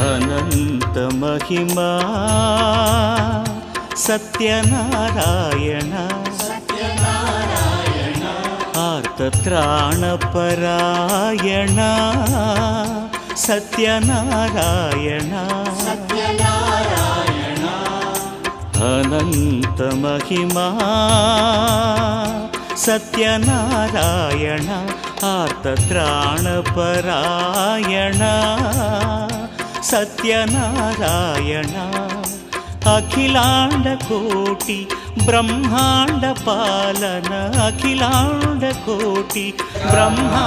ಅನಂತ ಮಹಿಮಾ ಸತ್ಯನಾರಾಯಣ ಆರ್ತತ್ರಾಣಪರಾಯಣ ಸತ್ಯನಾರಾಯಣ ಅನಂತ ಮಹಿಮಾ ಸತ್ಯನಾರಾಯಣ ಆರ್ತತ್ರಾಣಪರಾಯಣ ಸತ್ಯನಾರಾಯಣ ಅಖಿಲಾಂಡ ಕೋಟಿ ಬ್ರಹ್ಮಾಂಡ ಪಾಲನ ಅಖಿಲಾಂಡ ಕೋಟಿ ಬ್ರಹ್ಮಾ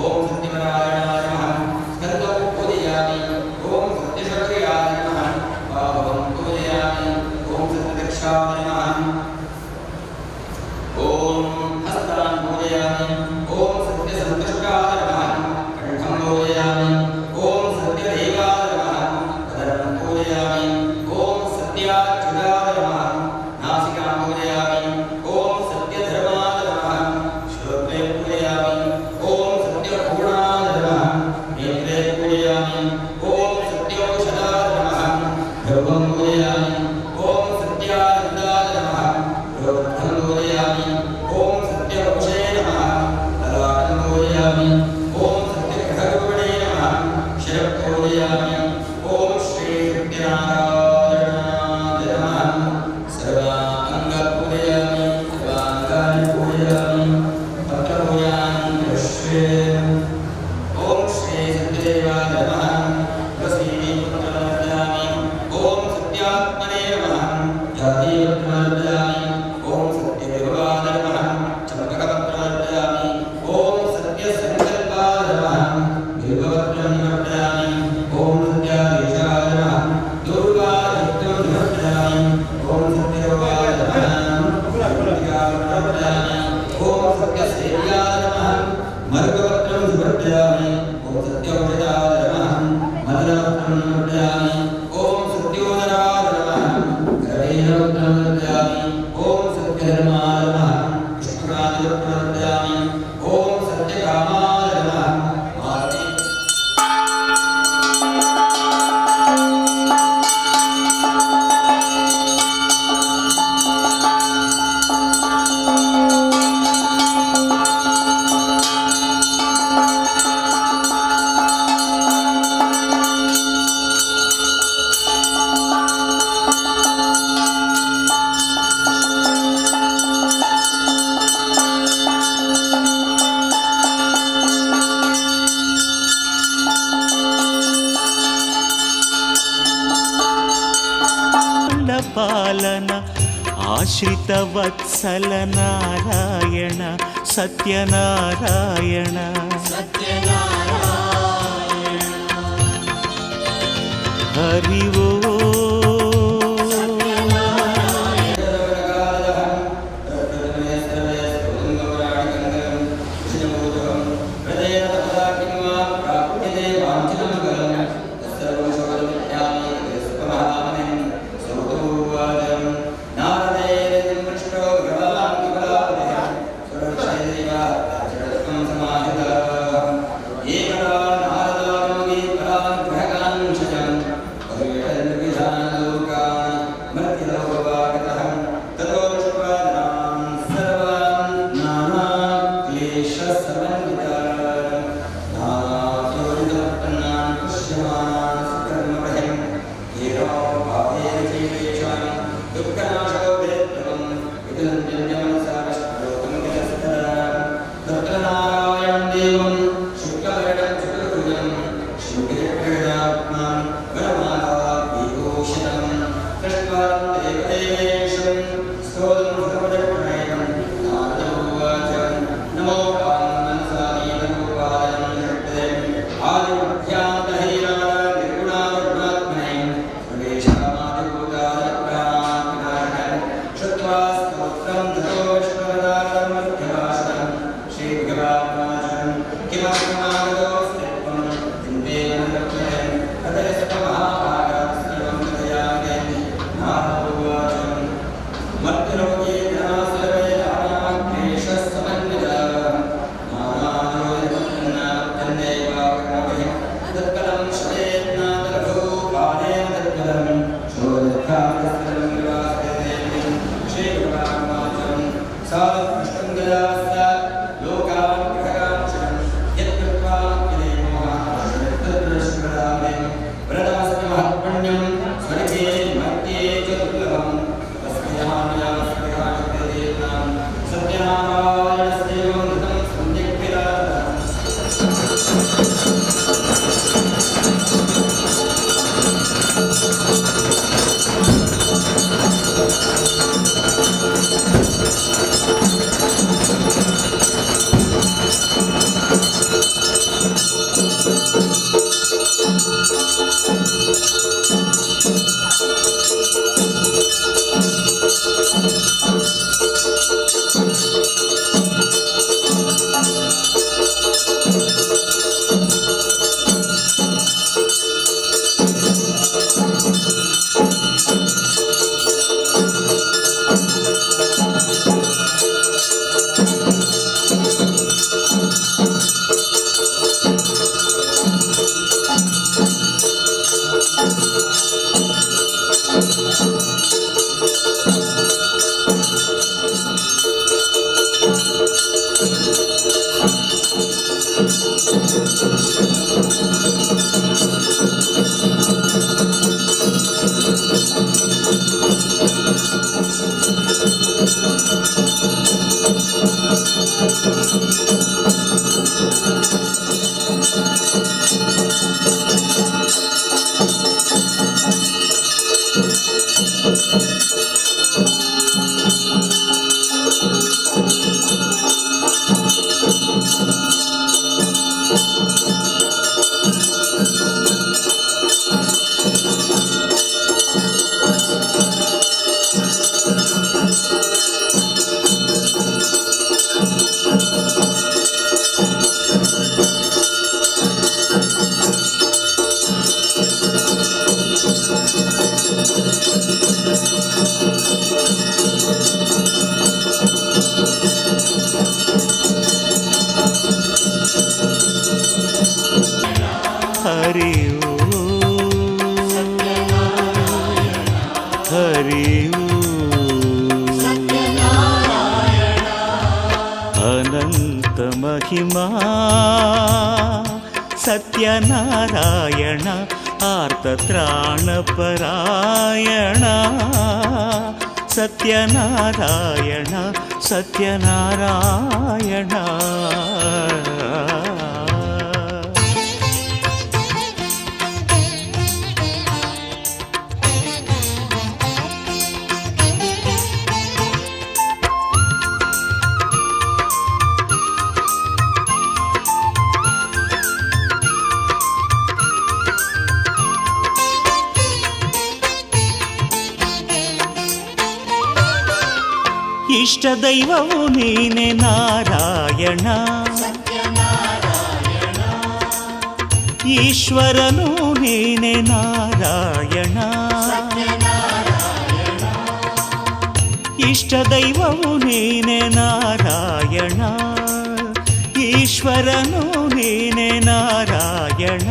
ಓಂ ಸತ್ಯನಾರಾಯಣಾಯ ನಮಃ. ಸ್ಕಂದೌ ಪೂಜಯಾಮಿ. ಓಂ ಸತ್ಯಶಕ್ರಿಯಾಯ ನಮಃ. ಬಾಹುಂ ಪೂಜಯಾಮಿ. ಓಂ ಸತ್ಯದಕ್ಷಾಯ ನಮಃ. ಓಂ ಹಸ್ತಾನ್ ಪೂಜಯಾಮಿ. ಓಂ ಸತ್ಯಸಂತುಷ್ಟಾಯ ನಮಃ. ಕಂಠಂ ಪೂಜಯಾಮಿ. ಓಂ ಸತ್ಯದೇವಾಯ ನಮಃ. ಉದರಂ ಪೂಜಯಾಮಿ. ಓಂ ಸತ್ಯಾಚ್ಯುತಾಯ ನಮಃ. ನಾಸಿಕಾಂ ಪೂಜಯಾಮಿ. ಓಂ ಸತ್ಯಧರ್ಮಾಯ ನಮಃ. ಶ್ರೋತ್ರೆ ಪೂಜಯಾಮಿ. ಓಂ ಸತ್ಯಪೂರ್ಣಾಯ ನಮಃ. ನೇತ್ರೆ ಪೂಜಯಾಮಿ. ಓಂ ಸತ್ಯೌಷಧಾಯ ನಮಃ. ಗರ್ಭಂ ಪೂಜಯಾಮಿ. ಓಂ ಸತ್ಯಾನಂದಾಯ ನಮಃ. ರೋಧಂ ಪೂಜಯಾಮಿ. ಓಂ ಸತ್ಯವಪುಷೇ ನಮಃ. ಲಲಾಟಂ ಪೂಜಯಾಮಿ. ಓಂ ಸತ್ಯಗ್ರಹರೂಪಿಣೇ ನಮಃ. ಶಿರಃ ಪೂಜಯಾಮಿ. ಓಂ ಶ್ರೀ ಸತ್ಯನಾರಾಯಣಾಯ ನಮಃ. ಸರ್ವಾಂಗ ಪೂಜಯಾಮಿ. ಸರ್ವಾಂಗಾನಿ ಪೂಜಯಾಮಿ. ಪತ್ರಪೂಜಾಂ ಕರಿಷ್ಯೆ. ಓಂ ಶ್ರೀ ಸತ್ಯದೇವಾಯ ನಮಃ. ತುಳಸೀಪತ್ರಮರ್ಪಯಾಮಿ. ಓಂ ಸತ್ಯಾತ್ಮನೇ ನಮಃ. ಜಾತೀಪತ್ರಮರ್ಪಯಾಮಿ. ಓಂ ಸತ್ಯವಿಭವಾಯ ನಮಃ. ಚಂಪಕಪತ್ರಮರ್ಪಯಾಮಿ. ಓಂ ಸತ್ಯಸಂಕಲ್ಪಾಯ ನಮಃ. ಬಿಲ್ವಪತ್ರಂ ಸಮರ್ಪಯಾಮಿ. ಓಂ ಸತ್ಯಾದೇಶಾಯ ನಮಃ. ದುರ್ಗಾಧೃತ್ಯಂ ಸಮರ್ಪಯಾಮಿ. ಓಂ ಸತ್ಯರೂಪಾಯ ನಮಃ. ಸಮರ್ಪಯಾಮಿ. ಓಂ ಸತ್ಯಸೇವ್ಯಾಯ ನಮಃ. ಮರುಗಪತ್ರಂ ಸಮರ್ಪಯಾಮಿ. ಓಂ ಸತ್ಯೌಷಧಾಯ ನಮಃ. ಮದನಪತ್ರಂ ಸಮರ್ಪಯಾಮಿ. ಓಂ ಸತ್ಯೋದರಾಯ ನಮಃ. ಕರವೇರಪತ್ರಂ ಸಮರ್ಪಯಾಮಿ. ಓಂ ಸತ್ಯಧರ್ಮಾಯ ನಮಃ. ವಿಷ್ಣುರಾಜಪತ್ರಂ ಸಮರ್ಪಯಾಮಿ. ಓಂ ಸತ್ಯಕಾಮಾಯ ನಮಃ. ಮಾರುತಿ ಪಾಲನ ಆಶ್ರಿತ ವತ್ಸಲ ನಾರಾಯಣ ಸತ್ಯನಾರಾಯಣ ಹರಿ Om. ಕ್ಲೇಶಸಮನ್ವಿತಾನ್ ನಾನಾಯೋನಿತಮುತ್ಪನ್ನಾನ್ Hari Hari Ananta Mahima Satyanarayana ಆರ್ತತ್ರಾಣಪರಾಯಣ Satyanarayana Satyanarayana. ಇಷ್ಟ ದೈವವು ನೀನೆ ನಾರಾಯಣ ಈಶ್ವರನು ನೀನೆ ನಾರಾಯಣ ಇಷ್ಟ ದೈವವು ನೀನೆ ನಾರಾಯಣ ಈಶ್ವರನು ನೀನೆ ನಾರಾಯಣ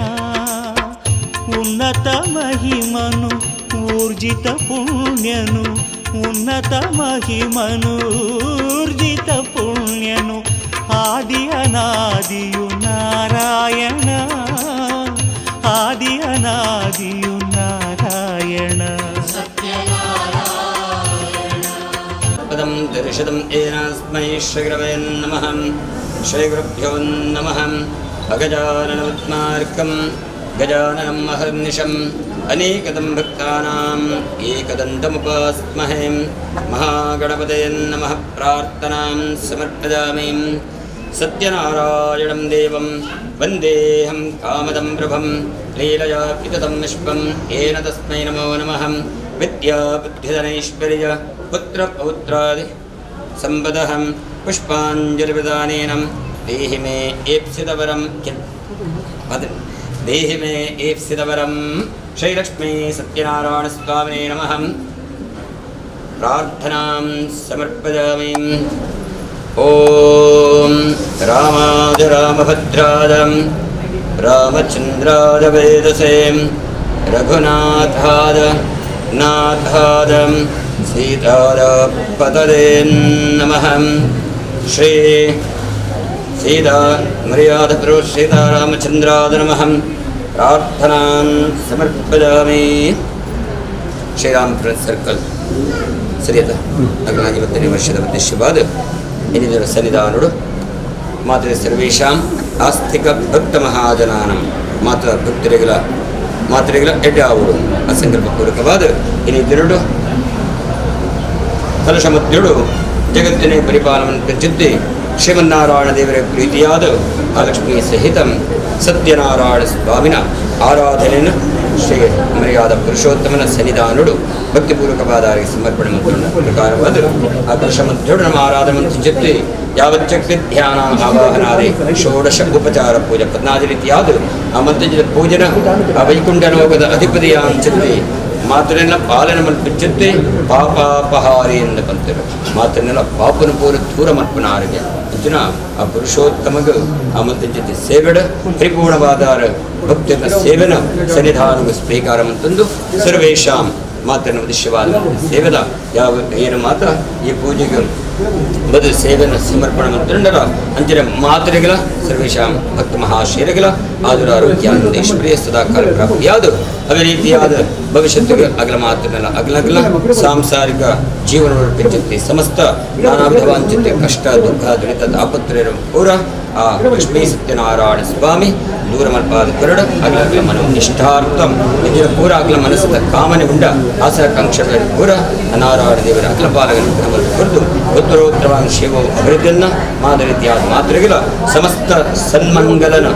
ಉನ್ನತ ಮಹಿಮನು ಊರ್ಜಿತ ಪುಣ್ಯನು ಉನ್ನತ ಮಹಿಮನು ಊರ್ಜಿತ ಪುಣ್ಯನು ಆದಿ ಅನಾದಿಯು ನಾರಾಯಣ ಆದಿ ಅನಾದಿಯು ನಾರಾಯಣ. ಪದಂ ದರ್ಶಿತಂ ಏನಾಸ್ಮೈ ಶ್ರೀಗುರವೇ ನಮಃ. ಶ್ರೀಗುರುಭ್ಯೋ ನಮಃ. ಅಗಜಾನನಪದ್ಮಾರ್ಕಂ ಗಜಾನನಂ ಅಹರ್ನಿಶಂ ಅನೇಕದಂ ಭಕ್ತಾನಾಂ ಏಕದಂತಮುಪಾಸ್ಮಹೇ. ಮಹಾಗಣಪತಯೇ ನಮಃ. ಪ್ರಾರ್ಥನಾಂ ಸಮರ್ಪಯಾಮಿ. ಸತ್ಯನಾರಾಯಣಂ ದೇವಂ ವಂದೇಹಂ ಕಾಮದಂ ಪ್ರಭಂ ಲೀಲಯಾ ವಿತತಂ ವಿಶ್ವಂ ಯೇನ ತಸ್ಮೈ ನಮೋ ನಮಃ. ವಿದ್ಯಾ ಬುದ್ಧಿಧನೈಶ್ವರ್ಯ ಪುತ್ರ ಪೌತ್ರಾದಿ ಸಂಪದಹಂ ಪುಷ್ಪಾಂಜಲಿಪ್ರದಾನೇನ ದೇಹಿ ಮೇ ಏಪ್ಸಿತವರಂ ದೇಹಿ ಮೇ ಏಪ್ಸಿತವರಂ. ಶ್ರೀಲಕ್ಷ್ಮೀ ಸತ್ಯನಾರಾಯಣ ಸ್ವಾಮಿನೇ ನಮಃ. ಪ್ರಾರ್ಥನಾಂ ಸಮರ್ಪಯಾಮಿ. ಓಂ ರಾಮಾಯ ರಾಮಭದ್ರಾಯ ರಾಮಚಂದ್ರಾಯ ವೇದಸೇ ರಘುನಾಥಾಯ ನಾಥಾಯ ಸೀತಾಯ ಪತಯೇ ನಮಃ. ಶ್ರೀ ಸೀತಾ ಮರ್ಯಾದ ಪ್ರಭು ಸೀತಾರಾಮಚಂದ್ರಾಯ ನಮಃ. ಪ್ರಾರ್ಥನಾಂ ಸಮರ್ಪಯಾಮಿ. ಶ್ರೀರಾಮ್ ಸರ್ಕಲ್ ಸರಿಯದ ಅಗ್ನಾಧಿಪತ್ಯನೇ ವರ್ಷದ ಉದ್ದೇಶವಾದ ಇನ್ನಿತರ ಸನ್ನಿಧಾನರು ಮಾತ್ರ ಸರ್ವೇಷಾಂ ಆಸ್ತಿಕ ಭಕ್ತ ಮಹಾಜನಾನಂ ಮಾತ್ರ ಭಕ್ತರಿಗಳ ಮಾತ್ರೆಗಳ ಎಡ್ಡಾವುದು ಅಸಂಕಲ್ಪಪೂರ್ವಕವಾದ ಇನ್ನಿದ್ದೆರಡು ಕಲಶ ಮಧ್ಯಡು ಜಗತ್ತಿನೇ ಪರಿಪಾಲನ ಚಿತ್ತಿ ಶ್ರೀಮನ್ನಾರಾಯಣ ದೇವರ ಪ್ರೀತಿಯಾದ ಆ ಲಕ್ಷ್ಮೀ ಸಹಿತ ಸತ್ಯನಾರಾಯಣ ಸ್ವಾಮಿನ ಆರಾಧನೆಯನ್ನು ಶ್ರೀ ಮರ್ಯಾದ ಪುರುಷೋತ್ತಮನ ಸನ್ನಿಧಾನುಡು ಭಕ್ತಿಪೂರ್ವಕವಾದ ಸಮರ್ಪಣೆ ಮತ್ತು ಪ್ರಕಾರವಾದ ಆ ಕಲಶ ಮಧ್ಯಡು ನಮ್ಮ ಆರಾಧನೆ ಮತ್ತು ಜೊತೆ ಯಾವಚ್ಚಕ್ತಿ ಧ್ಯಾನ ಆವಾಹನಾದಿ ಷೋಡಶ ಉಪಚಾರ ಪೂಜೆ ಪದ್ನಾದಿ ರೀತಿಯಾದ ಆ ಮಂತ್ರಜಿತ ಪೂಜನ ಆ ವೈಕುಂಠ ಲೋಕದ ಅಧಿಪತಿಯ ಅಂಚತೆ ಮಾತ್ರನೆಲ್ಲ ಪಾಲನೆ ಮಲ್ಪಿಚ್ಚತ್ತೆ ಪಾಪಾಪಹಾರಿ ಎಂದು ಬಂತರು ಮಾತ್ರನೆಲ್ಲ ಪಾಪನ ಪೂರ ದೂರ ಮಲ್ಪನ ಆರೋಗ್ಯ ಅಂಚಿನ ಆ ಪುರುಷೋತ್ತಮಗ ಆ ಮಂತ್ರಜಿತ ಸೇವೆಡ ಪರಿಪೂರ್ಣವಾದ ಭಕ್ತರ ಸೇವೆನ ಸನ್ನಿಧಾನಗ ಸ್ವೀಕಾರ ಅಂತಂದು ಸರ್ವೇಶಾಂ ಮಾತ್ರನ ಉದ್ದೇಶವಾದ ಸೇವೆದ ಯಾವ ಏನು ಮಾತ್ರ ಈ ಪೂಜೆಗೆ ಬದು ಸೇವೆನ ಸಮರ್ಪಣೆ ಮಂತ್ರಂಡರ ಅಂಚಿನ ಮಾತ್ರೆಗಳ ಸರ್ವೇಶಾಂ ಭಕ್ತ ಮಹಾಶೀರಗಳ ಆದುರ ಆರೋಗ್ಯ ಐಶ್ವರ್ಯ ಸದಾಕಾಲ ಪ್ರಾಪ್ತಿಯಾದ ಅದೇ ರೀತಿಯಾದ ಭವಿಷ್ಯತ್ತಿಗೆ ಅಗಲ ಮಾತ್ರನಲ್ಲ ಅಗಲಗಲ ಸಾಂಸಾರಿಕ ಜೀವನ ರೂಪಿಸುತ್ತೆ ಸಮಸ್ತ ನಾನಾ ವಿಧವಾಂಚಿತ ಕಷ್ಟ ದುಃಖ ದುರಿತ ತಾಪತ್ರಯ ಪೂರ ಆ ಲಕ್ಷ್ಮೀ ಸತ್ಯನಾರಾಯಣ ಸ್ವಾಮಿ ದೂರ ಮಲ್ಪಾದ ಕರುಡ ಅಗಲಗಲ ಮನೋ ಇಷ್ಟಾರ್ಥಂ ಇದರ ಪೂರ ಅಗಲ ಮನಸ್ಸದ ಕಾಮನೆ ಉಂಡ ಆಶಾಕಾಂಕ್ಷೆಗಳ ಪೂರ ನಾರಾಯಣ ದೇವರ ಅಗಲ ಪಾಲಕನ ಕುರಿತು ಉತ್ತರೋತ್ತರವಾದ ಶಿವ ಅಭಿವೃದ್ಧಿಯನ್ನ ಮಾದರೀತಿಯಾದ ಮಾತ್ರೆಗಳ ಸಮಸ್ತ ಸನ್ಮಂಗಲನ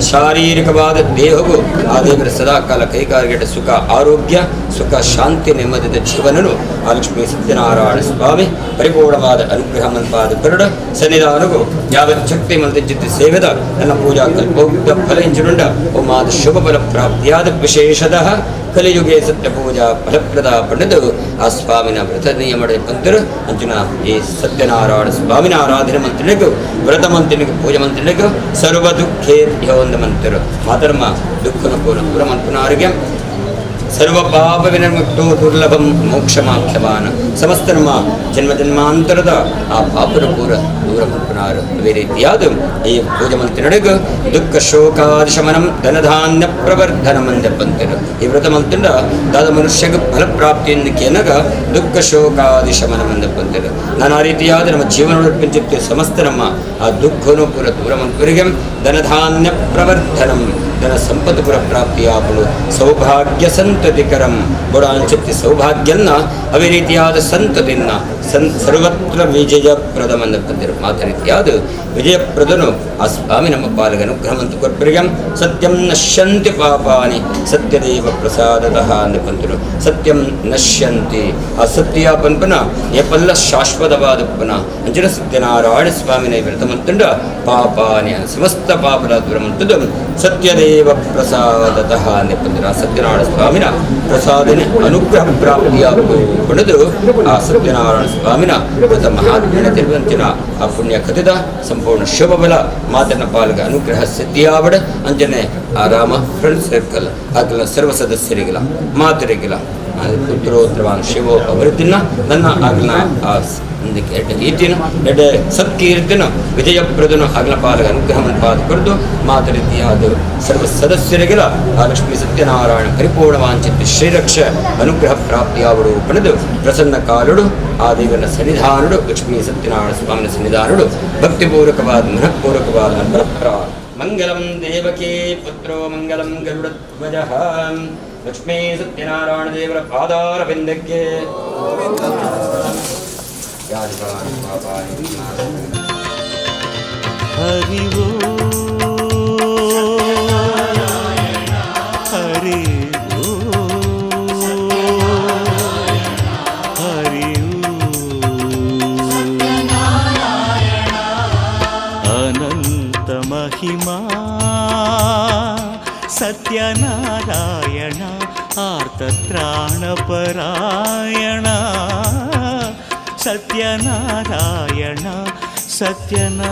ಶಾರೀರಿಕವಾದ ದೇಹವು ಆ ದೇವರ ಸದಾಕಾಲ ಕೈಗಾರಿಕೆಯ ಸುಖ ಆರೋಗ್ಯ ಸುಖ ಶಾಂತಿ ನೆಮ್ಮದಿದ ಜೀವನನು ಆ ಲಕ್ಷ್ಮೀ ಸತ್ಯನಾರಾಯಣ ಸ್ವಾಮಿ ಪರಿಪೂರ್ಣವಾದ ಅನುಗ್ರಹ ಮನ್ಪಾದ ಕರುಡ ಸನ್ನಿಧಾನಗೂ ಯಾವ ಶಕ್ತಿ ಮಂತ್ರಿಜಿತ್ ಸೇವೆದ ನನ್ನ ಪೂಜಾ ಕಲ್ಪೋಕ್ತ ಫಲ ಇಂಚುಂಡ ಓಮಾದ ಶುಭ ಫಲ ಪ್ರಾಪ್ತಿಯಾದ ವಿಶೇಷತಃ ಕಲಿಯುಗೆ ಸತ್ಯ ಪೂಜಾ ಫಲಪ್ರದ ಪಡೆದು ಆ ಸ್ವಾಮಿನ ವ್ರತ ನಿಯಮ ಬಂದರು ಅಂಚಿನ ಈ ಸತ್ಯನಾರಾಯಣ ಸ್ವಾಮಿನ ಆರಾಧನೆ ಮಂತ್ರಿಗೂ ವ್ರತ ಮಂತ್ರಿನಿಗೂ ಪೂಜೆ ಮಂತ್ರಿನಿಗೂ ಸರ್ವ ದುಃಖೇಭ್ಯೋ ಒಂದು ಮಂತ್ರರು ಮಾತರ್ಮ ದುಃಖನ ಪೂರ್ಣ ಪೂರ ಮಂತ್ರನಾರಿಗೆ ಸರ್ವ ಪಾಪ ವಿನಿರ್ಮುಕ್ತೋ ದುರ್ಲಭಂ ಮೋಕ್ಷಮಾಖ್ಯವಾನ ಸಮಸ್ತ ನಮ್ಮ ಜನ್ಮ ಜನ್ಮಾಂತರದ ಆ ಪಾಪದ ಪೂರ ದೂರ ಮಲ್ಪನಾರು ಅದೇ ರೀತಿಯಾದ ಈ ಪೂಜೆ ಮಂತ್ರಿನಡೆಗು ದುಃಖ ಶೋಕಾದಿಶಮನಂ ಧನಧಾನ್ಯ ಪ್ರವರ್ಧನ ಮಂದ ಬಂತಿರು ಈ ವ್ರತ ಮಂತ್ರಂಡ ದಾದ ಮನುಷ್ಯಗೆ ಫಲಪ್ರಾಪ್ತಿಯನ್ನು ಕೇನಗ ದುಃಖ ಶೋಕಾದಿಶಮನ ಮಂದ ಬಂತಿರು ನಾನಾ ರೀತಿಯಾದ ನಮ್ಮ ಜೀವನ ಪಿಂಚಿತ್ತು ಸಮಸ್ತ ನಮ್ಮ ಆ ದುಃಖನು ಪೂರ ದೂರ ಮಂತ್ರಿಗೆ ಧನಧಾನ್ಯ ಪ್ರವರ್ಧನಂ ಧನ ಸಂಪತ್ತು ಪುರ ಪ್ರಾಪ್ತಿಯಾಗಲು ಸೌಭಾಗ್ಯ ಸಂತತಿಕರಂ ಬುಡಾಂಚತ್ತಿ ಸೌಭಾಗ್ಯನ್ನ ಅದೇ ರೀತಿಯಾದ ಸಂತತಿನ ಸರ್ವತ್ರ ವಿಜಯಪ್ರದಂ ಬಂದಿರು ಮಾತ ರೀತಿಯಾದ ವಿಜಯಪ್ರದನು ಆ ಸ್ವಾಮಿ ನಮ್ಮ ಪಾಲಿಗೆ ಅನುಗ್ರಹವಂತ ಕೊರ್ಪರಿಗಂ ಸತ್ಯಂ ನಶ್ಯಂತಿ ಪಾಪಾನಿ ಸತ್ಯದೇವ ಪ್ರಸಾದತಃ ಅಂದ ಬಂದರು ಸತ್ಯಂ ನಶ್ಯಂತಿ ಆ ಸತ್ಯ ಪನ್ಪನ ಎಪಲ್ಲ ಶಾಶ್ವತವಾದ ಪುನ ಅಂಚಿನ ಸತ್ಯನಾರಾಯಣ ಸ್ವಾಮಿನ ವ್ರತಮಂತುಂಡ ಪಾಪಾನಿ ಸಮಸ್ತ ಪಾಪದ ದೂರಮಂತದ್ದು ಸತ್ಯದೇವ ಪ್ರಸಾದತಃ ಅಂದ ಆ ಸತ್ಯನಾರಾಯಣ ಸ್ವಾಮಿನ ಪ್ರಸಾದನೆ ಅನುಗ್ರಹ ಪ್ರಾಪ್ತಿಯಾಗುವುದು ಆ ಸತ್ಯನಾರಾಯಣ ಸ್ವಾಮಿನ ವ್ರತ ಮಹಾತ್ಮ್ಯನ ತಿರುವಂತಿನ ಆ ಪುಣ್ಯ ಕಥಿತ ಸಂಪೂರ್ಣ ಶುಭ ಬಲ ಮಾತನ ಪಾಲ್ಗ ಅನುಗ್ರಹ ಸಿದ್ಧಿಯಾವಡ ಅಂಜನೆ ಆ ರಾಮ ಫ್ರೆಂಡ್ ಸರ್ಕಲ್ ಆಗಲ ಸರ್ವ ಸದಸ್ಯರಿಗಿಲ್ಲ ಮಾತರಿಗಿಲ್ಲ ಉತ್ತರೋತ್ತರವಾದ ಶಿವ ಅಭಿವೃದ್ಧಿನ ನನ್ನ ಆಗಲ ಆ ಎಡ್ಡೆ ರೀತಿನ ಎಡ್ಡೆ ಸತ್ಕೀರ್ತಿನ ವಿಜಯಪ್ರದನು ಅಗಲ ಪಾಲಕ ಅನುಗ್ರಹವನ್ನು ಪಾದ ಕೊರದು ಮಾತರೀತಿಯಾದ ಸರ್ವ ಸದಸ್ಯರಿಗೆಲ್ಲ ಆ ಲಕ್ಷ್ಮೀ ಸತ್ಯನಾರಾಯಣ ಪರಿಪೂರ್ಣ ವಾಂಛಿತ ಶ್ರೀರಕ್ಷ ಅನುಗ್ರಹ ಪ್ರಾಪ್ತಿಯಾವಡು ಪಡೆದು ಪ್ರಸನ್ನ ಕಾಲುಡು ಆ ದೇವನ ಸನ್ನಿಧಾನುಡು ಲಕ್ಷ್ಮೀ ಸತ್ಯನಾರಾಯಣ ಸ್ವಾಮಿನ ಸನ್ನಿಧಾನುಡು ಭಕ್ತಿಪೂರ್ವಕವಾದ ಮನಃಪೂರ್ವಕವಾದ ಮಂತ್ರ ಮಂಗಲಂ ದೇವಕೀ ಪುತ್ರೋ ಮಂಗಲಂ ಗರುಡಧ್ವಜ ಲಕ್ಷ್ಮೀ ಸತ್ಯನಾರಾಯಣ ದೇವರ ಪಾದಾರವಿಂದಕ್ಕೆ ಹರಿ ಹರಿ ಹರಿ ಅನಂತ ಮಹಿಮಾ ಸತ್ಯನಾರಾಯಣ ಆರ್ತತ್ರಾಣಪರಾಯಣ ಸತ್ಯನಾರಾಯಣ ಸತ್ಯನಾರಾಯಣ.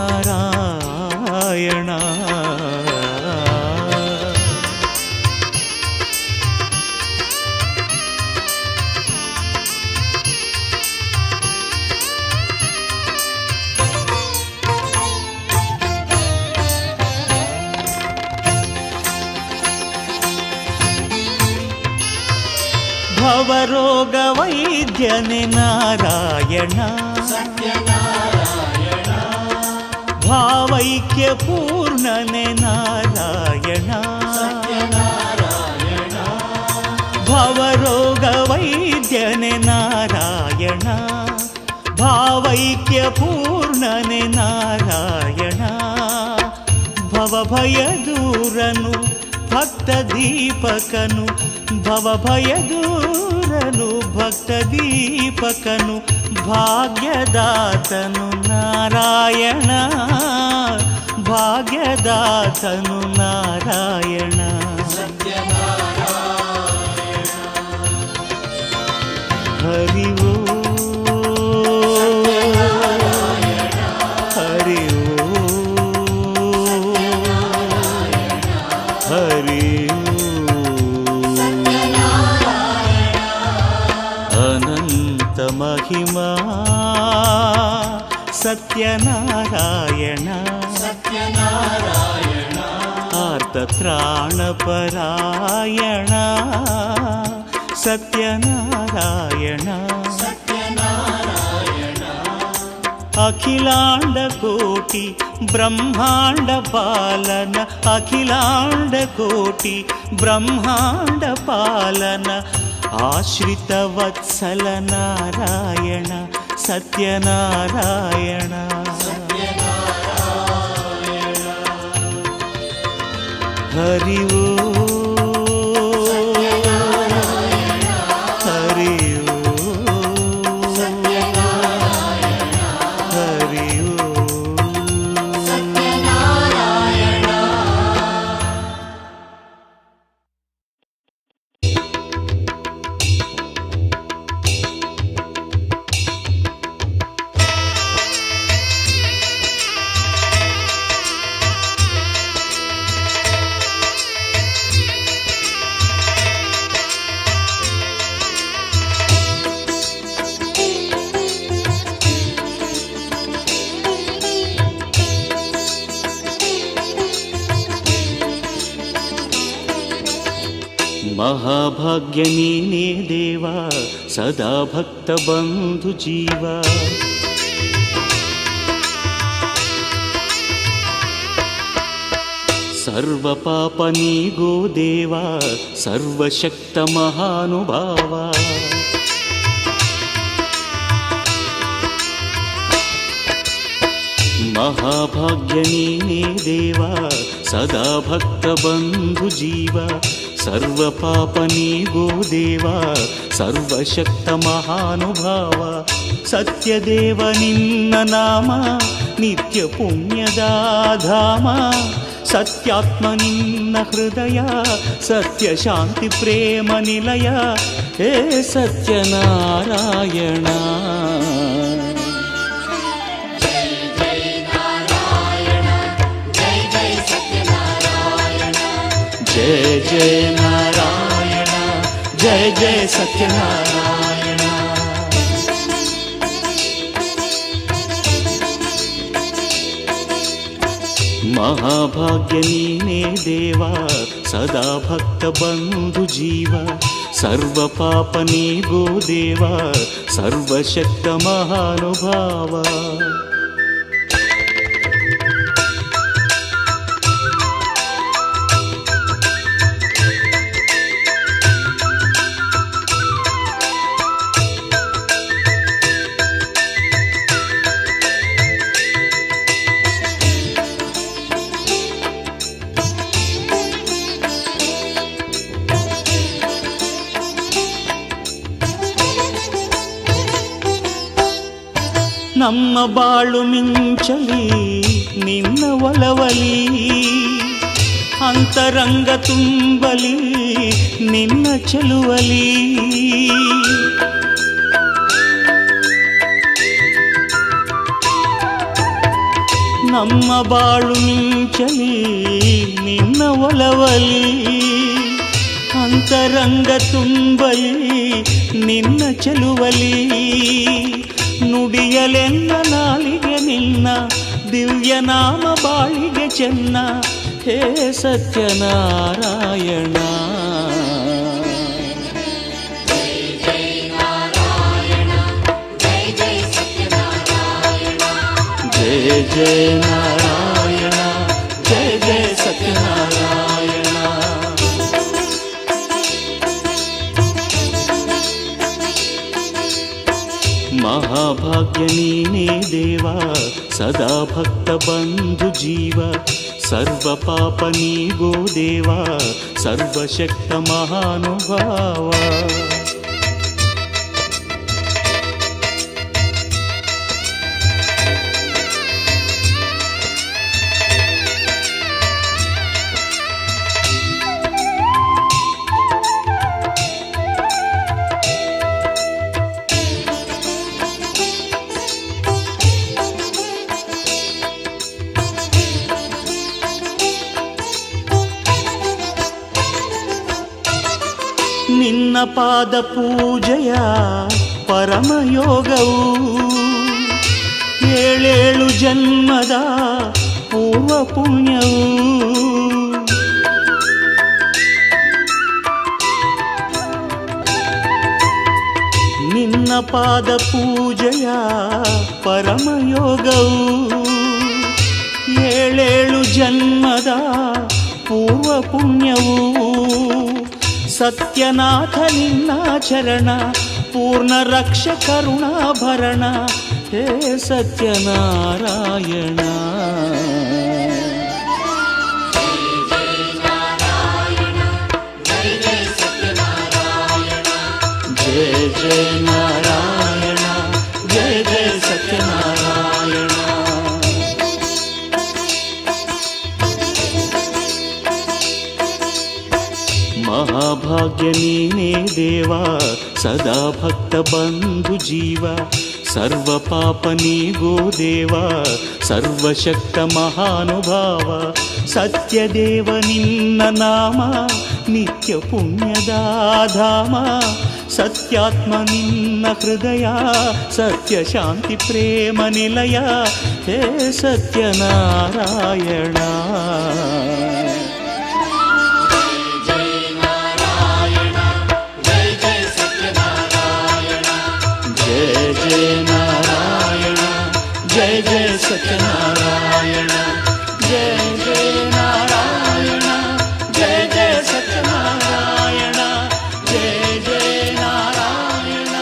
ಭವರೋಗ ವೈದ್ಯನೆ ನಾರಾಯಣ ಭಾವೈಕ್ಯ ಪೂರ್ಣನೆ ನಾರಾಯಣ ಭವರೋಗ ವೈದ್ಯನೆ ನಾರಾಯಣ ಭಾವೈಕ್ಯ ಪೂರ್ಣನೆ ನಾರಾಯಣ. ಭವಭಯ ದೂರನು ಭಕ್ತ ದೀಪಕನು, ಭವಭಯ ದೂರನು ಭಕ್ತ ದೀಪಕನು, ಭಾಗ್ಯದಾತನು ನಾರಾಯಣ, ಭಾಗ್ಯದಾತನು ನಾರಾಯಣ. ಹರಿ ಓಂ ಹರಿ ಓಂ ಹರಿ ಓಂ. ಅನಂತ ಮಹಿಮಾ ಸತ್ಯನಾರಾಯಣ, ಆರ್ತತ್ರಾಣಪರಾಯಣ ಸತ್ಯನಾರಾಯಣ. ಅಖಿಲಾಂಡ ಕೋಟಿ ಬ್ರಹ್ಮಾಂಡ ಪಾಲನ, ಅಖಿಲಾಂಡ ಕೋಟಿ ಬ್ರಹ್ಮಾಂಡ ಪಾಲನ, ಆಶ್ರಿತ ವತ್ಸಲ ನಾರಾಯಣ ಸತ್ಯನಾರಾಯಣ. ಹರಿ ಓಂ ಹರಿ ಓಂ ಹರಿ ಓಂ. ಮಹಾಭಾಗ್ಯ ನೀನೇ ದೇವ, ಸದಾ ಭಕ್ತ ಬಂಧು ಜೀವ. ಸರ್ವ ಪಾಪ ನೀಗೋ ದೇವ, ಸರ್ವಶಕ್ತ ಮಹಾನುಭಾವ. ಮಹಾಭಾಗ್ಯ ನೀನೇ ದೇವ, ಸದಾ ಭಕ್ತ ಬಂಧು ಜೀವ. ಸರ್ವ ಪಾಪ ನೀಗೋ ದೇವ, ಸರ್ವಶಕ್ತ ಮಹಾನುಭಾವ. ಸತ್ಯದೇವ ನಿನ್ನ ನಾಮ, ನಿತ್ಯ ಪುಣ್ಯದ ಧಾಮ. ಸತ್ಯಾತ್ಮ ನಿನ್ನ ಹೃದಯ, ಸತ್ಯ ಶಾಂತಿ ಪ್ರೇಮ ನಿಲಯ. ಹೇ ಸತ್ಯನಾರಾಯಣ. ಜಯ ಜಯ ನಾರಾಯಣ, ಜಯ ಜಯ ಸತ್ಯನಾರಾಯಣ. ಮಹಾಭಾಗ್ಯ ನೀನೇ ದೇವ, ಸದಾ ಭಕ್ತ ಬಂಧು ಜೀವ. ಸರ್ವ ಪಾಪ ನೀಗೋ ದೇವ, ಸರ್ವಶಕ್ತ ಮಹಾನುಭಾವ. ನಮ್ಮ ಬಾಳು ಮಿಂಚಲಿ ನಿನ್ನ ಒಲವಲಿ, ಅಂತರಂಗ ತುಂಬಲಿ ನಿನ್ನ ಚೆಲುವಲಿ. ನಮ್ಮ ಬಾಳು ಮಿಂಚಲಿ ನಿನ್ನ ಒಲವಲಿ, ಅಂತರಂಗ ತುಂಬಲಿ ನಿನ್ನ ಚೆಲುವಲಿ. ನುಡಿಯಲೆನ್ನ ನಾಲಿಗೆ ನಿನ್ನ ದಿವ್ಯನಾಮ ಬಾಳಿಗೆ ಚೆನ್ನ. ಹೇ ಸತ್ಯನಾರಾಯಣ. ಜಯ ಜಯ ನಾರಾಯಣ, ಜಯ ಜಯ ಸತ್ಯನಾರಾಯಣ. ಮಹಾಭಾಗ್ಯ ನೀನೇ ದೇವ, ಸದಾ ಭಕ್ತ ಬಂಧು ಜೀವ. ಸರ್ವ ಪಾಪ ನೀಗೋ ದೇವ ಸರ್ವಶಕ್ತ ಮಹಾನುಭಾವ. ನಿನ್ನ ಪಾದ ಪೂಜೆಯ ಪರಮಯೋಗವು ಏಳೇಳು ಜನ್ಮದ ಪೂರ್ವ ಪುಣ್ಯವು. ನಿನ್ನ ಪಾದ ಪೂಜೆಯ ಪರಮಯೋಗವು ಏಳೇಳು ಜನ್ಮದ ಪೂರ್ವ ಪುಣ್ಯವು. ಸತ್ಯನಾಥ ನಿನ್ನ ಚರಣ ಪೂರ್ಣ ರಕ್ಷ ಕರುಣಾಭರಣ ಹೇ ಸತ್ಯನಾರಾಯಣ. ಜಯ ಜಯ ನಾರಾಯಣ ಜಯ ಜಯ ಸತ್ಯನಾರಾಯಣ. ಮಹಾಭಾಗ್ಯ ನೀನೇ ದೇವ ಸದಾ ಭಕ್ತ ಬಂಧು ಜೀವ ಸರ್ವ ಪಾಪ ನೀಗೋ ದೇವ ಸರ್ವಶಕ್ತ ಮಹಾನುಭಾವ. ಸತ್ಯದೇವ ನಿನ್ನ ನಾಮ ನಿತ್ಯ ಪುಣ್ಯದ ಧಾಮ ಸತ್ಯಾತ್ಮ ನಿನ್ನ ಹೃದಯ ಸತ್ಯ ಶಾಂತಿ ಪ್ರೇಮ ನಿಲಯ ಹೇ ಸತ್ಯನಾರಾಯಣ. ಜಯ ಜಯ ನಾರಾಯಣ ಜಯ ಜಯ ಸತ್ಯನಾರಾಯಣ ಜಯ ಜಯ ನಾರಾಯಣ ಜಯ ಜಯ ಸತ್ಯನಾರಾಯಣ ಜಯ ಜಯ ನಾರಾಯಣ ಜಯ ಜಯ ಸತ್ಯನಾರಾಯಣ ಜಯ ಜಯ ನಾರಾಯಣ.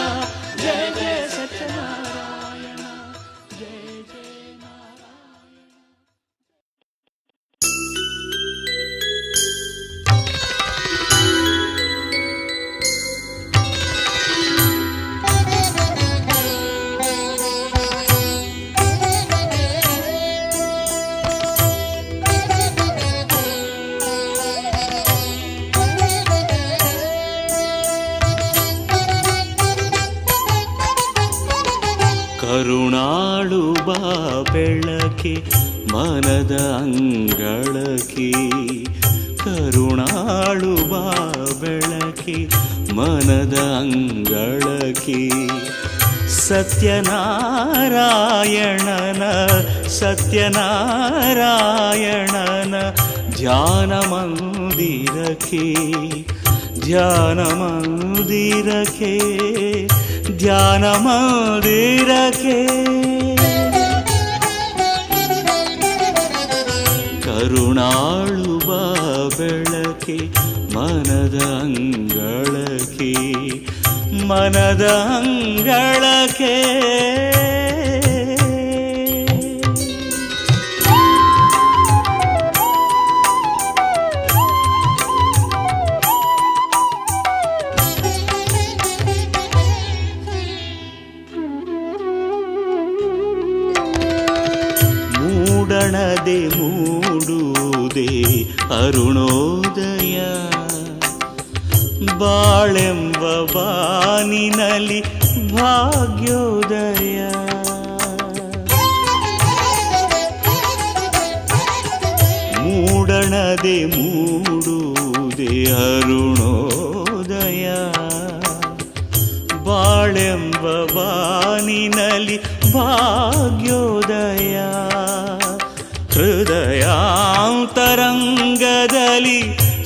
ಕರುಣಾಳು ಬಾ ಬೆಳಕೆ ಮನದ ಅಂಗಳಕ್ಕೆ, ಕರುಣಾಳು ಬಾ ಬೆಳಕೆ ಮನದ ಅಂಗಳಕ್ಕೆ, ಸತ್ಯನಾರಾಯಣನ ಸತ್ಯನಾರಾಯಣನ ಧ್ಯಾನ ಮಂದಿರಕ್ಕೆ, ಧ್ಯಾನ ಮಂದಿರಕ್ಕೆ, ಧ್ಯಾನ ಮಂದಿರಕ್ಕೆ. ಕರುಣಾಳು ಬಾ ಬೆಳಕೆ ಮನದ ಅಂಗಳಕ್ಕೆ, ಮನದ ಅಂಗಳಕ್ಕೆ. ಮೂಡಣದೆ ಮೂಡುವುದೇ ಅರುಣೋದಯ, ಬಾಳೆಂಬ ಬಾನಿನಲ್ಲಿ ಭಾಗ್ಯೋದಯ. ಮೂಡಣದೆ ಮೂಡುವುದೇ ಅರುಣೋದಯ, ಬಾಳೆಂಬ ಬಾನಿನಲ್ಲಿ ಭಾಗ್ಯೋದಯ. ಹೃದಯಾಂತರಂಗದಲ್ಲಿ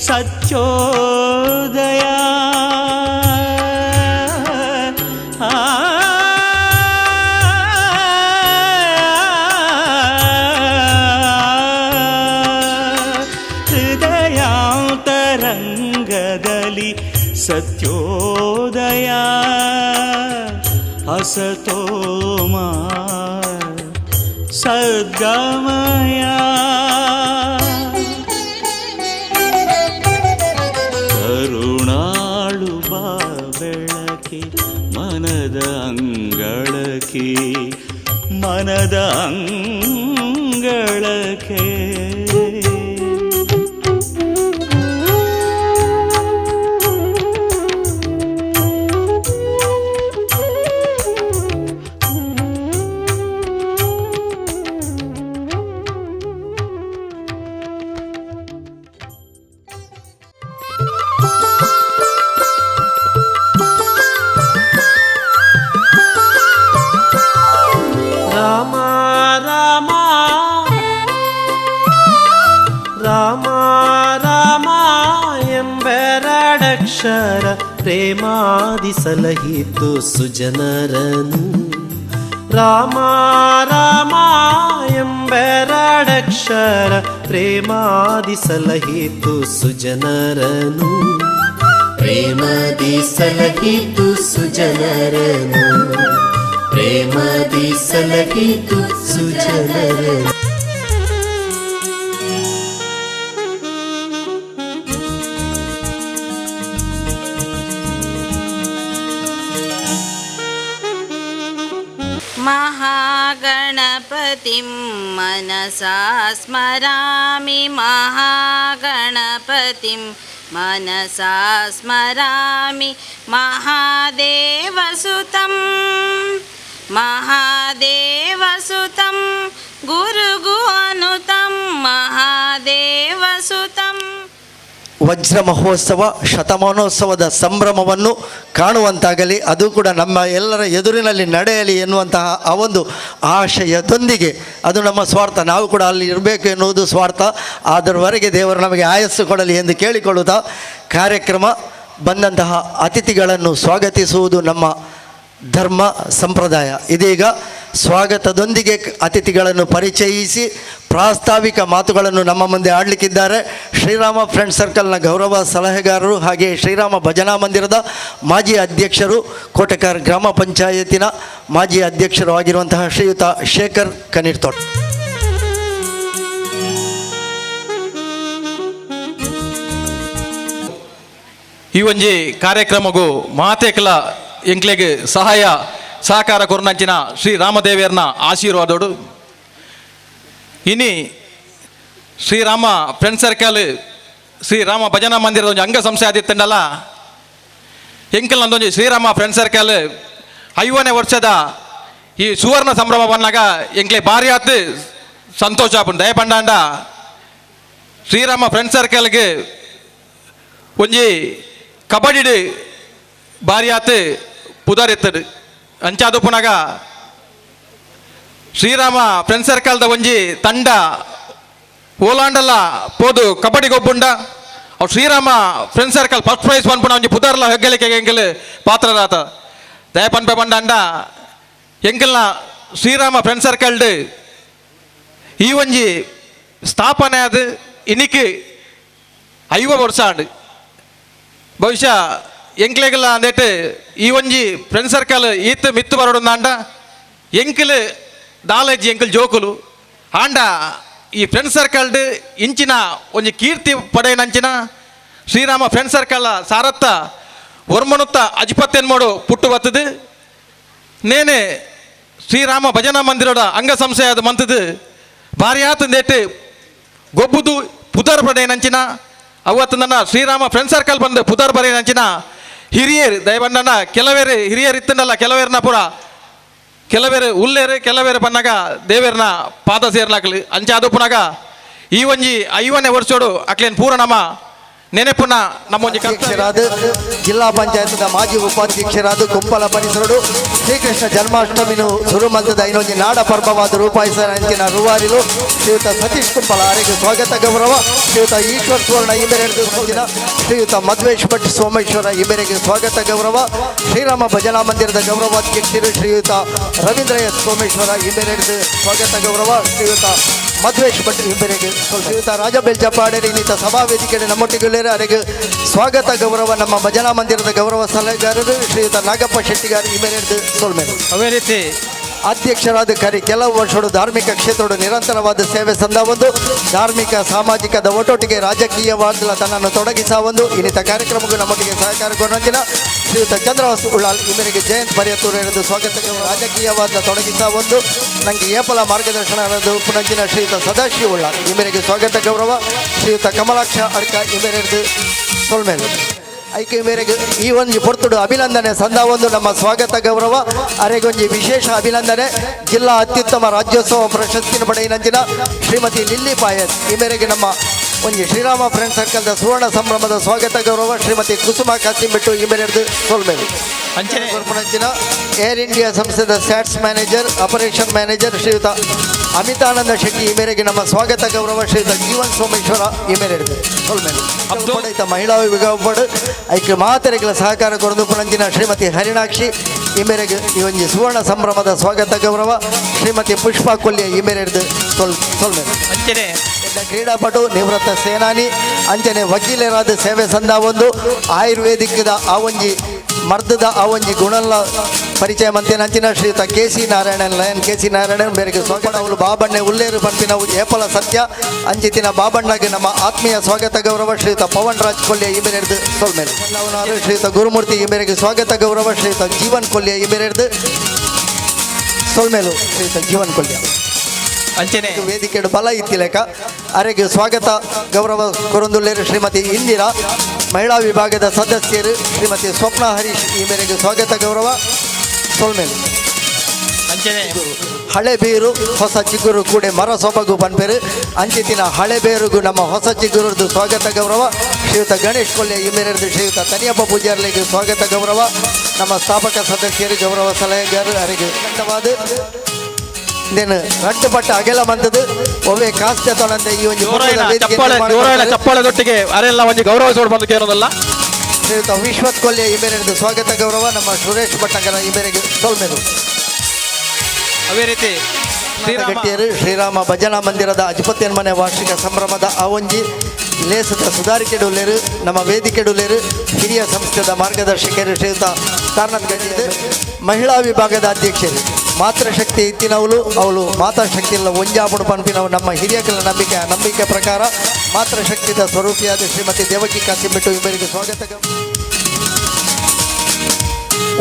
ಸತ್ಯೋದಯ. ಹೃದಯಾಂತರಂಗದಲ್ಲಿ ಸತ್ಯೋದಯ. ಅಸತೋಮಾ ಸದ್ಗಮಯ. ಮನದ ಅಂಗಳಕ್ಕೆ, ಮನದ ಅಂಗಳಕ್ಕೆ. ರಾಮ ರಾಮ ರಾಮ ರಾಮ ಎಂಬೆರಡಕ್ಷರ ಪ್ರೇಮಾದಿ ಸಲಹಿತು ಸುಜನರನು. ರಾಮ ರಾಮ ಎಂಬೆರಡಕ್ಷರ ಪ್ರೇಮಾದಿ ಸಲಹಿತು ಸುಜನರನು. ಪ್ರೇಮದಿ ಸಲಹಿತು ಸುಜನರನು. ಪ್ರೇಮದಿ ಸಲಹಿತು ಸುಜನರನು. ಮಹಾಗಣಪತಿಂ ಮನಸಾ ಸ್ಮರಾಮಿ, ಮಹಾಗಣಪತಿಂ ಮನಸಾ ಸ್ಮರಾಮಿ, ಮಹಾದೇವಸುತಂ ಮಹಾದೇವಸುತಂ ಗುರುಗುಅನುತಂ ಮಹಾದೇವಸುತಂ. ವಜ್ರ ಮಹೋತ್ಸವ ಶತಮಾನೋತ್ಸವದ ಸಂಭ್ರಮವನ್ನು ಕಾಣುವಂತಾಗಲಿ, ಅದು ಕೂಡ ನಮ್ಮ ಎಲ್ಲರ ಎದುರಿನಲ್ಲಿ ನಡೆಯಲಿ ಎನ್ನುವಂತಹ ಆ ಒಂದು ಆಶಯದೊಂದಿಗೆ, ಅದು ನಮ್ಮ ಸ್ವಾರ್ಥ, ನಾವು ಕೂಡ ಅಲ್ಲಿ ಇರಬೇಕು ಎನ್ನುವುದು ಸ್ವಾರ್ಥ. ಅದರವರೆಗೆ ದೇವರು ನಮಗೆ ಆಯಸ್ಸು ಕೊಡಲಿ ಎಂದು ಕೇಳಿಕೊಳ್ಳುತ್ತಾ ಕಾರ್ಯಕ್ರಮ ಬಂದಂತಹ ಅತಿಥಿಗಳನ್ನು ಸ್ವಾಗತಿಸುವುದು ನಮ್ಮ ಧರ್ಮ ಸಂಪ್ರದಾಯ. ಇದೀಗ ಸ್ವಾಗತದೊಂದಿಗೆ ಅತಿಥಿಗಳನ್ನು ಪರಿಚಯಿಸಿ ಪ್ರಾಸ್ತಾವಿಕ ಮಾತುಗಳನ್ನು ನಮ್ಮ ಮುಂದೆ ಆಡಲಿಕ್ಕಿದ್ದಾರೆ ಶ್ರೀರಾಮ ಫ್ರೆಂಡ್ ಸರ್ಕಲ್ನ ಗೌರವ ಸಲಹೆಗಾರರು ಹಾಗೆ ಶ್ರೀರಾಮ ಭಜನಾ ಮಂದಿರದ ಮಾಜಿ ಅಧ್ಯಕ್ಷರು, ಕೋಟೆಕಾರ್ ಗ್ರಾಮ ಪಂಚಾಯತಿನ ಮಾಜಿ ಅಧ್ಯಕ್ಷರು ಆಗಿರುವಂತಹ ಶ್ರೀಯುತ ಶೇಖರ್ ಕನೀರ್ತೋಟ. ಈ ಒಂಜಿ ಕಾರ್ಯಕ್ರಮಗೂ ಮಾತೆಕಲ ಎಂಕ್ಲೆಗ್ ಸಹಾಯ ಸಹಕಾರ ಕೊರ್ನಂಚಿನ ಶ್ರೀ ರಾಮದೇವಿಯರ್ನ ಆಶೀರ್ವಾದೋಡು. ಇನಿ ಶ್ರೀರಾಮ ಫ್ರೆಂಡ್ ಸರ್ಕಲ್ ಶ್ರೀರಾಮ ಭಜನಾ ಮಂದಿರದ ಒಂಜಿ ಅಂಗಸಂಸ್ಥೆ ಆದಿತ್ತಂಡಲ್ಲ, ಎಂಕಲ್ ನಂದೊಂಜಿ ಶ್ರೀರಾಮ ಫ್ರೆಂಡ್ ಸರ್ಕಲ್ 50ನೇ ವರ್ಷದ ಈ ಸುವರ್ಣ ಸಂಭ್ರಮ ಬಂದಾಗ ಎಂಕ್ಲೆ ಭಾರಿ ಆತು ಸಂತೋಷ ಆಪುಂಡು. ದಯಪಂಡಾಂಡ ಶ್ರೀರಾಮ ಫ್ರೆಂಡ್ ಸರ್ಕಲ್ಗೆ ಒಂಜಿ ಕಬಡ್ಡಿ ಭಾರಿ ಆತು ಪುದರಿತ್ತದು. ಅಂಚಾದು ಪುನಗ ಶ್ರೀರಾಮ ಫ್ರೆಂಡ್ ಸರ್ಕಲ್ದ ಒಂಜಿ ತಂಡ ಓಲಾಂಡಲ್ಲ ಪೋದು ಕಬಡ್ಡಿ ಗೊಬ್ಬುಂಡ ಅವು Shriram friend circle first prize ಪನ್ಪುನ ಒಂಜಿ ಪುದರ್ಲ ಹೆಗ್ಗಳಿಕೆ ಎಂಕಲ್ ಪಾತ್ರರಾತ. ದಯಪನ್ಪೆ ಪಂಡಂಡ ಎಂಕಲ್ನ ಶ್ರೀರಾಮ ಫ್ರೆಂಡ್ ಸರ್ಕಲ್ಡ್ ಈ ಒಂಜಿ ಸ್ಥಾಪನೆ ಅದು ಇನ್ನಿಕ್ಕೆ 50 ವರ್ಷ ಆಂಡ್. ಬಹುಶಃ ಎಂಕ್ಲೆಗಲ್ಲ ಅಂದೇಟ್ ಈ ಒಂಜಿ ಫ್ರೆಂಡ್ ಸರ್ಕಲ್ ಈತ್ ಮಿತ್ತು ಬರೋಡಂದಾಂಡ ಎಂಕಲ್ ದಾಲೇಜಿ ಎಂಕಲ್ ಜೋಕುಲು ಆಂಡ ಈ ಫ್ರೆಂಡ್ ಸರ್ಕಲ್ಡ್ ಇಂಚಿನ ಒಂಜಿ ಕೀರ್ತಿ ಪಡೆಯನಂಚಿನ ಶ್ರೀರಾಮ ಫ್ರೆಂಡ್ ಸರ್ಕಲ್ ಸಾರತ್ತ ಒರ್ಮನುತ್ತ ಅಜಿಪತ್ತೆನ್ಮೋಡು ಪುಟ್ಟು ಬತ್ತದು. ನೇನೆ ಶ್ರೀರಾಮ ಭಜನಾ ಮಂದಿರದ ಅಂಗಸಂಸ್ಥೆ ಅದು ಮಂತದು ಭಾರಿಯಾತ ನೇಟ್ ಗೊಬ್ಬುದು ಪುದರ್ ಪಡೆಯನಂಚಿನ ಅವತ್ತು ನನ್ನ ಶ್ರೀರಾಮ ಫ್ರೆಂಡ್ ಸರ್ಕಲ್ ಬಂದು ಪುದರ್ ಬರೆಯನಂಚಿನ ಹಿರಿಯರು ದಯಬಂಡನ ಕೆಲವೇರು ಹಿರಿಯರು ಇತ್ತಂಡಲ್ಲ, ಕೆಲವೇರ್ನ ಪುರ ಕೆಲವೇರು ಉಲ್ಲೇರು ಕೆಲವೇರು ಬನ್ನಾಗ ದೇವೇರ್ನ ಪಾದ ಸೇರ್ಲಾಕ್ಲಿ. ಅಂಚಾದು ಪುನಗ ಈ ಒಂಜಿ 50ನೇ ವರ್ಷೋಡು ಅಕ್ಲೇನ್ ಪೂರ ನಮ್ಮ ನೆನೆಪುನ ನಮ್ಮೊಂಜಿ ಅಧ್ಯಕ್ಷರಾದ ಜಿಲ್ಲಾ ಪಂಚಾಯತ್ದ ಮಾಜಿ ಉಪಾಧ್ಯಕ್ಷರಾದ ಕುಂಪಲ ಪರಿಸರಡು ಶ್ರೀಕೃಷ್ಣ ಜನ್ಮಾಷ್ಟಮಿನು ಸುರುಮಂತದ ಇನ್ನೊಂದು ನಾಡ ಪರ್ವವಾದ ರೂಪಾಯಿಸಂಚಿನ ರೂವಾರಿಲು ಶ್ರೀಯುತ ಸತೀಶ್ ಕುಂಪಲ ಅವರಿಗೆ ಸ್ವಾಗತ ಗೌರವ. ಶ್ರೀಯುತ ಈಶ್ವರ್ ಸುವರ್ಣ ಇಬ್ಬರೆಗೆ ಶ್ರೀಯುತ ಮಧ್ವೇಶ್ ಭಟ್ ಸೋಮೇಶ್ವರ ಇಬ್ಬರಿಗೆ ಸ್ವಾಗತ ಗೌರವ. ಶ್ರೀರಾಮ ಭಜನಾ ಮಂದಿರದ ಗೌರವಾಧ್ಯಕ್ಷರು ಶ್ರೀಯುತ ರವೀಂದ್ರ ಎಸ್ ಸೋಮೇಶ್ವರ ಇಬ್ಬರೆಗೆ ಸ್ವಾಗತ ಗೌರವ. ಶ್ರೀಯುತ ಮಧ್ವೇಶ್ ಭಟ್ ಇಬ್ಬರಿಗೆ ಶ್ರೀಯುತ ರಾಜ ಬೆಲ್ಚಪಾಡೆ ಇನ್ನಿತ ಸಭಾ ವೇದಿಕೆ ನಮ್ಮೊಟ್ಟಿಗೆ ಅವರಿಗೆ ಸ್ವಾಗತ ಗೌರವ. ನಮ್ಮ ಭಜನಾ ಮಂದಿರದ ಗೌರವ ಸಲಹೆಗಾರರು ಶ್ರೀಯುತ ನಾಗಪ್ಪ ಶೆಟ್ಟಿಗಾರ್ ಇಮೇಲೆ ಸೋಲ್ಮೇಲೆ. ಅದೇ ರೀತಿ ಅಧ್ಯಕ್ಷರಾದ ಕರಿ ಕೆಲವು ವರ್ಷಗಳು ಧಾರ್ಮಿಕ ಕ್ಷೇತ್ರಗಳು ನಿರಂತರವಾದ ಸೇವೆ ಸಂದ ಒಂದು ಧಾರ್ಮಿಕ ಸಾಮಾಜಿಕದ ಒಟ್ಟೊಟ್ಟಿಗೆ ರಾಜಕೀಯವಾದ ತನ್ನನ್ನು ತೊಡಗಿಸ ಒಂದು ಇನ್ನಿತ ಕಾರ್ಯಕ್ರಮಕ್ಕೂ ನಮ್ಮೊಟ್ಟಿಗೆ ಸಹಕಾರ ಕೊಡಂಚಿನ ಶ್ರೀಯುತ ಚಂದ್ರವಾಸು ಉಳ್ಳಾಲ್ ಈ ಮೇರೆಗೆ ಜಯಂತ್ ಬರಿಯತ್ತೂರು ಎಂದು ಸ್ವಾಗತ. ರಾಜಕೀಯವಾದ ತೊಡಗಿಸ ಒಂದು ನನಗೆ ಏಪಲ ಮಾರ್ಗದರ್ಶನ ಪುನಂಚಿನ ಶ್ರೀಯುತ ಸದಾಶಿವ ಉಳ್ಳಾಲ್ ಈ ಮೇರೆಗೆ ಸ್ವಾಗತ ಗೌರವ. ಶ್ರೀಯುತ ಕಮಲಾಕ್ಷ ಅಡ್ಕ ಈ ಮೇರೆದು ಸೊಲ್ಮೇಲೆ ಐಕೆ ಮೇರೆಗೆ ಈ ಒಂದು ಪೊರ್ತುಡು ಅಭಿನಂದನೆ ಸಂದ ಒಂದು ನಮ್ಮ ಸ್ವಾಗತ ಗೌರವ. ಅರೆಗೊಂಜಿ ವಿಶೇಷ ಅಭಿನಂದನೆ ಜಿಲ್ಲಾ ಅತ್ಯುತ್ತಮ ರಾಜ್ಯೋತ್ಸವ ಪ್ರಶಸ್ತಿನ ಪಡೆಯಿನಂಚಿನ ಶ್ರೀಮತಿ ಲಿಲ್ಲಿ ಪಾಯಸ್ ಈ ಮೇರೆಗೆ ನಮ್ಮ ಒಂಜಿ ಶ್ರೀರಾಮ ಫ್ರೆಂಡ್ ಸರ್ಕಲ್ದ ಸುವರ್ಣ ಸಂಭ್ರಮದ ಸ್ವಾಗತ ಗೌರವ. ಶ್ರೀಮತಿ ಕುಸುಮ ಕಾಸಿಂಬೆಟ್ಟು ಈ ಮೇರೆದು ಸೊಲ್ಮೇಲೆ. ಅಂಚನೆ ಕೊರ್ಪುನಂಚಿನ ಏರ್ ಇಂಡಿಯಾ ಸಂಸ್ಥೆದ ಸ್ಯಾಟ್ಸ್ manager, operation manager ಶ್ರೀಯುತ ಅಮಿತಾನಂದ ಶೆಟ್ಟಿ ಈ ಮೇರೆಗೆ ನಮ್ಮ ಸ್ವಾಗತ ಗೌರವ. ಶ್ರೀಯುತ ಜೀವನ್ ಸೋಮೇಶ್ವರ ಈ ಮೇರೆ ಸೊಲ್ಮೇಲೆ. ಅಬ್ದುಲ್ ಈತ ಮಹಿಳಾ ವಿಭಾಗ ಐಕ್ ಮಾತೆರೆಗಳ ಸಹಕಾರ ಕೊರದು ಪುನಂಚಿನ ಶ್ರೀಮತಿ ಹರಿಣಾಕ್ಷಿ ಈ ಮೇರೆಗೆ ಈ ಒಂಜಿ ಸುವರ್ಣ ಸಂಭ್ರಮದ ಸ್ವಾಗತ ಗೌರವ. ಶ್ರೀಮತಿ ಪುಷ್ಪಾ ಕೊಲ್ಯ ಈ ಮೇರೆ ಸೊಲ್ಮೇಲೆ. ಅಂಚನೆ ಕ್ರೀಡಾಪಟು, ನಿವೃತ್ತ ಸೇನಾನಿ, ಅಂಚನೆ ವಕೀಲರಾದ ಸೇವೆ ಸಂದ ಒಂದು ಆಯುರ್ವೇದಿಕ್ದ ಆ ಒಂಜಿ ಮರ್ದದ ಆ ಒಂಜಿ ಗುಣಲ್ಲ ಪರಿಚಯ ಮಂತೇನಂಚಿನ ಶ್ರೀಯುತ K C Narayanan, lion K C Narayanan ಬೇರೆಗೆ ಸ್ವಾಗತ. ಅವಳು ಬಾಬಣ್ಣೆ ಉಲ್ಲೇರು ಪನ್ಪಿನವು ಏಪಲ ಸತ್ಯ. ಅಂಚಿತಿನ ಬಾಬಣ್ಣಗೆ ನಮ್ಮ ಆತ್ಮೀಯ ಸ್ವಾಗತ ಗೌರವ. ಶ್ರೀಯುತ ಪವನ್ ರಾಜ್ ಕೊಲ್ಯ ಈ ಮೇರೆದು ಸೊಲ್ಮೇಲೆ. ಶ್ರೀಯುತ ಗುರುಮೂರ್ತಿ ಈ ಮೇರೆಗೆ ಸ್ವಾಗತ ಗೌರವ. ಶ್ರೀಯುತ ಜೀವನ್ ಕೊಲ್ಯ ಈ ಮೇರೆದು ಸೊಲ್ಮೇಲು. ಶ್ರೀಯುತ ಜೀವನ್ ಕೊಲ್ಯ. ಅಂಚನೆ ವೇದಿಕೆ ಬಲ ಇತ್ತಿಲೆಕ ಅರೆಗೆ ಸ್ವಾಗತ ಗೌರವ ಕೊರಂದುಲ್ಲೇರು ಶ್ರೀಮತಿ ಇಂದಿರಾ, ಮಹಿಳಾ ವಿಭಾಗದ ಸದಸ್ಯರು ಶ್ರೀಮತಿ ಸ್ವಪ್ನ ಹರೀಶ್ ಈ ಮೇರೆಗೆ ಸ್ವಾಗತ ಗೌರವ ಸೊಲ್ಮೇಲೆ. ಅಂಚನೆ ಹಳೆ ಬೀರು ಹೊಸ ಚಿಗುರು ಕೂಡೆ ಮರ ಸೊಬಗು ಪನ್ಪೇರು. ಅಂಚಿತಿನ ಹಳೆ ಬೇರುಗು ನಮ್ಮ ಹೊಸ ಚಿಗುರದ್ದು ಸ್ವಾಗತ ಗೌರವ. ಶ್ರೀಯುತ ಗಣೇಶ್ ಕೊಲ್ಯ ಈ ಮೇರೆದು ಶ್ರೀಯುತ ತನಿಯಪ್ಪ ಪೂಜಾರ್ಲಿಗೆ ಸ್ವಾಗತ ಗೌರವ. ನಮ್ಮ ಸ್ಥಾಪಕ ಸದಸ್ಯರು, ಗೌರವ ಸಲಹೆಗಾರರು ಅರೆಗೆ ನೇನು ರಡ್ಡು ಪಟ್ಟ ಅಗೆಲ ಬಂದದ್ದು ಒವ್ವೆ ಕಾಸ್ತೆ ತೊಣಂದೆ ಈ ಒಂದು ಜೋರಾಯಿನ ವೇದಿಕೆ ಚಪ್ಪಾಳೆ, ನಿರ್ಮಾಣ ಜೋರಾಯಿನ ಮಾಡ್ತಾರೆ. ಚಪ್ಪಾಳೆದೊಟ್ಟಿಗೆ ಅರೆಲ್ಲ ಒಂಜಿ ಗೌರವ ಸೋಡ್ ಬಂದು ಕೇಳೋದಲ್ಲ. ಶ್ರೀಯುತ ವಿಶ್ವತ್ ಕೊಲ್ಯ ಈ ಮೇರೆದು ಸ್ವಾಗತ ಗೌರವ. ನಮ್ಮ ಸುರೇಶ್ ಭಟ್ಟಂಗರ ಈ ಮೇರೆಗೆ ಸೊಲ್ಮೇಲು. ಅದೇ ರೀತಿ ಶ್ರೀರಾಮ ಗಟ್ಟಿಯರು ಶ್ರೀರಾಮ ಭಜನಾ ಮಂದಿರದ ಅಜಪತಿಯನ್ಮನೆ ವಾರ್ಷಿಕ ಸಂಭ್ರಮದ ಆ ಒಂಜಿ ಲೇಸದ ಸುಧಾರಿಕೆಡುಲ್ಲೇರು ನಮ್ಮ ವೇದಿಕೆಡುಲ್ಲೇರು ಹಿರಿಯ ಸಂಸ್ಥೆದ ಮಾರ್ಗದರ್ಶಕರು ಶ್ರೀಯುತ ತಾರನಾಥ್ ಗಂಜಿದೆ, ಮಹಿಳಾ ವಿಭಾಗದ ಅಧ್ಯಕ್ಷರು. ಮಾತೃಶಕ್ತಿ ಇತ್ತಿನವಳು ಅವಳು ಮಾತಾಶಕ್ತಿ ಇಲ್ಲ ಒಂಜಾಪುಡು ಪನ್ಪಿನವು ನಮ್ಮ ಹಿರಿಯಕಲ ನಂಬಿಕೆ. ಆ ನಂಬಿಕೆ ಪ್ರಕಾರ ಮಾತೃಶಕ್ತಿದ ಸ್ವರೂಪಿಯಾದ ಶ್ರೀಮತಿ ದೇವಕಿ ಕಾಸಿಂಬೆಟ್ಟು ಇವರಿಗೆ ಸ್ವಾಗತ.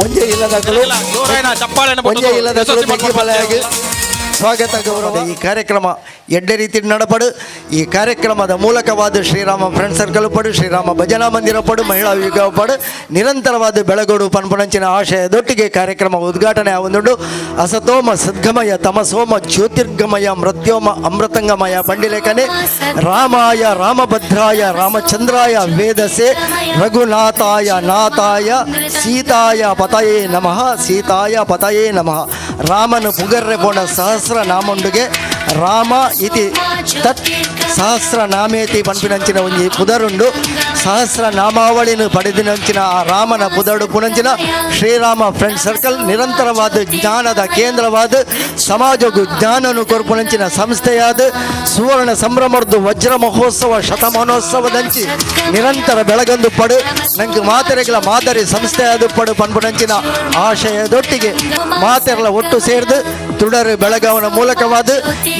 ಒಂಜೆ ಇಲ್ಲದಗಳು ಜೋರಾಯಿನ ಚಪ್ಪಾಳೆಯನ್ನು ಒಂಜೆ ಇಲ್ಲದ ಯಶಸ್ವಿ ಮಾಡ್ಕೊಂಡು ಬಲಯಾಗಿ ಸ್ವಾಗತ ಗೌರವ. ಈ ಕಾರ್ಯಕ್ರಮ ಎಡ್ಡೆ ರೀತಿ ನಡಪಡು. ಈ ಕಾರ್ಯಕ್ರಮದ ಮೂಲಕವಾದ ಶ್ರೀರಾಮ ಫ್ರೆಂಡ್ ಸರ್ಕಲ್ ಪಡು, ಶ್ರೀರಾಮ ಭಜನಾ ಮಂದಿರ ಪಡು, ಮಹಿಳಾ ವಿಭಾಗ ಪಡು ನಿರಂತರವಾದ ಬೆಳಗೋಡು ಪನ್ಪುನಂಚಿನ ಆಶಯದೊಟ್ಟಿಗೆ ಕಾರ್ಯಕ್ರಮ ಉದ್ಘಾಟನೆ ಆವೊಂದುಂಡು. ಅಸತೋಮ ಸದ್ಗಮಯ ತಮಸೋಮ ಜ್ಯೋತಿರ್ಗಮಯ ಮೃತ್ಯೋಮ ಅಮೃತಂಗಮಯ ಪಂಡಿಲೇಖನೆ ರಾಮಾಯ ರಾಮಭದ್ರಾಯ ರಾಮಚಂದ್ರಾಯ ವೇದಸೆ ರಘುನಾಥಾಯ ನಾಥಾಯ ಸೀತಾಯ ಪತಯೇ ನಮಃ, ಸೀತಾಯ ಪತಯೇ ನಮಃ. ರಾಮನು ಪುಗರ್ರೆ ಪೋಣ ಸಹಸ್ರ ನಾಮುಂಡುಗೆ ರಾಮ ಇತಿ ತತ್ ಸಹಸ್ರ ನಾಮೇತಿ ಪನ್ಪಿನಂಚಿನ ಒಂಜಿ ಪುದರುಂಡು. ಸಹಸ್ರ ನಾಮಾವಳಿನ ಪಡೆದಿನಂಚಿನ ಆ ರಾಮನ ಪುದರುಡು ಪುನಂಚಿನ ಶ್ರೀರಾಮ ಫ್ರೆಂಡ್ ಸರ್ಕಲ್ ನಿರಂತರವಾದ ಜ್ಞಾನದ ಕೇಂದ್ರವಾದ ಸಮಾಜಕ್ಕೂ ಜ್ಞಾನನು ಕೊರ್ಪುನಂಚಿನ ಸಂಸ್ಥೆಯಾದ ಸುವರ್ಣ ಸಂಭ್ರಮರ್ದು ವಜ್ರ ಮಹೋತ್ಸವ ಶತಮಾನೋತ್ಸವದಂಚಿ ನಿರಂತರ ಬೆಳಗಂದು ಪಡು ನಂಗೆ ಮಾತೆರೆಗಳ ಮಾದರಿ ಸಂಸ್ಥೆಯಾದ ಪಡು ಪನ್ಪುನಂಚಿನ ಆಶಯದೊಟ್ಟಿಗೆ ಮಾತೆರಲ ಒಟ್ಟು ಸೇರ್ದು ತುಡರು ಬೆಳಗಾವನ ಮೂಲಕವಾದ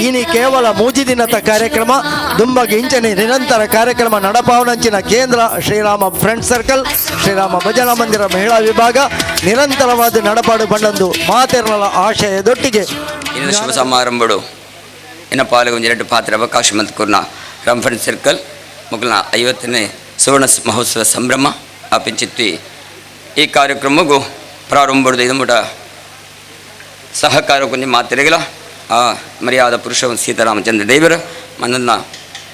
ಇನಿ ಕೇವಲ ಮೂಜಿ ದಿನದ ಕಾರ್ಯಕ್ರಮ ದುಂಬಗೆ ಇಂಚನೆ ನಿರಂತರ ಕಾರ್ಯಕ್ರಮ ನಡಪಾವನಂಚಿನ ಕೇಂದ್ರ ಶ್ರೀರಾಮ ಫ್ರೆಂಡ್ ಸರ್ಕಲ್ ಶ್ರೀರಾಮ ಭಜನಾ ಮಂದಿರ ಮಹಿಳಾ ವಿಭಾಗ ನಿರಂತರವಾದ ನಡಪಾಡು ಬಂಡಂದು ಮಾತೆರಲ ಆಶಯದೊಟ್ಟಿಗೆ ಇನ್ನು ಶುಭ ಸಮಾರಂಭಡು ಇನ್ನ ಪಾಲಿಗೆ ಒಂದು ಎರಡು ಪಾತ್ರ ಅವಕಾಶ ಮಂತ್ಕೂರ್ನ ರಾಮ್ ಫ್ರೆಂಡ್ ಸರ್ಕಲ್ ಮೊಗಲ್ನ 50ನೇ ಸುವರ್ಣ ಮಹೋತ್ಸವ ಸಂಭ್ರಮ ಆ ಪಿಂಚಿತ್ತಿ ಈ ಕಾರ್ಯಕ್ರಮಕ್ಕೂ ಪ್ರಾರಂಭದ ಇದು ಮುಟ ಸಹಕಾರ ಕೊಂಚ ಮಾತಿರಗಿಲ್ಲ. ಆ ಮರ್ಯಾದ ಪುರುಷ ಸೀತಾರಾಮಚಂದ್ರ ದೇವರ ಮನನ್ನ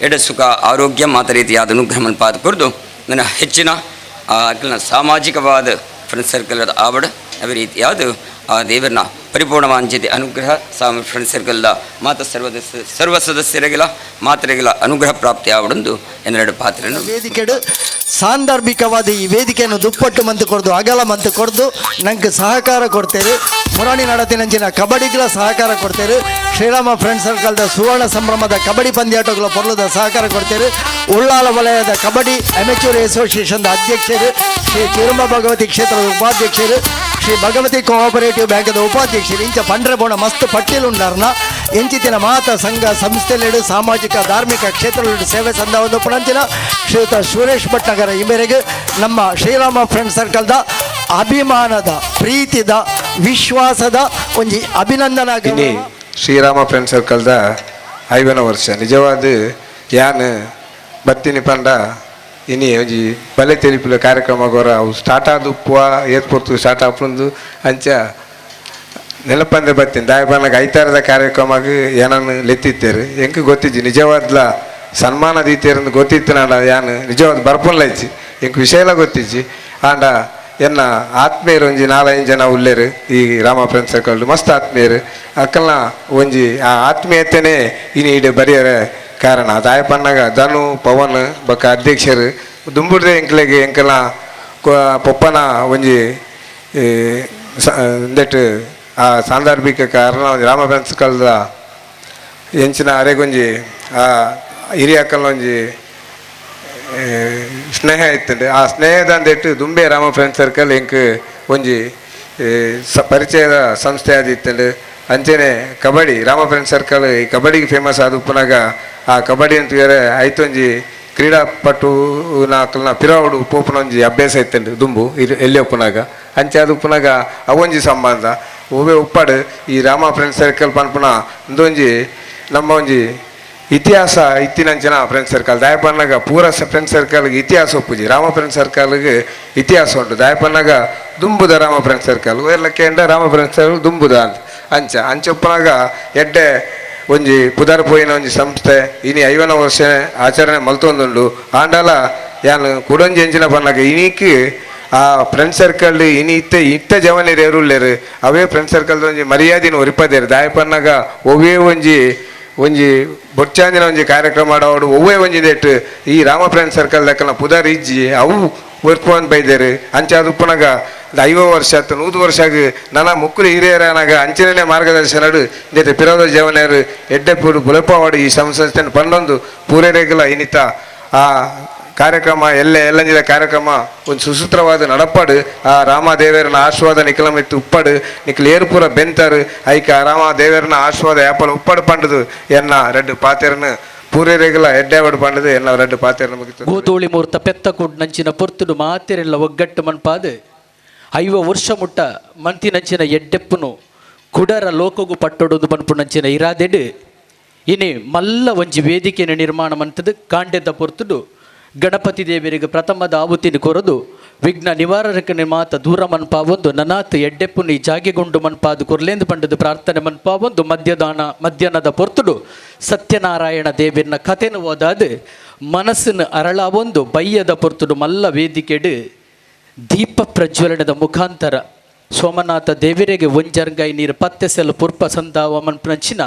ಎಡ ಸುಖ ಆರೋಗ್ಯ ಮಾತ ರೀತಿಯಾದ ಅನುಗ್ರಹವನ್ನು ಪಾದ ಕೊರದು ನನ್ನ ಹೆಚ್ಚಿನ ಆ ಅಖಿಲನ ಸಾಮಾಜಿಕವಾದ ಫ್ರೆಂಡ್ ಸರ್ಕಲ್ ಆವಡ ಅದೇ ರೀತಿಯಾದ ಆ ದೇವರನ್ನ ಪರಿಪೂರ್ಣವಾಂಚಿತ ಅನುಗ್ರಹ ಸಾಮ ಫ್ರೆಂಡ್ ಸರ್ಕಲ್ದ ಮಾತ ಸರ್ವ ಸದಸ್ಯರಿಗೆಲ್ಲ ಮಾತರಿಗೆಲ್ಲ ಅನುಗ್ರಹ ಪ್ರಾಪ್ತಿ ಆವಡೊಂದು ಎನ್ನೆರಡು ಪಾತ್ರನು ವೇದಿಕೆಡು ಸಾಂದರ್ಭಿಕವಾದ ಈ ವೇದಿಕೆಯನ್ನು ದುಪ್ಪಟ್ಟು ಮಂತು ಕೊಡ್ದು ಅಗಲ ಮಂತು ಕೊಡ್ದು ನಂಗೆ ಸಹಕಾರ ಕೊಡ್ತೇವೆ. ಮುರಾಣಿ ನಡತಿನಂಚಿನ ಕಬಡ್ಡಿಗಳ ಸಹಕಾರ ಕೊಡ್ತೇವೆ. ಶ್ರೀರಾಮ ಫ್ರೆಂಡ್ ಸರ್ಕಲ್ದ ಸುವರ್ಣ ಸಂಭ್ರಮದ ಕಬಡ್ಡಿ ಪಂದ್ಯಾಟಗಳ ಪೊರ್ಲದ ಸಹಕಾರ ಕೊಡ್ತೇವೆ. ಉಳ್ಳಾಲ ವಲಯದ ಕಬಡ್ಡಿ ಅಮೆಚೂರ್ ಅಸೋಸಿಯೇಷನ್ದ ಅಧ್ಯಕ್ಷರು ಶ್ರೀ ತಿರುಮ ಭಗವತಿ ಕ್ಷೇತ್ರದ ಉಪಾಧ್ಯಕ್ಷರು ಶ್ರೀ ಭಗವತಿ ಕೋಆಪರೇಟಿವ್ ಬ್ಯಾಂಕ್ದ ಉಪಾಧ್ಯಕ್ಷರು ಇಂಚ ಪಂಡ್ರೆ ಬೋಣ ಮಸ್ತ್ ಪಟ್ಟಿಲುಂಡರ್ನ ಎಂಚಿತಿನ ಮಾತ ಸಂಘ ಸಂಸ್ಥೆಲೆಡು ಸಾಮಾಜಿಕ ಧಾರ್ಮಿಕ ಕ್ಷೇತ್ರದಲ್ಲಿ ಸೇವೆ ಸಂದವನ್ನು ಪುಣಂಚಿನ ಶ್ರೀಯುತ ಸುರೇಶ್ ಭಟ್ನಗರ ಈ ಮೇರೆಗೆ ನಮ್ಮ ಶ್ರೀರಾಮ ಫ್ರೆಂಡ್ ಸರ್ಕಲ್ದ ಅಭಿಮಾನದ ಪ್ರೀತಿದ ವಿಶ್ವಾಸದ ಒಂಜಿ ಅಭಿನಂದನಾ. ಇನಿ ಶ್ರೀರಾಮ ಫ್ರೆಂಡ್ ಸರ್ಕಲ್ದ 50ನೇ ವರ್ಷ ನಿಜವಾದ ಯಾನ್ ಬತ್ತಿನಿ ಪಂಡ ಇನಿ ಒಂಜಿ ಬಲೆ ತೆಲಿಪುಲ ಕಾರ್ಯಕ್ರಮ ಗೊರ ಅವು ಸ್ಟಾರ್ಟ್ ಆದ ಉಪ್ಪುವ ಏರ್ಪೋರ್ಟ್ ಸ್ಟಾರ್ಟ್ ಆಪುಂದು ಅಂಚ ನೆನಪಂದೆ ಬತ್ತೀನಿ. ದಾಯ ಪನ್ನಗ ಐತಾರದ ಕಾರ್ಯಕ್ರಮಕ್ಕೆ ಏನನ್ನು ಲೆತ್ತಿತ್ತೇರು ಎಂಕ್ ಗೊತ್ತಿಜ್ಜಿ ನಿಜವಾದ್ಲ ಸನ್ಮಾನ ದೀತೇರಂದು ಗೊತ್ತಿತ್ತು ನಾಡ ಯಾನ್ ನಿಜವಾದ ಬರ್ಪೊನ್ಲ ಇಜ್ಜಿ ಎಂಕ್ ವಿಷಯ ಎಲ್ಲ ಗೊತ್ತಿಜ್ಜಿ. ಆಂಡ ಎನ್ನ ಆತ್ಮೀಯರು ಒಂಜಿ 4-5 ಜನ ಉಲ್ಲೇರು ಈ ರಾಮ ಫ್ರೆಂಡ್ ಸರ್ಕಲ್ ಮಸ್ತ್ ಆತ್ಮೀಯರು ಅಕ್ಕಲ್ನ ಒಂಜಿ ಆ ಆತ್ಮೀಯತೆನೇ ಇನಿ ಇಡೆ ಬರಿಯರ ಕಾರಣ. ದಾಯ ಪನ್ನಗ ಧನು ಪವನ್ ಬೊಕ್ಕ ಅಧ್ಯಕ್ಷರು ದುಂಬುಡ್ದೆ ಎಂಕ್ಲೆಗ್ ಎಂಕಲ್ನ ಪೊಪ್ಪನ ಒಂಜಿ ಇಂದೆಟ್ ಆ ಸಾಂದರ್ಭಿಕ ಕಾರಣ ರಾಮ ಫ್ರೆಂಡ್ಸ್ ಸರ್ಕಲ್ದ ಎಂಚಿನ ಅರೆಗೊಂಜಿ ಆ ಹಿರಿಯಕ್ಕಲ್ನ ಒಂಜಿ ಸ್ನೇಹ ಇತ್ತಂಡೆ. ಆ ಸ್ನೇಹದಂದಿಟ್ಟು ದುಂಬೆ ರಾಮ ಫ್ರೆಂಡ್ಸ್ ಸರ್ಕಲ್ ಎಂಕ್ ಒಂಜಿ ಪರಿಚಯದ ಸಂಸ್ಥೆ ಆದಿತ್ತಂಡು. ಅಂಚನೆ ಕಬಡ್ಡಿ ರಾಮ ಫ್ರೆಂಡ್ಸ್ ಸರ್ಕಲ್ ಈ ಕಬಡ್ಡಿಗೆ ಫೇಮಸ್ ಆದ ಉಪ್ಪುನಾಗ ಆ ಕಬಡ್ಡಿ ಅಂತ ಬೇರೆ ಐತೊಂಜಿ ಕ್ರೀಡಾಪಟು ನಾಕಲ್ನ ಪಿರಾವುಡು ಪೋಪುನ ಒಂಜಿ ಅಭ್ಯಾಸ ಇತ್ತಂಡು ದುಂಬು ಎಲ್ಲಿ ಉಪ್ಪುನಾಗ ಅಂಚೆ ಅದು ಉಪ್ಪುನಾಗ ಅವೊಂಜಿ ಸಂಬಂಧ ಒವ್ವೆ ಉಪ್ಪಾಡು ಈ ರಾಮ ಫ್ರೆಂಡ್ಸ್ ಸರ್ಕಲ್ ಪನ್ಪುನ ಇಂದೊಂಜಿ ನಮ್ಮ ಒಂಜಿ ಇತಿಹಾಸ ಇತ್ತಿನಂಚಿನ ಫ್ರೆಂಡ್ಸ್ ಸರ್ಕಲ್. ದಾಯಪನ್ನಾಗ ಪೂರ ಫ್ರೆಂಡ್ಸ್ ಸರ್ಕಲ್ಗೆ ಇತಿಹಾಸ ಒಪ್ಪುಜಿ, ರಾಮ ಫ್ರೆಂಡ್ಸ್ ಸರ್ಕಲ್ಗೆ ಇತಿಹಾಸ ಉಂಟು. ದಾಯಪನ್ನಾಗ ದುಂಬುದ ರಾಮ ಫ್ರೆಂಡ್ಸ್ ಸರ್ಕಲ್ ಓರ್ಲಕ್ಕೆ ರಾಮ ಫ್ರೆಂಡ್ಸ್ ಸರ್ಕಲ್ ದುಂಬುದ ಅಂತ ಅಂಚ ಅಂಚೊಪ್ಪನಾಗ ಎಡ್ಡೆ ಒಂಜಿ ಪುದರ್ ಪೋಯಿನ ಒಂಜಿ ಸಂಸ್ಥೆ ಇನಿ 50ನೇ ವರ್ಷ ಆಚರಣೆ ಮಲ್ತೊಂದುಂಡು. ಆಂಡಲ ಯಾನ್ ಕುಡೊಂಜಿ ಎಂಚಿನ ಪನ್ನಾಗ ಇನಿಕ್ ಆ ಫ್ರೆಂಡ್ ಸರ್ಕಲ್ ಇನಿ ಇತ್ತೆ ಇತ್ತ ಜವನಿರು ಏರುಲ್ಲೇರು ಅವೇ ಫ್ರೆಂಡ್ ಸರ್ಕಲ್ ಒಂಜಿ ಮರ್ಯಾದಿನ ಒರಿಪದೇರು. ದಾಯಪನ್ನಾಗ ಒವ್ವೇ ಒಂಜಿ ಒಂಜಿ ಬೊಚ್ಚಾಂಜಿನ ಒಂಜಿ ಕಾರ್ಯಕ್ರಮ ಆಡೋಡು ಒವ್ವೇ ಒಂಜಿ ದೇಟ್ ಈ ರಾಮ ಫ್ರೆಂಡ್ ಸರ್ಕಲ್ ದಕ್ಕನ ಪುದರ್ ಇಜ್ಜಿ ಅವು ಒರ್ಪೊಂದು ಬೈದೇರು. ಅಂಚ ಅದು ಉಪ್ಪನಾಗ 50 ವರ್ಷ ಆತು 100 ವರ್ಷ ಆಗಿ ನನ್ನ ಮುಕ್ಕುಲು ಹಿರಿಯರನಾಗ ಅಂಚಿನೇ ಮಾರ್ಗದರ್ಶನಡು ಇಂದೆಟ್ ಪಿರೋದ ಜವನರು ಎಡ್ಡೆಪುಡು ಬುಲೆಪವಾಡು ಈ ಸಂಸ್ಥೆಯನ್ನು ಪನ್ನೊಂದು ಪೂರೇರೆಗಲ ಇನಿತ ಆ ಕಾರ್ಯಕ್ರಮ ಎಲ್ಲ ಎಲ್ಲಂಜಿದ ಕಾರ್ಯಕ್ರಮ ಒಂದು ಸುಸೂತ್ರವಾದ ನಡಪಾಡು. ಆ ರಾಮದೇವರನ ಆಶೀರ್ವಾದ ನಿಖಲಮಿತ್ತು ಉಪ್ಪಾಡು ನಿಖಲ್ ಏರ್ಪುರ ಬೆಂತಾರು ಐಕ ರಾಮದೇವರನ ಆಶೀರ್ವಾದ ಯಾಪಲ ಉಪ್ಪಾಡು ಪಂಡದು ಎನ್ನ ರೆಡ್ಡು ಪಾತೆರನು ಪೂರೇರೆಗಲ ಎಡ್ಡೆವಾಡು ಪಂಡದು ಎನ್ನ ರೆಡ್ಡು ಪಾತೆರನ ಮುಗಿತು. ಗೋಧೂಳಿ ಮೂರ್ತ ಪೆತ್ತ ಕೂಡ್ ನಂಚಿನ ಪೊರ್ತುಡು ಮಾತೆರೆಲ್ಲ ಒಗ್ಗಟ್ಟು ಮನ್ಪಾದು 50 ವರ್ಷ ಮುಟ್ಟ ಮಂತಿನಂಚಿನ ಎಡ್ಡೆಪ್ಪುನು ಕುಡರ ಲೋಕಗು ಪಟ್ಟೊಡೋದು ಪನ್ಪು ನಂಚಿನ ಇರಾದೆಡು ಇನಿ ಮಲ್ಲ ಒಂಜಿ ವೇದಿಕೆಯನ್ನು ನಿರ್ಮಾಣ ಮಂತದು ಕಾಂಡೆದ ಪೊರ್ತುಡು ಗಣಪತಿ ದೇವರಿಗೆ ಪ್ರಥಮದ ಆಹುತಿನ ಕೊರದು ವಿಘ್ನ ನಿವಾರಕ ಮಾತ ದೂರ ಮನ್ಪಾವೊಂದು ನನಾತ್ ಎಡ್ಡೆಪ್ಪುನಿ ಜಾಗೆಗೊಂಡು ಮನ್ಪಾದು ಕೊರ್ಲೇಂದು ಪಂಡದು ಪ್ರಾರ್ಥನೆ ಮನ್ಪಾವೊಂದು ಮಧ್ಯಾಹ್ನದ ಪೊರ್ತುಡು ಸತ್ಯನಾರಾಯಣ ದೇವಿನ ಕಥೆನು ಓದಾದು ಮನಸ್ಸನ್ನು ಅರಳಾವೊಂದು ಬಯ್ಯದ ಪೊರ್ತುಡು ಮಲ್ಲ ವೇದಿಕೆಡು ದೀಪ ಪ್ರಜ್ವಲನದ ಮುಖಾಂತರ ಸೋಮನಾಥ ದೇವರಿಗೆ ಒಂಜರ್ಗೈ ನೀರು ಪತ್ತೆಸಲು ಪುರ್ಪ ಸಂದಾವ ಮನ್ಪನಂಚಿನ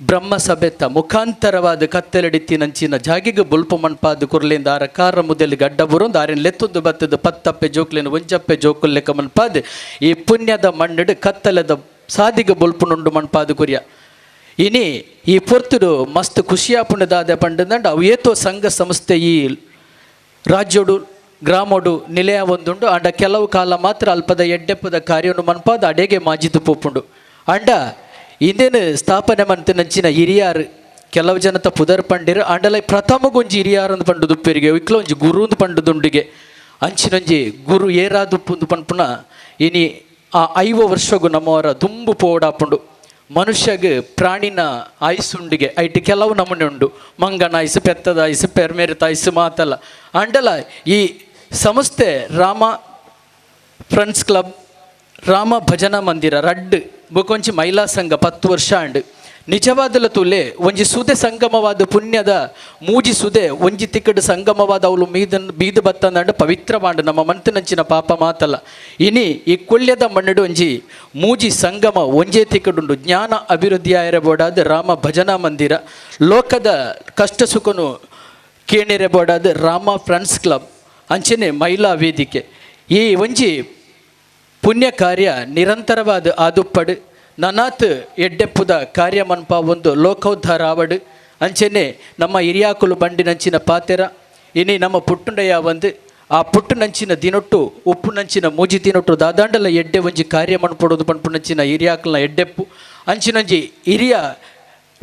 ಬ್ರಹ್ಮ ಸಭೆತ ಮುಖಾಂತರವಾದ ಕತ್ತೆಲಡಿತ್ತಿನಂಚಿನ ಜಾಗಿಗೆ ಬುಲ್ಪು ಮಣ್ಪಾದ ಕುರ್ಲಿಂದ ಆರ ಕಾರ ಮುದೆಲಿ ಗಡ್ಡ ಬುರುಂದು ಆರಿನ ಲೆತ್ತೊಂದು ಬತ್ತದ ಪತ್ತಪ್ಪೆ ಜೋಕ್ಲಿನ ಒಂಜಪ್ಪೆ ಜೋಕುಲ್ಲೆಕ್ಕ ಮನ್ಪಾದ ಈ ಪುಣ್ಯದ ಮಣ್ಣಿಡು ಕತ್ತಲದ ಸಾದಿಗೆ ಬುಲ್ಪುನುಂಡು ಮಣ್ಪಾದ ಕುರಿಯ. ಇನಿ ಈ ಪೊರ್ತುಡು ಮಸ್ತ್ ಖುಷಿಯ ಪುಣ್ಯದಾದ ಪಂಡಂದಂಡ ಅವು ಏತೋ ಸಂಘ ಸಂಸ್ಥೆ ಈ ರಾಜ್ಯೋಡು ಗ್ರಾಮೋಡು ನಿಲಯ ಒಂದುಂಡು. ಅಂಡ ಕೆಲವು ಕಾಲ ಮಾತ್ರ ಅಲ್ಪದ ಎಡ್ಡೆಪ್ಪದ ಕಾರ್ಯವನ್ನು ಮನ್ಪಾದ ಅಡೆಗೆ ಮಾಜಿದು ಪೋಪುಂಡು. ಅಂಡ ಇಂದೇನು ಸ್ಥಾಪನೆ ಮಂತಿನಂಚಿನ ಹಿರಿಯಾರು ಕೆಲವು ಜನತ ಪುದರ್ ಪಂಡಿರು ಅಂಡಲ ಪ್ರಥಮಗೊಂಜಿ ಹಿರಿಯಾರಂದು ಪಂಡು ದುಪ್ಪೆರಿಗೆ ಇಕ್ಲ ಒಂಜಿ ಗುರುಂದು ಪಂಡುದುಂಡಿಗೆ ಅಂಚಿನೊಂಜಿ ಗುರು ಏರಾದುಪ್ಪುಂದು ಪನ್ಪುನ ಇನಿ ಆ 50 ವರ್ಷಗೂ ನಮ್ಮವರ ದುಂಬು ಪೋಡಾಪುಂಡು. ಮನುಷ್ಯಗೆ ಪ್ರಾಣಿನ ಆಯುಸ್ಸುಂಡಿಗೆ ಐಟ್ ಕೆಲವು ನಮೂನೆ ಉಂಡು, ಮಂಗನ ಆಯುಸ್ಸು ಪೆತ್ತದ ಆಯುಸ್ಸು ಪೆರ್ಮೇರಿತ ಆಯುಸ್ಸು ಮಾತಲ್ಲ. ಅಂಡಲ ಈ ಸಂಸ್ಥೆ ರಾಮ ಫ್ರೆಂಡ್ಸ್ ಕ್ಲಬ್ ರಾಮ ಭಜನಾ ಮಂದಿರ ರಡ್ಡು ಬೊಕೊಂಚಿ ಮಹಿಳಾ ಸಂಘ 10 ವರ್ಷ ಅಂಡು ನಿಜವಾದಲ ತುಲೆ ಒಂಜಿ ಸುದೆ ಸಂಗಮವಾದ ಪುಣ್ಯದ ಮೂಜಿ ಸುದೆ ಒಂಜಿ ತಿಕ್ಕಡು ಸಂಗಮವಾದ ಅವಳು ಬೀದು ಬತ್ತಂದಂಡು ಪವಿತ್ರವಾಂಡು ನಮ್ಮ ಮಂತಿನಂಚಿನ ಪಾಪ ಮಾತಲ್ಲ. ಇನಿ ಈ ಕೊಲ್ಯದ ಮಣ್ಣಡು ಒಂಜಿ ಮೂಜಿ ಸಂಗಮ ಒಂಜೇ ತಿಕ್ಕಡುಂಡು ಜ್ಞಾನ ಅಭಿವೃದ್ಧಿ ಆಯಿರಬೋಡಾದ ರಾಮ ಭಜನಾ ಮಂದಿರ ಲೋಕದ ಕಷ್ಟ ಸುಖನು ಕೇಣಿರಬೋಡಾದ ರಾಮ ಫ್ರೆಂಡ್ಸ್ ಕ್ಲಬ್ ಅಂಚನೆ ಮಹಿಳಾ ವೇದಿಕೆ ಈ ಒಂಜಿ ಪುಣ್ಯ ಕಾರ್ಯ ನಿರಂತರವಾದ ಆದುಪ್ಪಡು ನನಾತ್ ಎಡ್ಡೆಪ್ಪುದ ಕಾರ್ಯ ಮನ್ಪ ಒಂದು ಲೋಕೋದ್ಧಾರ ಆವಡು ಅಂಚನೆ ನಮ್ಮ ಹಿರಿಯಾಕುಲು ಬಂಡಿನಂಚಿನ ಪಾತೆರ ಇನಿ ನಮ್ಮ ಪುಟ್ಟುಂಡಯ್ಯ ಒಂದು ಆ ಪುಟ್ಟುನಂಚಿನ ದಿನೊಟ್ಟು ಉಪ್ಪುನಂಚಿನ ಮೂಜಿ ದಿನೊಟ್ಟು ದಾದಾಂಡಲ ಎಡ್ಡೆ ಒಂಜಿ ಕಾರ್ಯ ಮನ್ಪೊಡೋದು ಪನ್ಪುನಂಚಿನ ಹಿರಿಯಾಕುಲ್ನ ಎಡ್ಡೆಪ್ಪು ಅಂಚಿನಂಜಿ ಹಿರಿಯ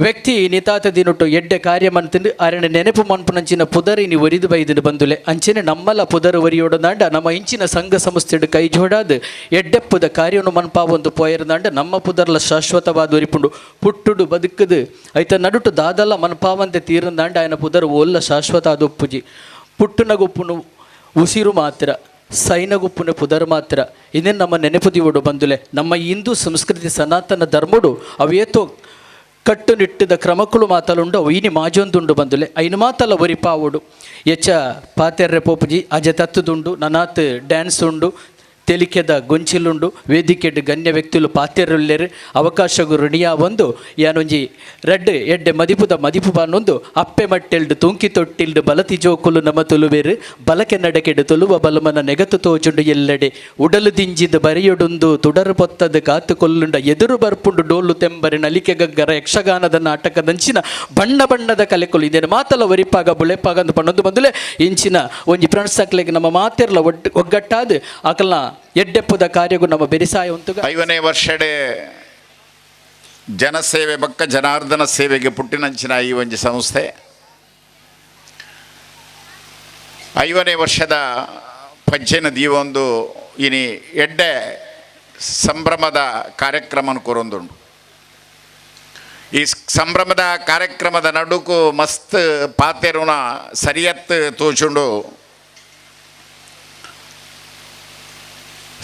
ವ್ಯಕ್ತಿ ನಿತಾತ ದಿನೊಟ್ಟು ಎಡ್ಡೆ ಕಾರ್ಯ ಮಂತಂದು ಅರಣ ನೆನಪು ಮನ್ಪುನಂಚಿನ ಪುದರಿ ನೀ ಒರಿದು ಬೈದು ಬಂದುಲೆ ಅಂಚನೆ ನಮ್ಮಲ ಪುದರು ಒರಿಯೋಡದಾಂಡ ನಮ್ಮ ಇಂಚಿನ ಸಂಘ ಸಂಸ್ಥೆಡು ಕೈ ಜೋಡಾದು ಎಡ್ಡೆಪ್ಪುದ ಕಾರ್ಯವನ್ನು ಮನ್ಪಾವೊಂದು ಪೋಯರ್ದಾಂಡ ನಮ್ಮ ಪುದರ್ಲ ಶಾಶ್ವತವಾದ ಒರಿಪುಂಡು ಪುಟ್ಟುಡು ಬದುಕದು ಐತ ನಡುಟು ದಾದಲ ಮನ್ಪಾವಂತೆ ತೀರಂದಾಂಡ ಆಯನ ಪುದರು ಒಲ್ಲ ಶಾಶ್ವತ ಅದು ಒಪ್ಪುಜಿ ಪುಟ್ಟುನಗುಪ್ಪುನು ಉಸಿರು ಮಾತ್ರ ಸೈನಗುಪ್ಪುನ ಪುದರ್ ಮಾತ್ರ ಇನ್ನೇನು ನಮ್ಮ ನೆನಪು ದಿವಡು ಬಂದುಲೆ ನಮ್ಮ ಹಿಂದೂ ಸಂಸ್ಕೃತಿ ಸನಾತನ ಧರ್ಮಡು ಅವೇತೋ ಕಟ್ಟುನಿಟ್ಟಿದ ಕ್ರಮಕ್ಕಳು ಮಾತಲುಂಡು ಅವು ಇನಿ ಮಾಜೊಂದುಂಡು ಬಂದುಲೆ ಐನು ಮಾತಲ್ಲ ಒರಿಪಾವುಡು ಎಚ್ಚ ಪಾತೆರ್ರೆ ಪೋಪುಜಿ ಅಜೆ ತತ್ತುದುಂಡು ನನಾತ್ ಡ್ಯಾನ್ಸ್ ಉಂಡು ತೆಲಿಕೆದ ಗೊಂಚಿಲುಂಡು ವೇದಿಕೆಡ್ ಗಣ್ಯ ವ್ಯಕ್ತಿಲು ಪಾತೆರುಲ್ಲೆರು ಅವಕಾಶಗು ಋಣಿಯ ಒಂದು ಯಾನೊಂಜಿ ರಡ್ಡ್ ಎಡ್ಡೆ ಮದಿಪುದ ಮದಿಪು ಬಾನೊಂದು ಅಪ್ಪೆ ಮಟ್ಟೆಲ್ಡು ತೂಂಕಿ ತೊಟ್ಟಿಲ್ಡು ಬಲತಿ ಜೋಕುಲು ನಮ ತುಲುವೆರು ಬಲಕೆ ನಡಕೆಡು ತುಲುವ ಬಲಮನ ನೆಗತು ತೋಜುಂಡು ಎಲ್ಲೆಡೆ ಉಡಲು ದಿಂಜಿದ ಬರೆಯೊಡುಂದು ತುಡರು ಪೊತ್ತದ ಕಾತು ಕೊಲ್ಲುಂಡ ಎದುರು ಬರ್ಪುಂಡು ಡೋಲು ತೆಂಬರೆ ನಲಿಕೆ ಗಗ್ಗರ ಯಕ್ಷಗಾನದ ನಾಟಕದಂಚಿನ ಬಣ್ಣ ಬಣ್ಣದ ಕಲೆಕೊಲು ಇದೇನು ಮಾತಲ್ಲ ಒರಿಪಾಗ ಬುಳೆಪಾಗ ಅಂದು ಪಣ್ಣೊಂದು ಬಂದುಲೆ ಇಂಚಿನ ಒಂಜಿ ಫ್ರೆಂಡ್ಸ್ ನಮ್ಮ ಮಾತೆರ್ಲ ಒಗ್ಗಟ್ಟಾದ ಅಕಲ್ನ ಎಡ್ಡೆಪ್ಪದ ಕಾರ್ಯಗೂ ನಮ್ಮ ಬೆರಿಸಾಯ ಉಂಟು. 5ನೇ ವರ್ಷಡೆ ಜನಸೇವೆ ಬಕ್ಕ ಜನಾರ್ದನ ಸೇವೆಗೆ ಪುಟ್ಟಿನಂಚಿನ ಈ ಒಂದು ಸಂಸ್ಥೆ 5ನೇ ವರ್ಷದ ಪಂಚೆನ ದೀವೊಂದು ಇನಿ ಎಡ್ಡೆ ಸಂಭ್ರಮದ ಕಾರ್ಯಕ್ರಮ ಕೊರೊಂದುಂಡು. ಈ ಸಂಭ್ರಮದ ಕಾರ್ಯಕ್ರಮದ ನಡುಕು ಮಸ್ತ್ ಪಾತೆರುನ ಸರಿಯತ್ ತೋಚುಂಡು.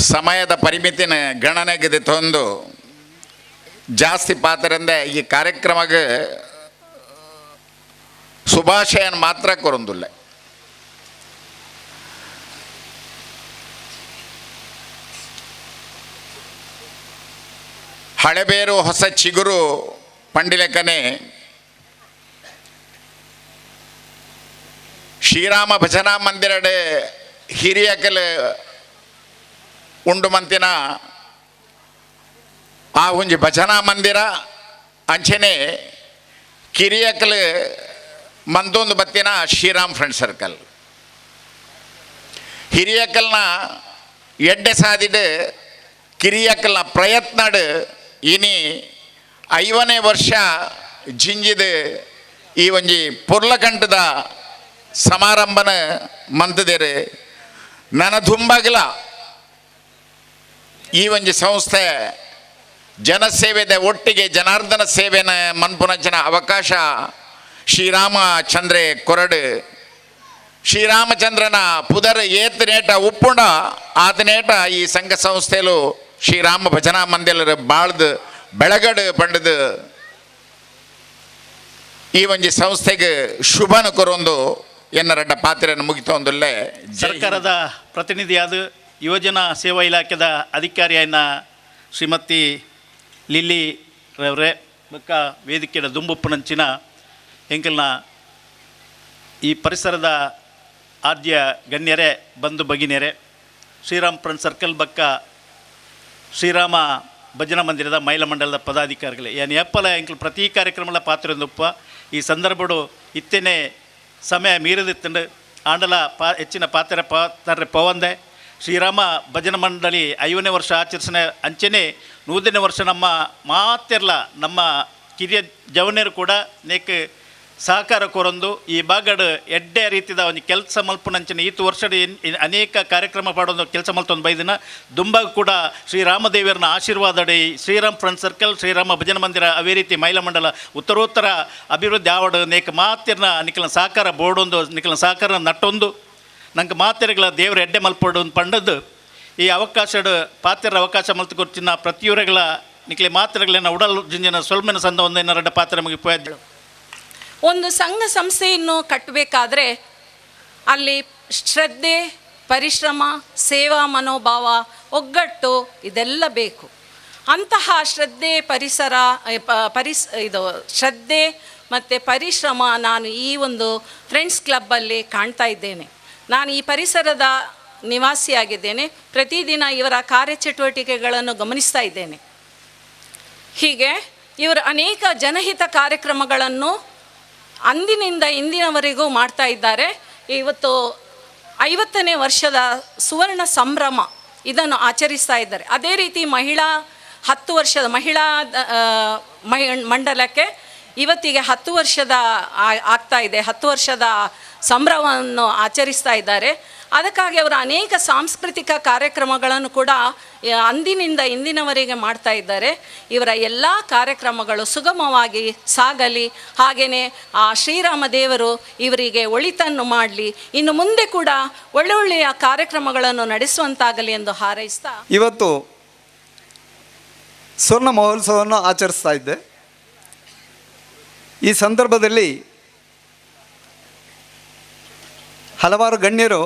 ಸಮಯದ ಪರಿಮಿತಿನ ಗಣನೆಗೆ ತಂದು ಜಾಸ್ತಿ ಪಾತ್ರಂದೆ ಈ ಕಾರ್ಯಕ್ರಮಕ್ಕೆ ಶುಭಾಶಯನ ಮಾತ್ರ ಕೊರೊಂದುಲ್ಲ. ಹಳೆಬೇರು ಹೊಸ ಚಿಗುರು ಪಂಡಿಲೆಕ್ಕನೆ ಶ್ರೀರಾಮ ಭಜನಾ ಮಂದಿರಡೆ ಹಿರಿಯಕಲ ಉಂಡು ಮಂತಿನ ಆ ಒಂಜಿ ಭಜನಾ ಮಂದಿರ ಅಂಚನೆ ಕಿರಿಯಕಲ್ ಮಂದೊಂದು ಬತ್ತಿನ ಶ್ರೀರಾಮ್ ಫ್ರೆಂಡ್ ಸರ್ಕಲ್ ಹಿರಿಯಕಲ್ನ ಎಡ್ಡೆ ಸಾದಿಡು ಕಿರಿಯಕಲ್ನ ಪ್ರಯತ್ನಡು ಇನಿ 5ನೇ ವರ್ಷ ಜಿಂಜಿದ ಈ ಒಂಜಿ ಪೊರ್ಲಕಂಟದ ಸಮಾರಂಭನ ಮಂತದೇರೆ ನನ್ನ ದುಂಬಾಗಲ ಈ ಒಂಜಿ ಸಂಸ್ಥೆ ಜನಸೇವೆದ ಒಟ್ಟಿಗೆ ಜನಾರ್ದನ ಸೇವೆನ ಮನ್ಪುನಂಚಿನ ಅವಕಾಶ ಶ್ರೀರಾಮಚಂದ್ರೆ ಕೊರಡು ಶ್ರೀರಾಮಚಂದ್ರನ ಪುದರ್ ಏತನೇಟ ಉಪ್ಪುಂಡ ಆತನೇಟ ಈ ಸಂಘ ಸಂಸ್ಥೆಲು ಶ್ರೀರಾಮ ಭಜನಾ ಮಂದಿರ ಬಾಳ್ದು ಬೆಳಗಡು ಪಂಡದು ಈ ಒಂಜಿ ಸಂಸ್ಥೆಗೆ ಶುಭನ ಕೊರೊಂದು ಎನ್ನ ರಡ್ಡ ಪಾತ್ರೆಯನ್ನು ಮುಗಿತೊಂದುಲ್ಲೇ. ಸರ್ಕಾರದ ಪ್ರತಿನಿಧಿಯಾದ ಯುವಜನ ಸೇವಾ ಇಲಾಖೆದ ಅಧಿಕಾರಿಯನ್ನ ಶ್ರೀಮತಿ ಲಿಲ್ಲಿ ರವರೇ ಬೊಕ್ಕ ವೇದಿಕೆಯ ದುಂಬುಪ್ಪನಂಚಿನ ಎಂಕಲ್ನ ಈ ಪರಿಸರದ ಆದ್ಯ ಗಣ್ಯರೇ ಬಂಧು ಭಗಿನಿಯರೇ, ಶ್ರೀರಾಮ್ ಫ್ರೆಂಡ್ ಸರ್ಕಲ್ ಬಕ್ಕ ಶ್ರೀರಾಮ ಭಜನಾ ಮಂದಿರದ ಮಹಿಳಾ ಮಂಡಲದ ಪದಾಧಿಕಾರಿಗಳೇ, ಏನು ಎಪ್ಪಲ ಎಂಕಲ್ ಪ್ರತಿ ಕಾರ್ಯಕ್ರಮದ ಪಾತ್ರದೊಪ್ಪ ಈ ಸಂದರ್ಭಡು ಇತ್ತೇನೆ ಸಮಯ ಮೀರದಿತ್ತಂಡು ಆಂಡಲ ಪಾ ಹೆಚ್ಚಿನ ಪಾತ್ರ ಪಾತ್ರೆ ಪವಂದೆ ಶ್ರೀರಾಮ ಭಜನಾ ಮಂಡಳಿ 5ನೇ ವರ್ಷ ಆಚರಿಸಿನ ಅಂಚೆನೆ 100ನೇ ವರ್ಷ ನಮ್ಮ ಮಾತೆರ್ಲ ನಮ್ಮ ಕಿರಿಯ ಜವನರು ಕೂಡ ನೇಕ್ ಸಹಕಾರ ಕೊರೊಂದು ಈ ಭಾಗಡ್ ಎಡ್ಡೆ ರೀತಿದ ಒಂದು ಕೆಲಸ ಮಲ್ಪುನಂಚಿನ ಈತು ವರ್ಷದ ಅನೇಕ ಕಾರ್ಯಕ್ರಮ ಪಾಡೊಂದು ಕೆಲಸ ಮಲ್ತೊಂದು ಬೈದಿನ ದುಂಬಾಗ ಕೂಡ ಶ್ರೀರಾಮದೇವಿಯರನ್ನ ಆಶೀರ್ವಾದಡಿ ಶ್ರೀರಾಮ್ ಫ್ರೆಂಡ್ ಸರ್ಕಲ್ ಶ್ರೀರಾಮ ಭಜನಾ ಮಂದಿರ ಅವೇ ರೀತಿ ಮಹಿಳಾ ಮಂಡಲ ಉತ್ತರೋತ್ತರ ಅಭಿವೃದ್ಧಿ ಆವಡು ನೇಕ ಮಾತಿರ್ನ ನಿಖಲ ಸಹಕಾರ ಬೋರ್ಡೊಂದು ನಿಖಲ ಸಹಕಾರ ನಟ್ಟೊಂದು ನಂಗೆ ಮಾತೆರೆಗಳ ದೇವರ ಎಡ್ಡೆ ಮಲ್ಪಡು ಪಂಡದ್ದು ಈ ಅವಕಾಶಡ್ ಪಾತ್ರ ಅವಕಾಶ ಮಲ್ತು ಕೊರ್ಚಿನ ಪ್ರತಿಯೂರೆಗಳ ನಿಕ್ಲೆ ಮಾತ್ರೆಗಳನ್ನ ಉಡಲ್ ಜಿಂಜಿನ ಸೊಲ್ಮೆನ ಸಂದ ಒಂದೇನ ಪಾತ್ರ ಮುಗಿಪೋಯ್ದು. ಒಂದು ಸಂಘ ಸಂಸ್ಥೆಯನ್ನು ಕಟ್ಟಬೇಕಾದ್ರೆ ಅಲ್ಲಿ ಶ್ರದ್ಧೆ, ಪರಿಶ್ರಮ, ಸೇವಾ ಮನೋಭಾವ, ಒಗ್ಗಟ್ಟು ಇದೆಲ್ಲ ಬೇಕು. ಅಂತಹ ಶ್ರದ್ಧೆ, ಪರಿಸರ ಇದು ಶ್ರದ್ಧೆ ಮತ್ತು ಪರಿಶ್ರಮ ನಾನು ಈ ಒಂದು ಫ್ರೆಂಡ್ಸ್ ಕ್ಲಬ್ಬಲ್ಲಿ ಕಾಣ್ತಾ ಇದ್ದೇನೆ. ನಾನು ಈ ಪರಿಸರದ ನಿವಾಸಿಯಾಗಿದ್ದೇನೆ. ಪ್ರತಿದಿನ ಇವರ ಕಾರ್ಯಚಟುವಟಿಕೆಗಳನ್ನು ಗಮನಿಸ್ತಾ ಇದ್ದೇನೆ. ಹೀಗೆ ಇವರು ಅನೇಕ ಜನಹಿತ ಕಾರ್ಯಕ್ರಮಗಳನ್ನು ಅಂದಿನಿಂದ ಇಂದಿನವರೆಗೂ ಮಾಡ್ತಾ ಇದ್ದಾರೆ. ಇವತ್ತು 50ನೇ ವರ್ಷದ ಸುವರ್ಣ ಸಂಭ್ರಮ ಇದನ್ನು ಆಚರಿಸ್ತಾ ಇದ್ದಾರೆ. ಅದೇ ರೀತಿ ಮಹಿಳಾ 10 ವರ್ಷದ ಮಹಿಳಾ ಮಂಡಲಕ್ಕೆ ಇವತ್ತಿಗೆ 10 ವರ್ಷದ ಆಗ್ತಾ ಇದೆ, 10 ವರ್ಷದ ಸಂಭ್ರಮವನ್ನು ಆಚರಿಸ್ತಾ ಇದ್ದಾರೆ. ಅದಕ್ಕಾಗಿ ಅವರು ಅನೇಕ ಸಾಂಸ್ಕೃತಿಕ ಕಾರ್ಯಕ್ರಮಗಳನ್ನು ಕೂಡ ಅಂದಿನಿಂದ ಇಂದಿನವರೆಗೆ ಮಾಡ್ತಾ ಇದ್ದಾರೆ. ಇವರ ಎಲ್ಲ ಕಾರ್ಯಕ್ರಮಗಳು ಸುಗಮವಾಗಿ ಸಾಗಲಿ, ಹಾಗೆಯೇ ಆ ಶ್ರೀರಾಮ ದೇವರು ಇವರಿಗೆ ಒಳಿತನ್ನು ಮಾಡಲಿ, ಇನ್ನು ಮುಂದೆ ಕೂಡ ಒಳ್ಳೊಳ್ಳೆಯ ಕಾರ್ಯಕ್ರಮಗಳನ್ನು ನಡೆಸುವಂತಾಗಲಿ ಎಂದು ಹಾರೈಸ್ತಾ ಇವತ್ತು ಸ್ವರ್ಣ ಮಹೋತ್ಸವವನ್ನು ಆಚರಿಸ್ತಾ ಇದ್ದೆ. ಈ ಸಂದರ್ಭದಲ್ಲಿ ಹಲವಾರು ಗಣ್ಯರು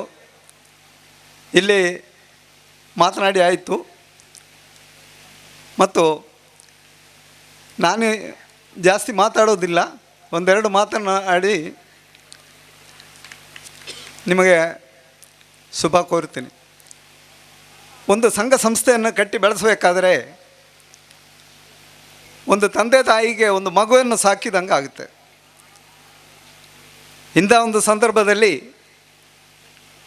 ಇಲ್ಲಿ ಮಾತನಾಡಿ ಆಯಿತು ಮತ್ತು ನಾನು ಜಾಸ್ತಿ ಮಾತಾಡೋದಿಲ್ಲ, ಒಂದೆರಡು ಮಾತನಾಡಿ ನಿಮಗೆ ಶುಭ ಕೋರ್ತೀನಿ. ಒಂದು ಸಂಘ ಸಂಸ್ಥೆಯನ್ನು ಕಟ್ಟಿ ಬೆಳೆಸಬೇಕಾದರೆ ಒಂದು ತಂದೆ ತಾಯಿಗೆ ಒಂದು ಮಗುವನ್ನು ಸಾಕಿದಂಗೆ ಆಗುತ್ತೆ. ಇಂಥ ಒಂದು ಸಂದರ್ಭದಲ್ಲಿ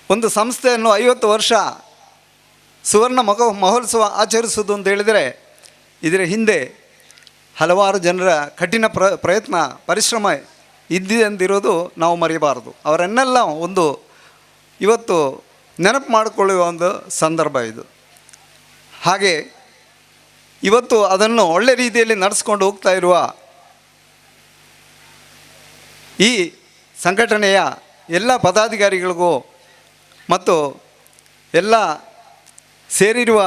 ಒಂದು ಸಂಸ್ಥೆಯನ್ನು 50 ವರ್ಷ ಸುವರ್ಣ ಮಹೋತ್ಸವ ಆಚರಿಸುವುದು ಅಂತ ಹೇಳಿದರೆ ಇದರ ಹಿಂದೆ ಹಲವಾರು ಜನರ ಕಠಿಣ ಪ್ರಯತ್ನ ಪರಿಶ್ರಮ ಇದ್ದಿದೆಂದಿರೋದು ನಾವು ಮರೆಯಬಾರದು. ಅವರನ್ನೆಲ್ಲ ಒಂದು ಇವತ್ತು ನೆನಪು ಮಾಡಿಕೊಳ್ಳುವ ಒಂದು ಸಂದರ್ಭ ಇದು. ಹಾಗೆ ಇವತ್ತು ಅದನ್ನು ಒಳ್ಳೆ ರೀತಿಯಲ್ಲಿ ನಡೆಸ್ಕೊಂಡು ಹೋಗ್ತಾ ಇರುವ ಈ ಸಂಘಟನೆಯ ಎಲ್ಲ ಪದಾಧಿಕಾರಿಗಳಿಗೂ ಮತ್ತು ಎಲ್ಲ ಸೇರಿರುವ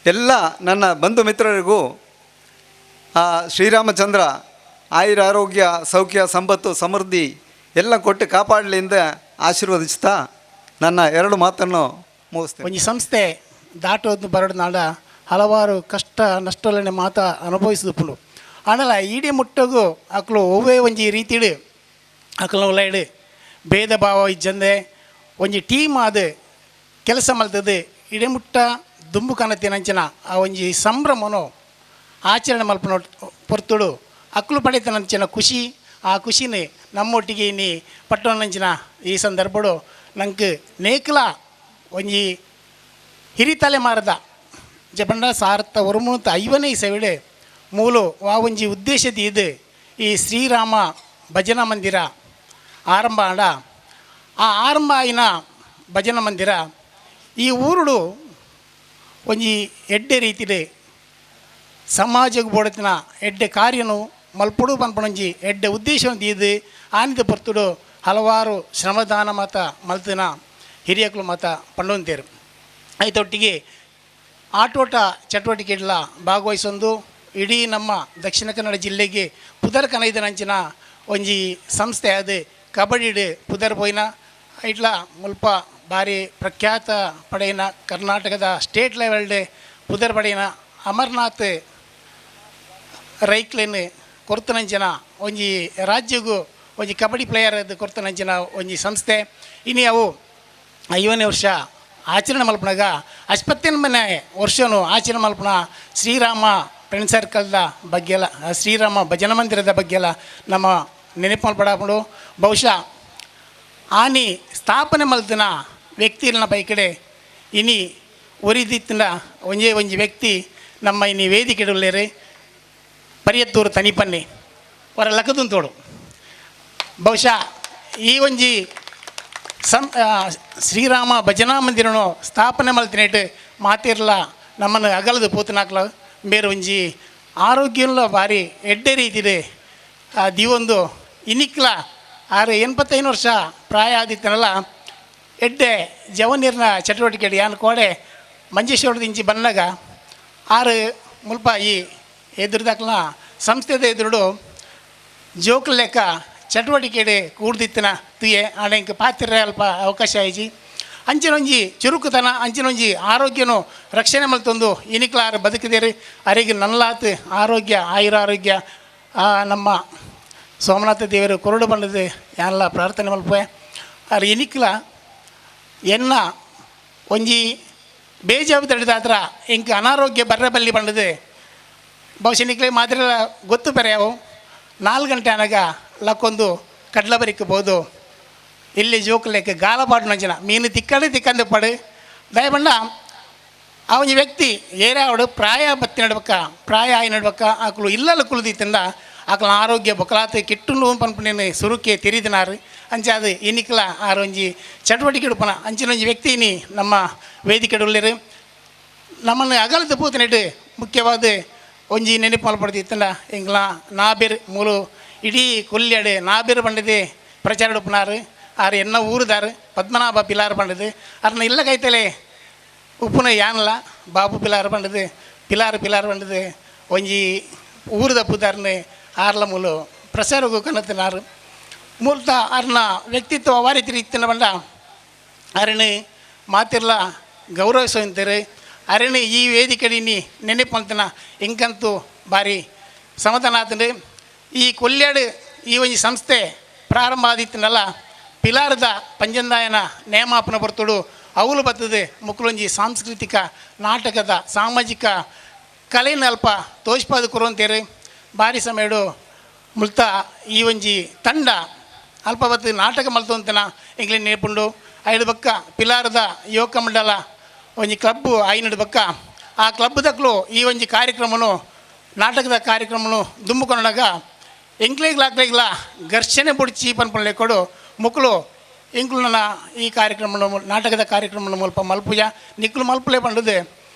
ಎಲ್ಲ ನನ್ನ ಬಂಧು ಮಿತ್ರರಿಗೂ ಆ ಶ್ರೀರಾಮಚಂದ್ರ ಆಯುರ ಆರೋಗ್ಯ ಸೌಖ್ಯ ಸಂಪತ್ತು ಸಮೃದ್ಧಿ ಎಲ್ಲ ಕೊಟ್ಟು ಕಾಪಾಡಲಿಂದ ಆಶೀರ್ವದಿಸ್ತಾ ನನ್ನ ಎರಡು ಮಾತನ್ನು ಮುಗಿಸ್ತೇನೆ. ಒಂದು ಸಂಸ್ಥೆ ದಾಟೋದು ಬರಡು ಹಲವಾರು ಕಷ್ಟ ನಷ್ಟಗಳನ್ನೇ ಮಾತ ಅನುಭವಿಸಿದುಪ್ಪುಂಡು. ಆನಲ ಈಡಿ ಮುಟ್ಟಗು ಅಕ್ಲು ಒವ್ವೇ ಒಂಜಿ ರೀತಿಡು ಅಕ್ಲು ಉಲೈಡು ಭೇದ ಭಾವ ಇಜ್ಜಂದೆ ಒಂಜಿ ಟೀಮ್ ಆದ ಕೆಲಸ ಮಲ್ತದೆ ಇಡೀ ಮುಟ್ಟ ದುಂಬು ಕನತಿನಂಚಿನ ಆ ಒಂಜಿ ಸಂಭ್ರಮನು ಆಚರಣೆ ಮಲ್ಪನ ಪೊರ್ತುಡು ಅಕ್ಲು ಪಡೆತನಂಚಿನ ಖುಷಿ, ಆ ಖುಷಿನೇ ನಮ್ಮೊಟ್ಟಿಗೆ ಇನ್ನಿ ಪಟ್ಟಣಂಚಿನ ಈ ಸಂದರ್ಭಡು ನಂಗೆ ನೇಕಲ ಒಂಜಿ ಹಿರಿತಲೆ ಮಾರದ ಜಪಂಡ ಸಾರ್ಥ ಒರುಮುತ 50ನೇ ಇಸವಿಡೆ ಮೂಲು ಆ ಒಂಜಿ ಉದ್ದೇಶದ ಇದು ಈ ಶ್ರೀರಾಮ ಭಜನಾ ಮಂದಿರ ಆರಂಭ ಆಡ. ಆ ಆರಂಭ ಆಯಿನ ಭಜನಾ ಮಂದಿರ ಈ ಊರುಡು ಒಂಜಿ ಎಡ್ಡೆ ರೀತಿಡೆ ಸಮಾಜಕ್ಕೆ ಬೋಡತಿನ ಎಡ್ಡೆ ಕಾರ್ಯನು ಮಲ್ಪುಡು ಪನ್ಪಣೊಂಜಿ ಎಡ್ಡೆ ಉದ್ದೇಶವನ್ನು ಇದು ಆನಿದ ಪೊರ್ತುಡು ಹಲವಾರು ಶ್ರಮದಾನ ಮಾತ ಮಲ್ತಿನ ಹಿರಿಯಕ್ಲು ಮಾತ ಪಂಡೊಂತೇರು. ಐತೊಟ್ಟಿಗೆ ಆಟೋಟ ಚಟುವಟಿಕೆಗಳ ಭಾಗವಹಿಸೊಂದು ಇಡೀ ನಮ್ಮ ದಕ್ಷಿಣ ಕನ್ನಡ ಜಿಲ್ಲೆಗೆ ಪುದರ್ ಕನೈದನಂಚಿನ ಒಂಜಿ ಸಂಸ್ಥೆ ಅದು ಕಬಡ್ಡಿ ಪುದರ್ ಪೋಯಿನ ಇಟ್ಲ ಮುಲ್ಪ ಭಾರಿ ಪ್ರಖ್ಯಾತ ಪಡೆಯಿನ ಕರ್ನಾಟಕದ ಸ್ಟೇಟ್ ಲೆವೆಲ್ಡ್ ಪುದರ್ ಪಡೆಯಿನ ಅಮರ್ನಾಥ್ ರೈಕ್ಲೆನ್ ಕೊರ್ತನಂಚಿನ ಒಂಜಿ ರಾಜ್ಯಗೂ ಒಂಜಿ ಕಬಡ್ಡಿ ಪ್ಲೇಯರ್ ಅದು ಕೊರ್ತನಂಚಿನ ಒಂಜಿ ಸಂಸ್ಥೆ. ಇನ್ನು ಅವು 50ನೇ ವರ್ಷ ಆಚರಣೆ ಮಲ್ಪನಾಗ 58ನೇ ವರ್ಷನೂ ಆಚರಣೆ ಮಲ್ಪನ ಶ್ರೀರಾಮ ಫ್ರೆಂಡ್ ಸರ್ಕಲ್ದ ಬಗ್ಗೆಲ್ಲ ಶ್ರೀರಾಮ ಭಜನಾ ಮಂದಿರದ ಬಗ್ಗೆಲ್ಲ ನಮ್ಮ ನೆನಪು ಮಲ್ಪಡಾಪುಂಡು. ಬಹುಶಃ ಆನಿ ಸ್ಥಾಪನೆ ಮಲ್ತಿನ ವ್ಯಕ್ತಿಗಳನ್ನ ಬೈಕಡೆ ಇನಿ ಒರಿದಿತ್ತಿನ ಒಂಜೇ ಒಂಜಿ ವ್ಯಕ್ತಿ ನಮ್ಮ ಇನಿ ವೇದಿಕೆ ಉಳ್ಳೇರಿ ಪರಿಯತ್ತೂರು ತನಿಪನ್ನಿ ವರ ಲಕ್ಕದುಂತೋಡು. ಬಹುಶಃ ಈ ಒಂಜಿ ಶ್ರೀರಾಮ ಭಜನಾ ಮಂದಿರನು ಸ್ಥಾಪನೆ ಮಲ್ತಿನೇಟ್ ಮಾತಿರ್ಲ ನಮ್ಮನ್ನು ಅಗಲದು ಪೂತನಾಕ್ಲ ಬೇರೆ ಒಂಜಿ ಆರೋಗ್ಯಲ ಭಾರಿ ಎಡ್ಡೆ ರೀತಿದೆ ದಿವೊಂದು ಇನಿಕ್ಲ ಆರು 85 ವರ್ಷ ಪ್ರಾಯ ಆದಿತ್ತನಲ್ಲ ಎಡ್ಡೆ ಜವನೀರಿನ ಚಟುವಟಿಕೆ ಯಾನ್ ಕೋಡೆ ಮಂಜೇಶ್ವರದ ಇಂಚಿ ಬಂದಾಗ ಆರು ಮುಲ್ಪ ಈ ಎದುರುದಾಕ್ಲ ಸಂಸ್ಥೆದ ಎದುರುಡು ಜೋಕ್ಲ ಲೆಕ್ಕ ಚಟುವಟಿಕೆ ಕೂಡ್ದಿತ್ತನ ತುಯೆ ಆಡ ಇಂಕ ಪಾತ್ರ ಅಲ್ಪ ಅವಕಾಶ ಆಯ್ಜಿ ಅಂಚಿನೊಂಜಿ ಚುರುಕುತನ ಅಂಚಿನೊಂಜಿ ಆರೋಗ್ಯನು ರಕ್ಷಣೆ ಮಲ್ತೊಂದು ಇನಿಕ್ಲಾರು ಬದುಕಿದೇರಿ ಅರೆಗೆ ನಲ್ಲಾತು ಆರೋಗ್ಯ ಆಯುರಾರೋಗ್ಯ ನಮ್ಮ ಸೋಮನಾಥ ದೇವರು ಕೊರಡು ಬಂದದ್ದು ಯಾನೆಲ್ಲ ಪ್ರಾರ್ಥನೆ ಮಲ್ಪೆ ಅರೆ ಇನಿಕ್ಲ ಎನ್ನ ಒಂಜಿ ಬೇಜವಾಬ್ದಾರಿದಾತ್ರ ಇಂಕ ಅನಾರೋಗ್ಯ ಬರ್ರೆ ಬಲ್ಲಿ ಬಂದದ್ದು ಬಹುಶಃ ನಿಕ್ಲೆ ಮಾತ್ರ ಗೊತ್ತು ಪೆರೆಯವು 4 ಗಂಟೆ ಅನಗ ಲಕ್ಕೊಂದು ಕಡ್ಲ ಬರಿಕಬೋದು ಇಲ್ಲಿ ಜೋಕ್ಲೆಕ್ಕ ಗಾಲಪಾಡು ನಂಚಿನ ಮೀನು ತಿಕ್ಕಡೆ ತಿಕ್ಕಂದು ಪಡು ದಯಬಂಡ ಆ ಒಂಜಿ ವ್ಯಕ್ತಿ ಏರೇ ಅವಡು ಪ್ರಾಯ ಬತ್ತಿ ನಡ್ಬೇಕ ಪ್ರಾಯ ಆಯಿ ನಡ್ಬೇಕ ಆಕಳು ಇಲ್ಲಲ್ಲ ಕುಳಿದಿತ್ತಿಂದ ಅಕಲ ಆರೋಗ್ಯ ಬೊಕಲಾತ ಕೆಟ್ಟುಂಡು ಪನ್ಪುನೇನು ಸುರುಕೆ ತೆರಿದಿನಾರು. ಅಂಚಾದ ಇನ್ನಿಕ್ಲ ಆರು ಒಂಜಿ ಚಟುವಟಿಕೆ ಉಡುಪನ ಅಂಚಿನೊಂಜಿ ವ್ಯಕ್ತಿ ಇನಿ ನಮ್ಮ ವೇದಿಕೆ ಉಳ್ಳೇರು. ನಮ್ಮನ್ನು ಅಗಲದ ಪೂತನೆಟ್ ಮುಖ್ಯವಾದ ಒಂಜಿ ನೆನಪು ಮಲ್ಪಡ್ತಿತ್ತಂಡ ಎಂಗ್ಲ ನಾಬೇರು ಮೂಲು ಇಡೀ ಕೊಲ್ಯಾಡು ನಾಬೇರು ಪಂಡದೆ ಪ್ರಚಾರ ಉಡುಪನಾರು. ಆರು ಎನ್ನ ಊರುದಾರು ಪದ್ಮನಾಭ ಪಿಲಾರು ಪಂಡದು ಅರ್ನ ಇಲ್ಲ ಕೈತಲೆ ಉಪ್ಪುನ ಯಾನಲ ಬಾಬು ಪಿಲಾರು ಪಂಡದು ಪಿಲಾರು ಪಿಲಾರು ಪಂಡದು ಒಂಜಿ ಊರುದ ಪುದಾರ್ನ ಆರ್ಲ ಮೂಲು ಪ್ರಸಾರಗೂ ಕನತಿನಾರು. ಮೂಲತ ಅರ್ನ ವ್ಯಕ್ತಿತ್ವ ವಾರಿ ತಿರಿತ್ತಿನ ಬಂಡ ಅರಣೆ ಮಾತಿರ್ಲ ಗೌರವಿಸುವಂತಾರೆ. ಅರಣೆ ಈ ವೇದಿಕೆಡಿ ನೆನಪಂತನ ಎಂಕಂತೂ ಭಾರಿ ಸಮಾಧಾನ ಆತಂದ್ರೆ. ಈ ಕೊಲ್ಯಾಡು ಈ ಒಂಜಿ ಸಂಸ್ಥೆ ಪ್ರಾರಂಭ ಆದಿತ್ತನಲ್ಲ ಪಿಲಾರದ ಪಂಜಂದಾಯನ ನೇಮಾಪನ ಬರ್ತುಡು ಅವಲು ಬರ್ತದೆ ಮುಕ್ಕಲೊಂಜಿ ಸಾಂಸ್ಕೃತಿಕ ನಾಟಕದ ಸಾಮಾಜಿಕ ಕಲೆನ ಅಲ್ಪ ತೋಷ್ಪಾದ ಕುರುವಂತೇರು. ಭಾರಿ ಸಮಯಡು ಮುಲ್ತ ಈ ಒಂಜಿ ತಂಡ ಅಲ್ಪ ಬತ್ತು ನಾಟಕ ಮಲ್ತೊಂತನ ಎಂಗ್ಲಿ ನೇಪುಂಡು. ಐದು ಬಕ್ಕ ಪಿಲಾರದ ಯುವಕ ಮಂಡಲ ಒಂಜಿ ಕ್ಲಬ್ಬು ಐನಡು ಬಕ್ಕ ಆ ಕ್ಲಬ್ ದಕ್ಲು ಈ ಒಂಜಿ ಕಾರ್ಯಕ್ರಮನು ನಾಟಕದ ಕಾರ್ಯಕ್ರಮನು ದುಂಬುಕೊಂಡಾಗ ಎಂಕ್ಲೇಗ್ಲಾಕ್ಲೇಗ್ಲ ಘರ್ಷಣೆ ಬುಡ್ಚಿ ಪನ್ಪುನ ಕೊಡು ಮುಕ್ಕಲು ಎಂಕ್ಲು ಈ ಕಾರ್ಯಕ್ರಮ ನಾಟಕದ ಕಾರ್ಯಕ್ರಮ ಮುಲ್ಪ ಮಲ್ಪುಜ ನಿಕ್ಲು ಮಲ್ಪುಲೆ ಪಂಡದು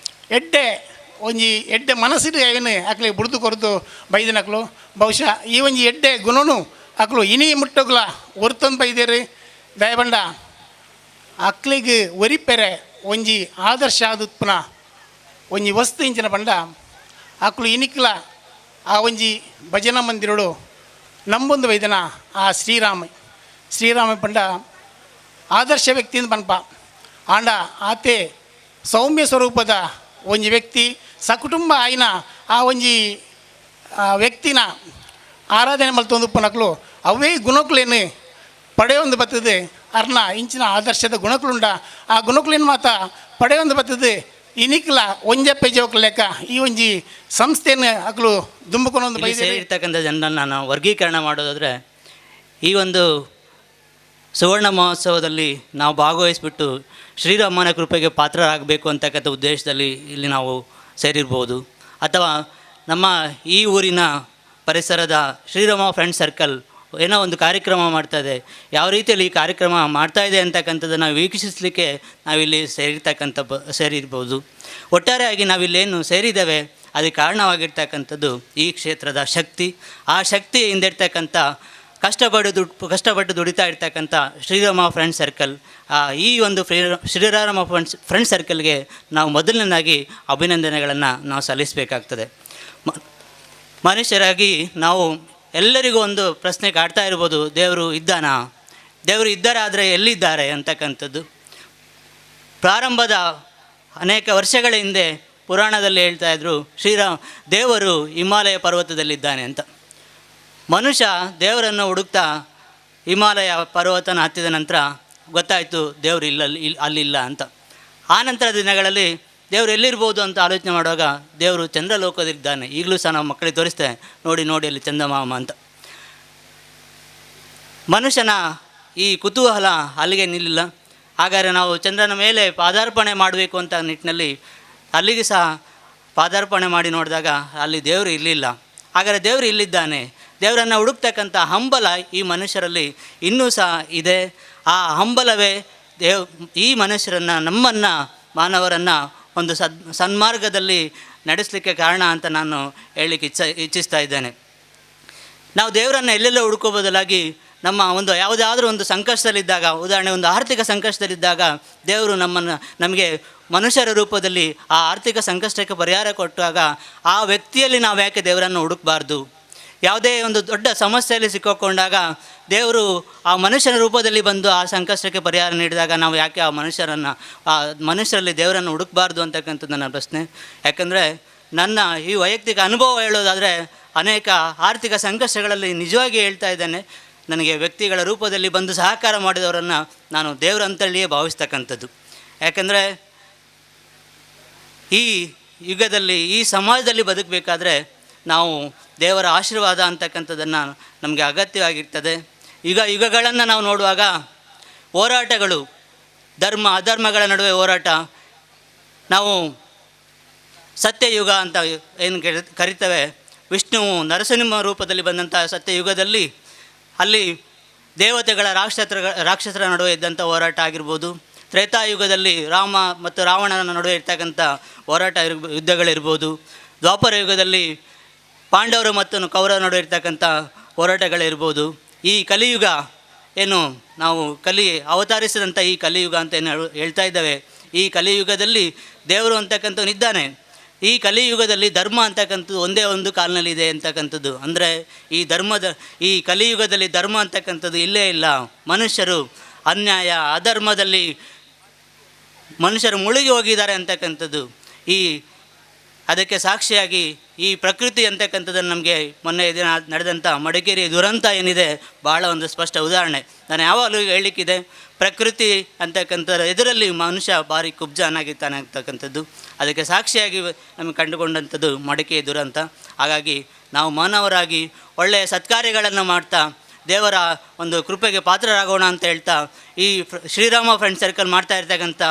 ಎಡ್ಡೆ ಒಂಜಿ ಎಡ್ಡೆ ಮನಸ್ಸಿಡು ಏನು ಅಕ್ಲೆ ಬುಡ್ದು ಕೊರದು ಬೈದಿನಕ್ಲು. ಬಹುಶಃ ಈ ಒಂಜಿ ಎಡ್ಡೆ ಗುಣನು ಅಕ್ಲು ಇನಿ ಮುಟ್ಟೋಗ್ಲ ಒರ್ತೊಂದು ಬೈದೇರಿ. ದಯಬಂಡ ಅಕ್ಲಿಗೆ ಒರಿಪೆರೆ ಒಂಜಿ ಆದರ್ಶ ಆದುತ್ಪನ ಒಂಜಿ ವಸ್ತು ಇಂಚಿನ ಪಂಡ ಅಕ್ಲು ಇನಿಕ್ಲ ಆ ಒಂಜಿ ಭಜನಾ ಮಂದಿರಡು ನಂಬೊಂದು ವೈದನ ಆ ಶ್ರೀರಾಮ ಶ್ರೀರಾಮ ಪಂಡ ಆದರ್ಶ ವ್ಯಕ್ತಿಯಿಂದ ಪನ್ಪ ಆಂಡ ಆತೆ ಸೌಮ್ಯ ಸ್ವರೂಪದ ಒಂಜಿ ವ್ಯಕ್ತಿ ಸಕುಟುಂಬ ಆಯ್ನ ಆ ಒಂಜಿ ವ್ಯಕ್ತಿನ ಆರಾಧನೆ ಮಲ್ತೊಂದು ಅವೇ ಗುಣಕ್ಲೇನು ಪಡೆಯೊಂದು ಬರ್ತದೆ. ಅರ್ನ ಇಂಚಿನ ಆದರ್ಶದ ಗುಣಕ್ಲುಂಡ ಆ ಗುಣಕ್ಲೇನು ಮಾತ ಪಡೆಯೊಂದು ಬರ್ತದೆ. ಇನಿಕ್ಲ ಒಂಜಪ್ಪೆ ಜೋಕ್ಲ ಲೆಕ್ಕ ಈ ಒಂಜಿ ಸಂಸ್ಥೆಯನ್ನು ಅಕ್ಲು ದುಂಬುಕೊಂಡೊಂದು ಬೈದೆ ಸೇರಿರ್ತಕ್ಕಂಥ ಜನರನ್ನು ನಾವು ವರ್ಗೀಕರಣ ಮಾಡೋದಾದರೆ ಈ ಒಂದು ಸುವರ್ಣ ಮಹೋತ್ಸವದಲ್ಲಿ ನಾವು ಭಾಗವಹಿಸಿಬಿಟ್ಟು ಶ್ರೀರಾಮನ ಕೃಪೆಗೆ ಪಾತ್ರರಾಗಬೇಕು ಅಂತಕ್ಕಂಥ ಉದ್ದೇಶದಲ್ಲಿ ಇಲ್ಲಿ ನಾವು ಸೇರಿರ್ಬೋದು. ಅಥವಾ ನಮ್ಮ ಈ ಊರಿನ ಪರಿಸರದ ಶ್ರೀರಾಮ ಫ್ರೆಂಡ್ ಸರ್ಕಲ್ ಏನೋ ಒಂದು ಕಾರ್ಯಕ್ರಮ ಮಾಡ್ತಾಯಿದೆ, ಯಾವ ರೀತಿಯಲ್ಲಿ ಈ ಕಾರ್ಯಕ್ರಮ ಮಾಡ್ತಾಯಿದೆ ಅಂತಕ್ಕಂಥದ್ದನ್ನು ವೀಕ್ಷಿಸಲಿಕ್ಕೆ ನಾವಿಲ್ಲಿ ಸೇರಿರ್ಬೋದು. ಒಟ್ಟಾರೆಯಾಗಿ ನಾವಿಲ್ಲೇನು ಸೇರಿದ್ದೇವೆ ಅದಕ್ಕೆ ಕಾರಣವಾಗಿರ್ತಕ್ಕಂಥದ್ದು ಈ ಕ್ಷೇತ್ರದ ಶಕ್ತಿ. ಆ ಶಕ್ತಿ ಹಿಂದಿರ್ತಕ್ಕಂಥ ಕಷ್ಟಪಟ್ಟು ದುಡಿತಾ ಇರ್ತಕ್ಕಂಥ ಶ್ರೀರಾಮ ಫ್ರೆಂಡ್ ಸರ್ಕಲ್, ಈ ಒಂದು ಶ್ರೀರಾಮ ಫ್ರೆಂಡ್ ಸರ್ಕಲ್ಗೆ ನಾವು ಮೊದಲನೇದಾಗಿ ಅಭಿನಂದನೆಗಳನ್ನು ನಾವು ಸಲ್ಲಿಸಬೇಕಾಗ್ತದೆ. ಮನುಷ್ಯರಾಗಿ ನಾವು ಎಲ್ಲರಿಗೂ ಒಂದು ಪ್ರಶ್ನೆ ಕಾಡ್ತಾ ಇರ್ಬೋದು, ದೇವರು ಇದ್ದಾನಾ, ದೇವರು ಇದ್ದಾರೆ ಆದರೆ ಎಲ್ಲಿದ್ದಾರೆ ಅಂತಕ್ಕಂಥದ್ದು. ಪ್ರಾರಂಭದ ಅನೇಕ ವರ್ಷಗಳ ಹಿಂದೆ ಪುರಾಣದಲ್ಲಿ ಹೇಳ್ತಾಯಿದ್ರು ಶ್ರೀರಾಮ ದೇವರು ಹಿಮಾಲಯ ಪರ್ವತದಲ್ಲಿದ್ದಾನೆ ಅಂತ. ಮನುಷ್ಯ ದೇವರನ್ನು ಹುಡುಕ್ತಾ ಹಿಮಾಲಯ ಪರ್ವತನ ಹತ್ತಿದ ನಂತರ ಗೊತ್ತಾಯಿತು ದೇವರು ಇಲ್ಲ, ಅಲ್ಲಿಲ್ಲ ಅಂತ. ಆ ನಂತರ ದಿನಗಳಲ್ಲಿ ದೇವರು ಎಲ್ಲಿರ್ಬೋದು ಅಂತ ಆಲೋಚನೆ ಮಾಡುವಾಗ ದೇವರು ಚಂದ್ರಲೋಕದಲ್ಲಿದ್ದಾನೆ. ಈಗಲೂ ಸಹ ನಾವು ಮಕ್ಕಳಿಗೆ ತೋರಿಸ್ತೇವೆ, ನೋಡಿ ನೋಡಿ ಅಲ್ಲಿ ಚಂದಮಾಮ ಅಂತ. ಮನುಷ್ಯನ ಈ ಕುತೂಹಲ ಅಲ್ಲಿಗೆ ನಿಲ್ಲಿಲ್ಲ. ಹಾಗಾದರೆ ನಾವು ಚಂದ್ರನ ಮೇಲೆ ಪಾದಾರ್ಪಣೆ ಮಾಡಬೇಕು ಅಂತ ನಿಟ್ಟಿನಲ್ಲಿ ಅಲ್ಲಿಗೆ ಸಹ ಪಾದಾರ್ಪಣೆ ಮಾಡಿ ನೋಡಿದಾಗ ಅಲ್ಲಿ ದೇವರು ಇರಲಿಲ್ಲ. ಹಾಗಾದರೆ ದೇವರು ಇಲ್ಲಿದ್ದಾನೆ. ದೇವರನ್ನು ಹುಡುಕ್ತಕ್ಕಂಥ ಹಂಬಲ ಈ ಮನುಷ್ಯರಲ್ಲಿ ಇನ್ನೂ ಸಹ ಇದೆ. ಆ ಹಂಬಲವೇ ಈ ಮನುಷ್ಯರನ್ನು, ನಮ್ಮನ್ನು, ಮಾನವರನ್ನು ಒಂದು ಸನ್ಮಾರ್ಗದಲ್ಲಿ ನಡೆಸಲಿಕ್ಕೆ ಕಾರಣ ಅಂತ ನಾನು ಹೇಳಲಿಕ್ಕೆ ಇಚ್ಛಿಸ್ತಾ ಇದ್ದೇನೆ. ನಾವು ದೇವರನ್ನು ಎಲ್ಲೆಲ್ಲೋ ಹುಡುಕೋ ಬದಲಾಗಿ ನಮ್ಮ ಒಂದು ಯಾವುದಾದ್ರೂ ಒಂದು ಸಂಕಷ್ಟದಲ್ಲಿದ್ದಾಗ, ಉದಾಹರಣೆ ಒಂದು ಆರ್ಥಿಕ ಸಂಕಷ್ಟದಲ್ಲಿದ್ದಾಗ ದೇವರು ನಮಗೆ ಮನುಷ್ಯರ ರೂಪದಲ್ಲಿ ಆ ಆರ್ಥಿಕ ಸಂಕಷ್ಟಕ್ಕೆ ಪರಿಹಾರ ಕೊಟ್ಟಾಗ ಆ ವ್ಯಕ್ತಿಯಲ್ಲಿ ನಾವು ಯಾಕೆ ದೇವರನ್ನು ಹುಡುಕಬಾರ್ದು? ಯಾವುದೇ ಒಂದು ದೊಡ್ಡ ಸಮಸ್ಯೆಯಲ್ಲಿ ಸಿಕ್ಕಿಕೊಂಡಾಗ ದೇವರು ಆ ಮನುಷ್ಯನ ರೂಪದಲ್ಲಿ ಬಂದು ಆ ಸಂಕಷ್ಟಕ್ಕೆ ಪರಿಹಾರ ನೀಡಿದಾಗ ನಾವು ಯಾಕೆ ಆ ಮನುಷ್ಯರಲ್ಲಿ ದೇವರನ್ನು ಹುಡುಕಬಾರ್ದು ಅಂತಕ್ಕಂಥದ್ದು ನನ್ನ ಪ್ರಶ್ನೆ. ಯಾಕಂದರೆ ನನ್ನ ಈ ವೈಯಕ್ತಿಕ ಅನುಭವ ಹೇಳೋದಾದರೆ ಅನೇಕ ಆರ್ಥಿಕ ಸಂಕಷ್ಟಗಳಲ್ಲಿ ನಿಜವಾಗಿ ಹೇಳ್ತಾ ಇದ್ದೇನೆ, ನನಗೆ ವ್ಯಕ್ತಿಗಳ ರೂಪದಲ್ಲಿ ಬಂದು ಸಹಕಾರ ಮಾಡಿದವರನ್ನು ನಾನು ದೇವರಂತೇಳಿಯೇ ಭಾವಿಸ್ತಕ್ಕಂಥದ್ದು. ಯಾಕಂದರೆ ಈ ಯುಗದಲ್ಲಿ, ಈ ಸಮಾಜದಲ್ಲಿ ಬದುಕಬೇಕಾದ್ರೆ ನಾವು ದೇವರ ಆಶೀರ್ವಾದ ಅಂತಕ್ಕಂಥದ್ದನ್ನು ನಮಗೆ ಅಗತ್ಯವಾಗಿರ್ತದೆ. ಈಗ ಯುಗಗಳನ್ನು ನಾವು ನೋಡುವಾಗ ಹೋರಾಟಗಳು, ಧರ್ಮ ಅಧರ್ಮಗಳ ನಡುವೆ ಹೋರಾಟ, ನಾವು ಸತ್ಯಯುಗ ಅಂತ ಏನು ಕರಿತೇವೆ, ವಿಷ್ಣುವು ನರಸಿಂಹ ರೂಪದಲ್ಲಿ ಬಂದಂಥ ಸತ್ಯಯುಗದಲ್ಲಿ ಅಲ್ಲಿ ದೇವತೆಗಳ ರಾಕ್ಷಸರ ನಡುವೆ ಇದ್ದಂಥ ಹೋರಾಟ ಆಗಿರ್ಬೋದು, ತ್ರೇತಾಯುಗದಲ್ಲಿ ರಾಮ ಮತ್ತು ರಾವಣನ ನಡುವೆ ಇರ್ತಕ್ಕಂಥ ಹೋರಾಟ ಯುದ್ಧಗಳಿರ್ಬೋದು, ದ್ವಾಪರ ಯುಗದಲ್ಲಿ ಪಾಂಡವರು ಮತ್ತು ಕೌರವರ ನಡುವೆ ಇರ್ತಕ್ಕಂಥ ಹೋರಾಟಗಳಿರ್ಬೋದು. ಈ ಕಲಿಯುಗ ಏನು ನಾವು ಅವತರಿಸಿದಂಥ ಈ ಕಲಿಯುಗ ಅಂತ ಏನು ಹೇಳ್ತಾ ಇದ್ದೇವೆ, ಈ ಕಲಿಯುಗದಲ್ಲಿ ದೇವರು ಅಂತಕ್ಕಂಥವನಿದ್ದಾನೆ. ಈ ಕಲಿಯುಗದಲ್ಲಿ ಧರ್ಮ ಅಂತಕ್ಕಂಥದ್ದು ಒಂದೇ ಒಂದು ಕಾಲಿನಲ್ಲಿದೆ ಅಂತಕ್ಕಂಥದ್ದು. ಅಂದರೆ ಈ ಕಲಿಯುಗದಲ್ಲಿ ಧರ್ಮ ಅಂತಕ್ಕಂಥದ್ದು ಇಲ್ಲೇ ಇಲ್ಲ. ಮನುಷ್ಯರು ಅನ್ಯಾಯ ಅಧರ್ಮದಲ್ಲಿ ಮನುಷ್ಯರು ಮುಳುಗಿ ಹೋಗಿದ್ದಾರೆ ಅಂತಕ್ಕಂಥದ್ದು. ಅದಕ್ಕೆ ಸಾಕ್ಷಿಯಾಗಿ ಈ ಪ್ರಕೃತಿ ಅಂತಕ್ಕಂಥದ್ದನ್ನು ನಮಗೆ ಮೊನ್ನೆ ದಿನ ನಡೆದಂಥ ಮಡಿಕೇರಿ ದುರಂತ ಏನಿದೆ ಭಾಳ ಒಂದು ಸ್ಪಷ್ಟ ಉದಾಹರಣೆ. ನಾನು ಯಾವಾಗಲೂ ಹೇಳಲಿಕ್ಕಿದೆ, ಪ್ರಕೃತಿ ಅಂತಕ್ಕಂಥದ್ದು ಎದುರಲ್ಲಿ ಮನುಷ್ಯ ಭಾರಿ ಕುಬ್ಜನಾಗಿದ್ದಾನೆ ಅಂತಕ್ಕಂಥದ್ದು. ಅದಕ್ಕೆ ಸಾಕ್ಷಿಯಾಗಿ ನಮಗೆ ಕಂಡುಕೊಂಡಂಥದ್ದು ಮಡಿಕೇರಿ ದುರಂತ. ಹಾಗಾಗಿ ನಾವು ಮಾನವರಾಗಿ ಒಳ್ಳೆಯ ಸತ್ಕಾರ್ಯಗಳನ್ನು ಮಾಡ್ತಾ ದೇವರ ಒಂದು ಕೃಪೆಗೆ ಪಾತ್ರರಾಗೋಣ ಅಂತ ಹೇಳ್ತಾ ಈ ಶ್ರೀರಾಮ ಫ್ರೆಂಡ್ ಸರ್ಕಲ್ ಮಾಡ್ತಾ ಇರ್ತಕ್ಕಂಥ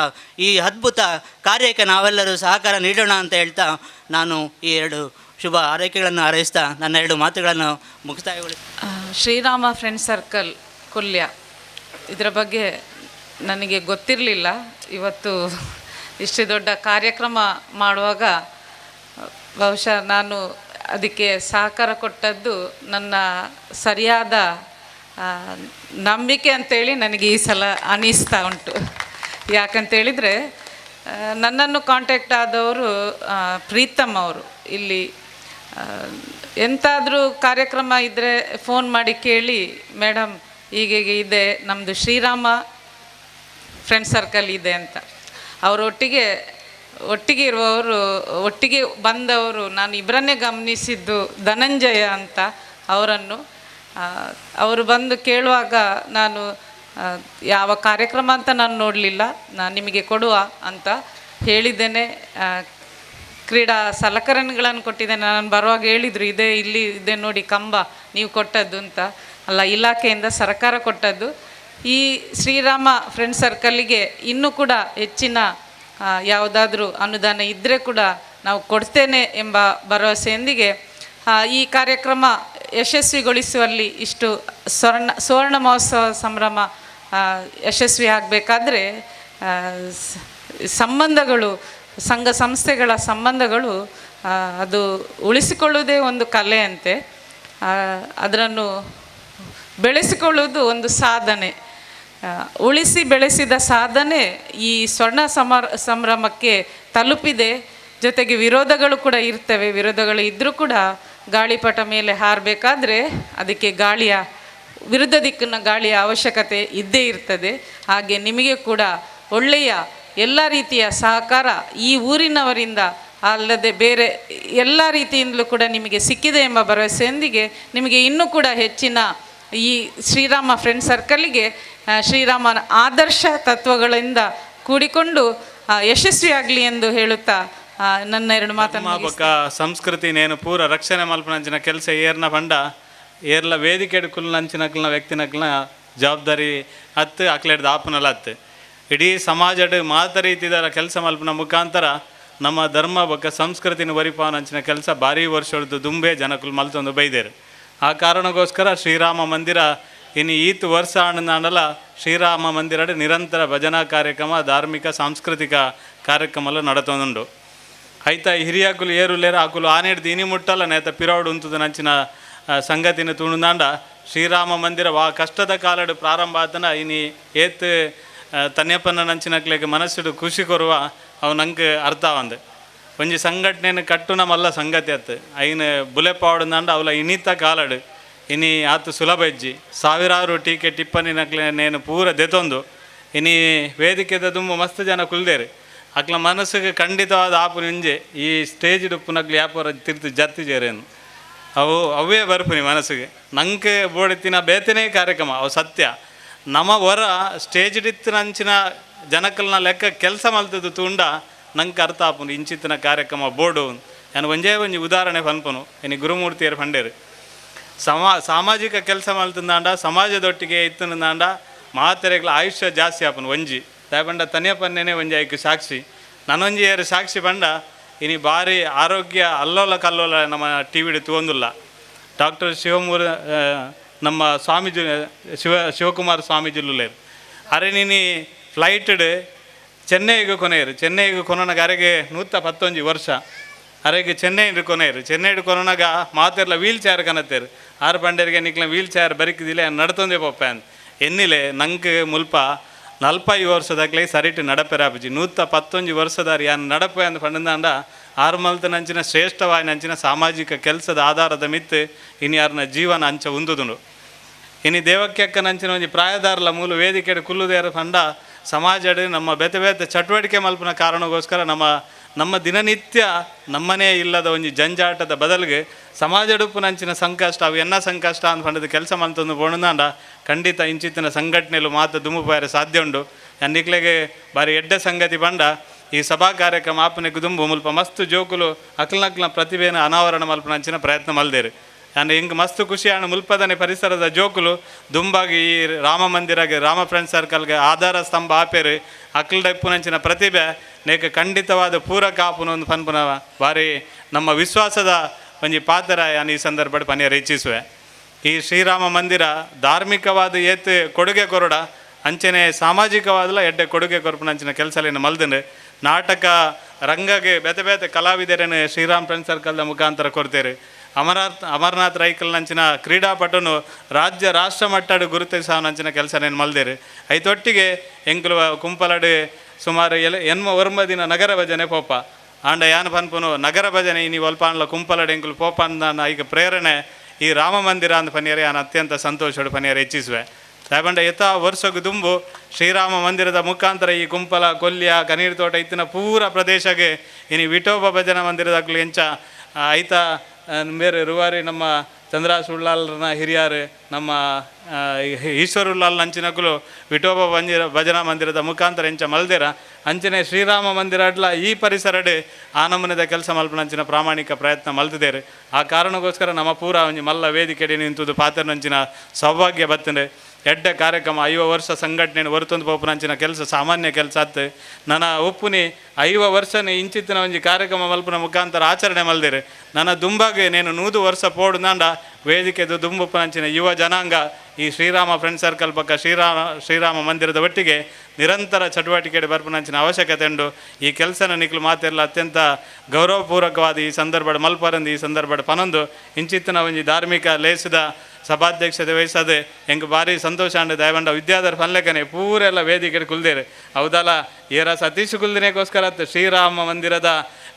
ಈ ಅದ್ಭುತ ಕಾರ್ಯಕ್ಕೆ ನಾವೆಲ್ಲರೂ ಸಹಕಾರ ನೀಡೋಣ ಅಂತ ಹೇಳ್ತಾ ನಾನು ಈ ಎರಡು ಶುಭ ಆರೈಕೆಗಳನ್ನು ಹಾರೈಸ್ತಾ ನನ್ನ ಎರಡು ಮಾತುಗಳನ್ನು ಮುಕ್ತಾಯಗೊಳಿಸ್ತೀನಿ. ಶ್ರೀರಾಮ ಫ್ರೆಂಡ್ ಸರ್ಕಲ್ ಕೊಲ್ಯ ಇದರ ಬಗ್ಗೆ ನನಗೆ ಗೊತ್ತಿರಲಿಲ್ಲ. ಇವತ್ತು ಇಷ್ಟು ದೊಡ್ಡ ಕಾರ್ಯಕ್ರಮ ಮಾಡುವಾಗ ಬಹುಶಃ ನಾನು ಅದಕ್ಕೆ ಸಹಕಾರ ಕೊಟ್ಟದ್ದು ನನ್ನ ಸರಿಯಾದ ನಂಬಿಕೆ ಅಂತೇಳಿ ನನಗೆ ಈ ಸಲ ಅನ್ನಿಸ್ತಾ ಉಂಟು. ಯಾಕಂತೇಳಿದರೆ ನನ್ನನ್ನು ಕಾಂಟ್ಯಾಕ್ಟ್ ಆದವರು ಪ್ರೀತಮ್ ಅವರು. ಇಲ್ಲಿ ಎಂತಾದರೂ ಕಾರ್ಯಕ್ರಮ ಇದ್ದರೆ ಫೋನ್ ಮಾಡಿ ಕೇಳಿ, ಮೇಡಮ್ ಹೀಗೆ ಇದೆ ನಮ್ಮದು ಶ್ರೀರಾಮ ಫ್ರೆಂಡ್ ಸರ್ಕಲ್ ಇದೆ ಅಂತ. ಅವರೊಟ್ಟಿಗೆ ಒಟ್ಟಿಗೆ ಇರುವವರು, ಒಟ್ಟಿಗೆ ಬಂದವರು, ನಾನು ಇಬ್ಬರನ್ನೇ ಗಮನಿಸಿದ್ದು ಧನಂಜಯ ಅಂತ ಅವರನ್ನು. ಅವರು ಬಂದು ಕೇಳುವಾಗ ನಾನು ಯಾವ ಕಾರ್ಯಕ್ರಮ ಅಂತ ನಾನು ನೋಡಲಿಲ್ಲ, ನಾನು ನಿಮಗೆ ಕೊಡುವ ಅಂತ ಹೇಳಿದ್ದೇನೆ. ಕ್ರೀಡಾ ಸಲಕರಣೆಗಳನ್ನು ಕೊಟ್ಟಿದ್ದೇನೆ. ನಾನು ಬರುವಾಗ ಹೇಳಿದರು, ಇದೇ ಇಲ್ಲಿ ಇದೆ ನೋಡಿ ಕಂಬ ನೀವು ಕೊಟ್ಟದ್ದು ಅಂತ. ಅಲ್ಲ, ಇಲಾಖೆಯಿಂದ ಸರ್ಕಾರ ಕೊಟ್ಟದ್ದು. ಈ ಶ್ರೀರಾಮ ಫ್ರೆಂಡ್ ಸರ್ಕಲ್ಲಿಗೆ ಇನ್ನೂ ಕೂಡ ಹೆಚ್ಚಿನ ಯಾವುದಾದ್ರೂ ಅನುದಾನ ಇದ್ದರೆ ಕೂಡ ನಾವು ಕೊಡ್ತೇನೆ ಎಂಬ ಭರವಸೆಯೊಂದಿಗೆ ಈ ಕಾರ್ಯಕ್ರಮ ಯಶಸ್ವಿಗೊಳಿಸುವಲ್ಲಿ ಇಷ್ಟು ಸುವರ್ಣ ಮಹೋತ್ಸವ ಸಂಭ್ರಮ ಯಶಸ್ವಿ ಆಗಬೇಕಾದ್ರೆ ಸಂಬಂಧಗಳು, ಸಂಘ ಸಂಸ್ಥೆಗಳ ಸಂಬಂಧಗಳು ಅದು ಉಳಿಸಿಕೊಳ್ಳುವುದೇ ಒಂದು ಕಲೆ ಅಂತೆ, ಅದನ್ನು ಬೆಳೆಸಿಕೊಳ್ಳುವುದು ಒಂದು ಸಾಧನೆ. ಉಳಿಸಿ ಬೆಳೆಸಿದ ಸಾಧನೆ ಈ ಸ್ವರ್ಣ ಸಂಭ್ರಮಕ್ಕೆ ತಲುಪಿದೆ. ಜೊತೆಗೆ ವಿರೋಧಗಳು ಕೂಡ ಇರ್ತವೆ. ವಿರೋಧಗಳು ಇದ್ದರೂ ಕೂಡ ಗಾಳಿಪಟ ಮೇಲೆ ಹಾರಬೇಕಾದ್ರೆ ಅದಕ್ಕೆ ಗಾಳಿಯ ವಿರುದ್ಧ ದಿಕ್ಕಿನ ಗಾಳಿಯ ಅವಶ್ಯಕತೆ ಇದ್ದೇ ಇರ್ತದೆ. ಹಾಗೆ ನಿಮಗೆ ಕೂಡ ಒಳ್ಳೆಯ ಎಲ್ಲ ರೀತಿಯ ಸಹಕಾರ ಈ ಊರಿನವರಿಂದ ಅಲ್ಲದೆ ಬೇರೆ ಎಲ್ಲ ರೀತಿಯಿಂದಲೂ ಕೂಡ ನಿಮಗೆ ಸಿಕ್ಕಿದೆ ಎಂಬ ಭರವಸೆಯೊಂದಿಗೆ ನಿಮಗೆ ಇನ್ನೂ ಕೂಡ ಹೆಚ್ಚಿನ ಈ ಶ್ರೀರಾಮ ಫ್ರೆಂಡ್ ಸರ್ಕಲ್ಲಿಗೆ ಶ್ರೀರಾಮನ ಆದರ್ಶ ತತ್ವಗಳಿಂದ ಕೂಡಿಕೊಂಡು ಯಶಸ್ವಿಯಾಗಲಿ ಎಂದು ಹೇಳುತ್ತಾ ನನ್ನ ಎರಡು ಮಾತನ್ನು. ಸಂಸ್ಕೃತಿನೇನು ಪೂರ ರಕ್ಷಣೆ ಮಲ್ಪನಂಚಿನ ಕೆಲಸ ಏರ್ನ ಪಂಡ ಏರ್ಲ ವೇದಿಕೆ ಕುಲ್ನಂಚಿನಕ್ಲನ ವ್ಯಕ್ತಿನಕ್ಲನ ಜವಾಬ್ದಾರಿ ಹತ್ತು ಅಕ್ಲೇಡ್ದ ಆಪನಲ್ಲ ಹತ್ತು ಇಡೀ ಸಮಾಜಡ್ ಮಾತ ರೀತಿದ ಕೆಲಸ ಮಲ್ಪನ ಮುಖಾಂತರ ನಮ್ಮ ಧರ್ಮ ಬೊಕ್ಕ ಸಂಸ್ಕೃತಿನ ವರಿಪಾವನಂಚಿನ ಕೆಲಸ ಭಾರೀ ವರ್ಷದ್ದು ದುಂಬೆ ಜನಕುಲ್ ಮಲ್ತೊಂದು ಬೈದೇರು. ಆ ಕಾರಣಕ್ಕೋಸ್ಕರ ಶ್ರೀರಾಮ ಮಂದಿರ ಇನ್ನು ಈತ್ ವರ್ಷ ಆನಂದಲ್ಲ ಶ್ರೀರಾಮ ಮಂದಿರ ನಿರಂತರ ಭಜನಾ ಕಾರ್ಯಕ್ರಮ ಧಾರ್ಮಿಕ ಸಾಂಸ್ಕೃತಿಕ ಕಾರ್ಯಕ್ರಮ ನಡತೊಂದುಂಡು. ಐತ ಹಿರಿಯಾಕುಲು ಏರುಲೇರ ಆಕುಲು ಆನೇಡ್ದು ಇನಿ ಮುಟ್ಟಲ್ಲ ನೇತ ಪಿರೌಡು ಉಂತದ ನಂಚಿನ ಸಂಗತಿನ ತುಣುದಾಂಡ ಶ್ರೀರಾಮ ಮಂದಿರ ವಾ ಕಷ್ಟದ ಕಾಲಡು ಪ್ರಾರಂಭ ಆತನ ಇನಿ ಏತ್ ತನ್ಯಪ್ಪನ ನಂಚಿನಕ್ಲೆಗೆ ಮನಸ್ಸುಡು ಖುಷಿ ಕೊರುವ ಅವು ನಂಗೆ ಅರ್ಥ ಒಂದು ಒಂಜಿ ಸಂಘಟನೆಯನ್ನು ಕಟ್ಟು ನಮ್ಮಲ್ಲ ಸಂಗತಿ ಆತು ಐನು ಬುಲೆಪಾವಡಂದಾಂಡ ಅವಲ ಇನಿತ ಕಾಲಡು ಇನಿ ಆತು ಸುಲಭ ಹೆಜ್ಜಿ ಸಾವಿರಾರು ಟೀಕೆ ಟಿಪ್ಪಣಿನಕ್ಲೆ ನೇನು ಪೂರ ದೆತೊಂದು ಇನಿ ವೇದಿಕೆದ ದುಂಬು ಮಸ್ತ್ ಜನ ಕುಲ್ದೇರು ಅಕ್ಲ ಮನಸ್ಸಿಗೆ ಖಂಡಿತವಾದ ಆಪು ನಿಂಜೆ ಈ ಸ್ಟೇಜ್ ಡುಪ್ಪುನಕ್ಲು ಯಾಪರ ತಿರ್ತು ಜತ್ತಿ ಜೇರೇನು ಅವು ಅವೇ ಬರ್ಪುನಿ ಮನಸ್ಸಿಗೆ ನಂಗೆ ಬೋಡಿತ್ತಿನ ಬೇತನೇ ಕಾರ್ಯಕ್ರಮ ಅವು ಸತ್ಯ ನಮ್ಮ ವರ ಸ್ಟೇಜ್ ಡಿತ್ತಿನಂಚಿನ ಜನಕಲ್ನ ಲೆಕ್ಕ ಕೆಲಸ ಮಲ್ತದ್ದು ತೂಂಡ ನಂಗೆ ಅರ್ಥ ಆಪುನು ಇಂಚಿತ್ತಿನ ಕಾರ್ಯಕ್ರಮ ಬೋರ್ಡು ನಾನು ಒಂಜೇ ಒಂಜಿ ಉದಾಹರಣೆ ಪನ್ಪನು ಇನ್ನು ಗುರುಮೂರ್ತಿಯರು ಫಂಡೇರು ಸಾಮಾಜಿಕ ಕೆಲಸ ಮಲ್ತಂದಾಂಡ ಸಮಾಜದೊಟ್ಟಿಗೆ ಇತ್ತಂದಾಂಡ ಮಾತೆರೆಗಳ ಆಯುಷ್ಯ ಜಾಸ್ತಿ ಆಪನು ಒಂಜಿ ದಾಯಪಂಡ ತನಿಯಪನ್ನೇ ಒಂಜಿ ಐಕ್ ಸಾಕ್ಷಿ ನಾನೊಂಜಿ ಏರು ಸಾಕ್ಷಿ ಪಂಡ ಇನಿ ಭಾರಿ ಆರೋಗ್ಯ ಅಲ್ಲೋಲ ಕಲ್ಲೋಲ ನಮ್ಮ ಟಿ ವಿಡ್ ತೂವೊಂದುಲ್ಲ. ಡಾಕ್ಟರ್ ಶಿವಮೂರ ನಮ್ಮ ಸ್ವಾಮೀಜಿ ಶಿವಕುಮಾರ್ ಸ್ವಾಮೀಜಿಲುಲ್ಲೇರು ಅರೆ ನಿನಿ ಫ್ಲೈಟ್ಡ್ ಚೆನ್ನೈಗೆ ಕೊನೆಯರು. ಚೆನ್ನೈಗೆ ಕೊನೊನಗ ಅರೆಗೆ 111 ವರ್ಷ ಅರೆಗೆ ಚೆನ್ನೈ ಕೊನೆಯರು. ಚೆನ್ನೈ ಕೊನೊನಗ ಮಾತೆರ್ಲ ವೀಲ್ ಚೇರ್ ಕನತ್ತೇರು. ಆರು ಪಂಡರಿಗೆ ನಿಕ್ಲ ವೀಲ್ ಚೇರ್ ಬರಿಕಿದಿಲ್ಲ ನಡ್ತೊಂದೇ ಪೊಪ್ಪೆ ಅಂತ ಎನ್ನಿಲೆ ನಂಗೆ ಮುಲ್ಪ 45 ವರ್ಷದಾಗಲೇ ಸರಿಟು ನಡಪೆರಾಪುಜಿ. 111 ವರ್ಷದಾರಿ ಯಾನ್ ನಡಪೆ ಅಂದ್ ಪಂಡಂದಾಂಡ ಆರು ಮಲ್ತನಂಚಿನ ಶ್ರೇಷ್ಠವಾಯಿನಂಚಿನ ಸಾಮಾಜಿಕ ಕೆಲಸದ ಆಧಾರದ ಮಿತ್ತು ಇನ್ಯಾರನ ಜೀವನ ಅಂಚ ಉಂದುದುಂಡು. ಇನಿ ದೇವಕ್ಯಕ್ಕನಂಚಿನ ಒಂಜಿ ಪ್ರಾಯದಾರಲ ಮೂಲ ವೇದಿಕೆ ಕುಲ್ಲುದೇರ ಪಂಡ ಸಮಾಜಡ್ ನಮ್ಮ ಬೇತೆ ಬೇತೆ ಚಟುವಟಿಕೆ ಮಲ್ಪುನ ಕಾರಣಕ್ಕೋಸ್ಕರ ನಮ್ಮ ನಮ್ಮ ದಿನನಿತ್ಯ ನಮ್ಮನೇ ಇಲ್ಲದ ಒಂಜಿ ಜಂಜಾಟದ ಬದಲಿಗೆ ಸಮಾಜಡುಪ್ಪುನಂಚಿನ ಸಂಕಷ್ಟ ಅವು ಎನ್ನ ಸಂಕಷ್ಟ ಅಂತ ಪಂಡದ ಕೆಲಸ ಮಲ್ತೊಂದು ಪೋಣುಂದಾಂಡ ಖಂಡಿತ ಇಂಚಿತ್ತಿನ ಸಂಘಟನೆಲು ಮಾತ ದುಂಬು ಸಾಧ್ಯ ಉಂಡು. ನಿಕ್ಲೆಗೆ ಬಾರಿ ಎಡ್ಡೆ ಸಂಗತಿ ಪಂಡ ಈ ಸಭಾ ಕಾರ್ಯಕ್ರಮ ಆಪನೆ ದುಂಬು ಮುಲ್ಪ ಮಸ್ತ್ ಜೋಕುಲು ಅಕ್ಲನಕ್ಲನ ಪ್ರತಿಭೆಯನ್ನು ಅನಾವರಣ ಮಲ್ಪುನಂಚಿನ ಪ್ರಯತ್ನ ಮಲ್ದೇರು. ಅಂಡ್ ಹಿಂಗೆ ಮಸ್ತ್ ಖುಷಿಯಾಣ ಮುಲ್ಪದನೆ ಪರಿಸರದ ಜೋಕುಲು ದುಂಬಾಗಿ ಈ ರಾಮ ಮಂದಿರಗೆ ರಾಮ ಫ್ರೆಂಡ್ ಸರ್ಕಲ್ಗೆ ಆಧಾರ ಸ್ತಂಭ ಆಪೇರು ಅಕ್ಲಡಪ್ಪುನಂಚಿನ ಪ್ರತಿಭೆ ನೇಕ ಖಂಡಿತವಾದ ಪೂರಕ ಆಪುನ ಒಂದು ಪನ್ಪುನ ಭಾರಿ ನಮ್ಮ ವಿಶ್ವಾಸದ ಒಂಜಿ ಪಾತ್ರ ಯಾನ್ ಈ ಸಂದರ್ಭ ಪನಿಯರ್ ಇಚ್ಛಿಸುವೆ. ಈ ಶ್ರೀರಾಮ ಮಂದಿರ ಧಾರ್ಮಿಕವಾದ ಏತ್ ಕೊಡುಗೆ ಕೊರಡ ಅಂಚನೆ ಸಾಮಾಜಿಕವಾದಲ ಎಡ್ಡೆ ಕೊಡುಗೆ ಕೊರಪುನಂಚಿನ ಕೆಲಸಲೇನು ಮಲ್ದನು. ನಾಟಕ ರಂಗಗೆ ಬೇತೆ ಬೇತೆ ಕಲಾವಿದರೇನು ಶ್ರೀರಾಮ್ ಫ್ರೆಂಡ್ ಸರ್ಕಲ್ದ ಮುಖಾಂತರ ಕೊಡ್ತೇರು. ಅಮರನಾಥ್ ರೈಕಲ್ನಂಚಿನ ಕ್ರೀಡಾಪಟುನು ರಾಜ್ಯ ರಾಷ್ಟ್ರ ಮಟ್ಟಡು ಗುರುತಿಸಾವನಂಚಿನ ಕೆಲಸನೇನು ಮಲ್ದೇರು. ಐತೊಟ್ಟಿಗೆ ಎಂಕುಲು ಕುಂಪಲಡು ಸುಮಾರು 89 ದಿನ ನಗರ ಭಜನೆ ಪೋಪ ಆಂಡ ಯಾನ್ ಪನ್ಪುನು ನಗರ ಭಜನೆ ಇನಿ ಒಲ್ಪಾಂಡ್ಲ ಕುಂಪಲಡು ಎಂಕುಲು ಪೋಪ ಅಂದ ಈಗ ಪ್ರೇರಣೆ ಈ ರಾಮ ಮಂದಿರ ಅಂದ ಪನಿಯರೆ ಯಾನ್ ಅತ್ಯಂತ ಸಂತೋಷಡು ಪನಿಯರೆ ಹೆಚ್ಚಿಸುವೆ. ದಾಯಪಂಡ ಯಥಾ ವರ್ಷಕ್ಕೆ ದುಂಬು ಶ್ರೀರಾಮ ಮಂದಿರದ ಮುಖಾಂತರ ಈ ಕುಂಪಲ ಕೊಲ್ಯ ಕನೀರು ತೋಟ ಇತ್ತಿನ ಪೂರ ಪ್ರದೇಶಕ್ಕೆ ಇನಿ ವಿಠೋಬ ಭಜನಾ ಮಂದಿರದಾಗ್ಲು ಎಂಚ ಐತ ಬೇರೆ ರುವಾರಿ ನಮ್ಮ ಚಂದ್ರ ಸುಳ್ಳಾಲ್ರನ ಹಿರಿಯರು ನಮ್ಮ ಈಶ್ವರ ಉಳ್ಳಾಲ್ ನಂಚಿನಕುಲು ವಿಠೋಬ ಭಜನಾ ಮಂದಿರದ ಮುಖಾಂತರ ಎಂಚ ಮಲ್ದಿರ ಅಂಚನೆ ಶ್ರೀರಾಮ ಮಂದಿರ ಅಡ್ಲ ಈ ಪರಿಸರಡೆ ಆ ನಮೂನೆದ ಕೆಲಸ ಮಲ್ಪನಂಚಿನ ಪ್ರಾಮಾಣಿಕ ಪ್ರಯತ್ನ ಮಲ್ತಿದ್ದೇವೆ. ಆ ಕಾರಣಕ್ಕೋಸ್ಕರ ನಮ್ಮ ಪೂರ ಒಂಜಿ ಮಲ್ಲ ವೇದಿಕೆಡೆ ನಿಂತುದು ಪಾತ್ರನಂಚಿನ ಸೌಭಾಗ್ಯ ಬತ್ತಂದ್ರೆ ಎಡ್ಡೆ ಕಾರ್ಯಕ್ರಮ 50 ವರ್ಷ ಸಂಘಟನೆ ಹೊರತೊಂದು ಪೋಪುನಂಚಿನ ಕೆಲಸ ಸಾಮಾನ್ಯ ಕೆಲಸ ಆತು. ನನ್ನ ಒಪ್ಪುನಿ 50 ವರ್ಷನೇ ಇಂಚಿತ್ತಿನ ಒಂಜಿ ಕಾರ್ಯಕ್ರಮ ಮಲ್ಪುನ ಮುಖಾಂತರ ಆಚರಣೆ ಮಲ್ದಿರು. ನನ್ನ ದುಂಬಾಗೆ ನೇನು 100 ವರ್ಷ ಪೋಡು ನಾಂಡ ವೇದಿಕೆದು ದುಂಬುಪ್ಪನಂಚಿನ ಯುವ ಜನಾಂಗ ಈ ಶ್ರೀರಾಮ ಫ್ರೆಂಡ್ ಸರ್ಕಲ್ ಪಕ್ಕ ಶ್ರೀರಾಮ ಮಂದಿರದ ಒಟ್ಟಿಗೆ ನಿರಂತರ ಚಟುವಟಿಕೆ ಬರ್ಪುನಂಚಿನ ಅವಶ್ಯಕತೆ ಉಂಡು. ಈ ಕೆಲಸನ ನಿಕ್ಲು ಮಾತೆಲ್ಲ ಅತ್ಯಂತ ಗೌರವಪೂರ್ವಕವಾದ ಈ ಸಂದರ್ಭ ಮಲ್ಪರಂದು ಈ ಸಂದರ್ಭ ಪನೊಂದು ಇಂಚಿತ್ತಿನ ಒಂಜಿ ಧಾರ್ಮಿಕ ಲೇಸದ ಸಭಾಧ್ಯಕ್ಷತೆ ವಹಿಸದೆ ಎಂಕ್ ಭಾರಿ ಸಂತೋಷ ಅಂಡ್ ದಯವಂಡ ವಿದ್ಯಾಧರ್ ಪನ್ಲೆಕನೆ ಪೂರೆಲ್ಲ ವೇದಿಕೆ ಕುಲ್ದೇರು. ಹೌದಲ್ಲ ಏರ ಸತೀಶ್ ಕುಲ್ದಿನೇಗೋಸ್ಕರ ಶ್ರೀರಾಮ ಮಂದಿರದ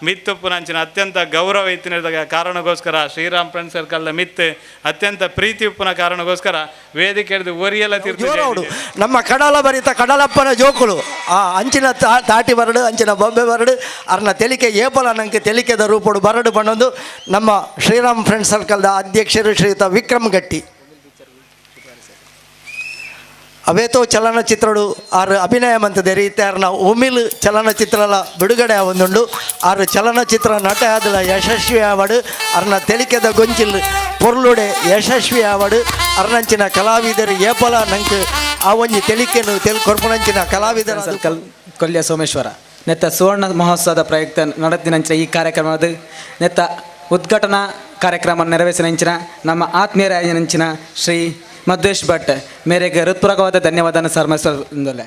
ಮಿತ್ತುಪ್ಪುನಂಚಿನ ಅತ್ಯಂತ ಗೌರವ ಇತ್ತಿನ ಕಾರಣಕ್ಕೋಸ್ಕರ ಶ್ರೀರಾಮ್ ಫ್ರೆಂಡ್ ಸರ್ಕಲ್ದ ಮಿತ್ತು ಅತ್ಯಂತ ಪ್ರೀತಿ ಉಪ್ಪುನ ಕಾರಣಕ್ಕೋಸ್ಕರ ವೇದಿಕೆ ಹಿಡಿದು ಒರಿಯೆಲ್ಲ ತೀರ್ಥ ನಮ್ಮ ಕಡಲ ಬರಿತ ಕಡಲಪ್ಪನ ಜೋಕುಲು ಆ ಅಂಚಿನ ತಾಟಿ ಬರಡು ಅಂಚಿನ ಬೊಂಬೆ ಬರಡು ಅರ್ನ ತೆಲಿಕೆ ಏಪಲ ನಂಗೆ ತೆಲಿಕೆದ ರೂಪಡು ಬರಡು ಬಣ್ಣೊಂದು ನಮ್ಮ ಶ್ರೀರಾಮ್ ಫ್ರೆಂಡ್ ಸರ್ಕಲ್ದ ಅಧ್ಯಕ್ಷರು ಶ್ರೀಯುತ ವಿಕ್ರಮ್ ಗಟ್ಟಿ ಅವೇತೋ ಚಲನಚಿತ್ರಡು ಆರು ಅಭಿನಯ ಮಂತದೆ ರೀತಿ ಆರ್ನ ಉಮಿಲ್ ಚಲನಚಿತ್ರಲ ಬಿಡುಗಡೆ ಒಂದುಂಡು. ಆರು ಚಲನಚಿತ್ರ ನಟ ಆದಲ ಯಶಸ್ವಿ ಆವಡು ಅರ್ನ ತೆಲಿಕೆದ ಗೊಂಚಿಲ್ ಪೊರ್ಲುಡೆ ಯಶಸ್ವಿ ಆವಡು ಅರ್ನಂಚಿನ ಕಲಾವಿದರು ಏಪಲ ನಂಗೆ ಆ ಒಂಜಿ ತೆಲಿಕೆನು ತೆಲ್ ಕೊರ್ಪುನಂಚಿನ ಕಲಾವಿದರ ಸರ್ಕಲ್ ಕೊಲ್ಯ ಸೋಮೇಶ್ವರ ನೆತ್ತ ಸುವರ್ಣ ಮಹೋತ್ಸವದ ಪ್ರಯುಕ್ತ ನಡೆದಿನಂಚಿನ ಈ ಕಾರ್ಯಕ್ರಮದ ನೆತ್ತ ಉದ್ಘಾಟನಾ ಕಾರ್ಯಕ್ರಮ ನೆರವೇರಿಸಿನಂಚಿನ ನಮ್ಮ ಆತ್ಮೀಯರಾಯನಂಚಿನ ಶ್ರೀ ಮಧ್ವೇಶ್ ಭಟ್ ಮೇರೆಗೆ ಹೃತ್ಪೂರ್ವಕವಾದ ಧನ್ಯವಾದನ ಸಮರ್ಪಿಸುತ್ತೇನೆ.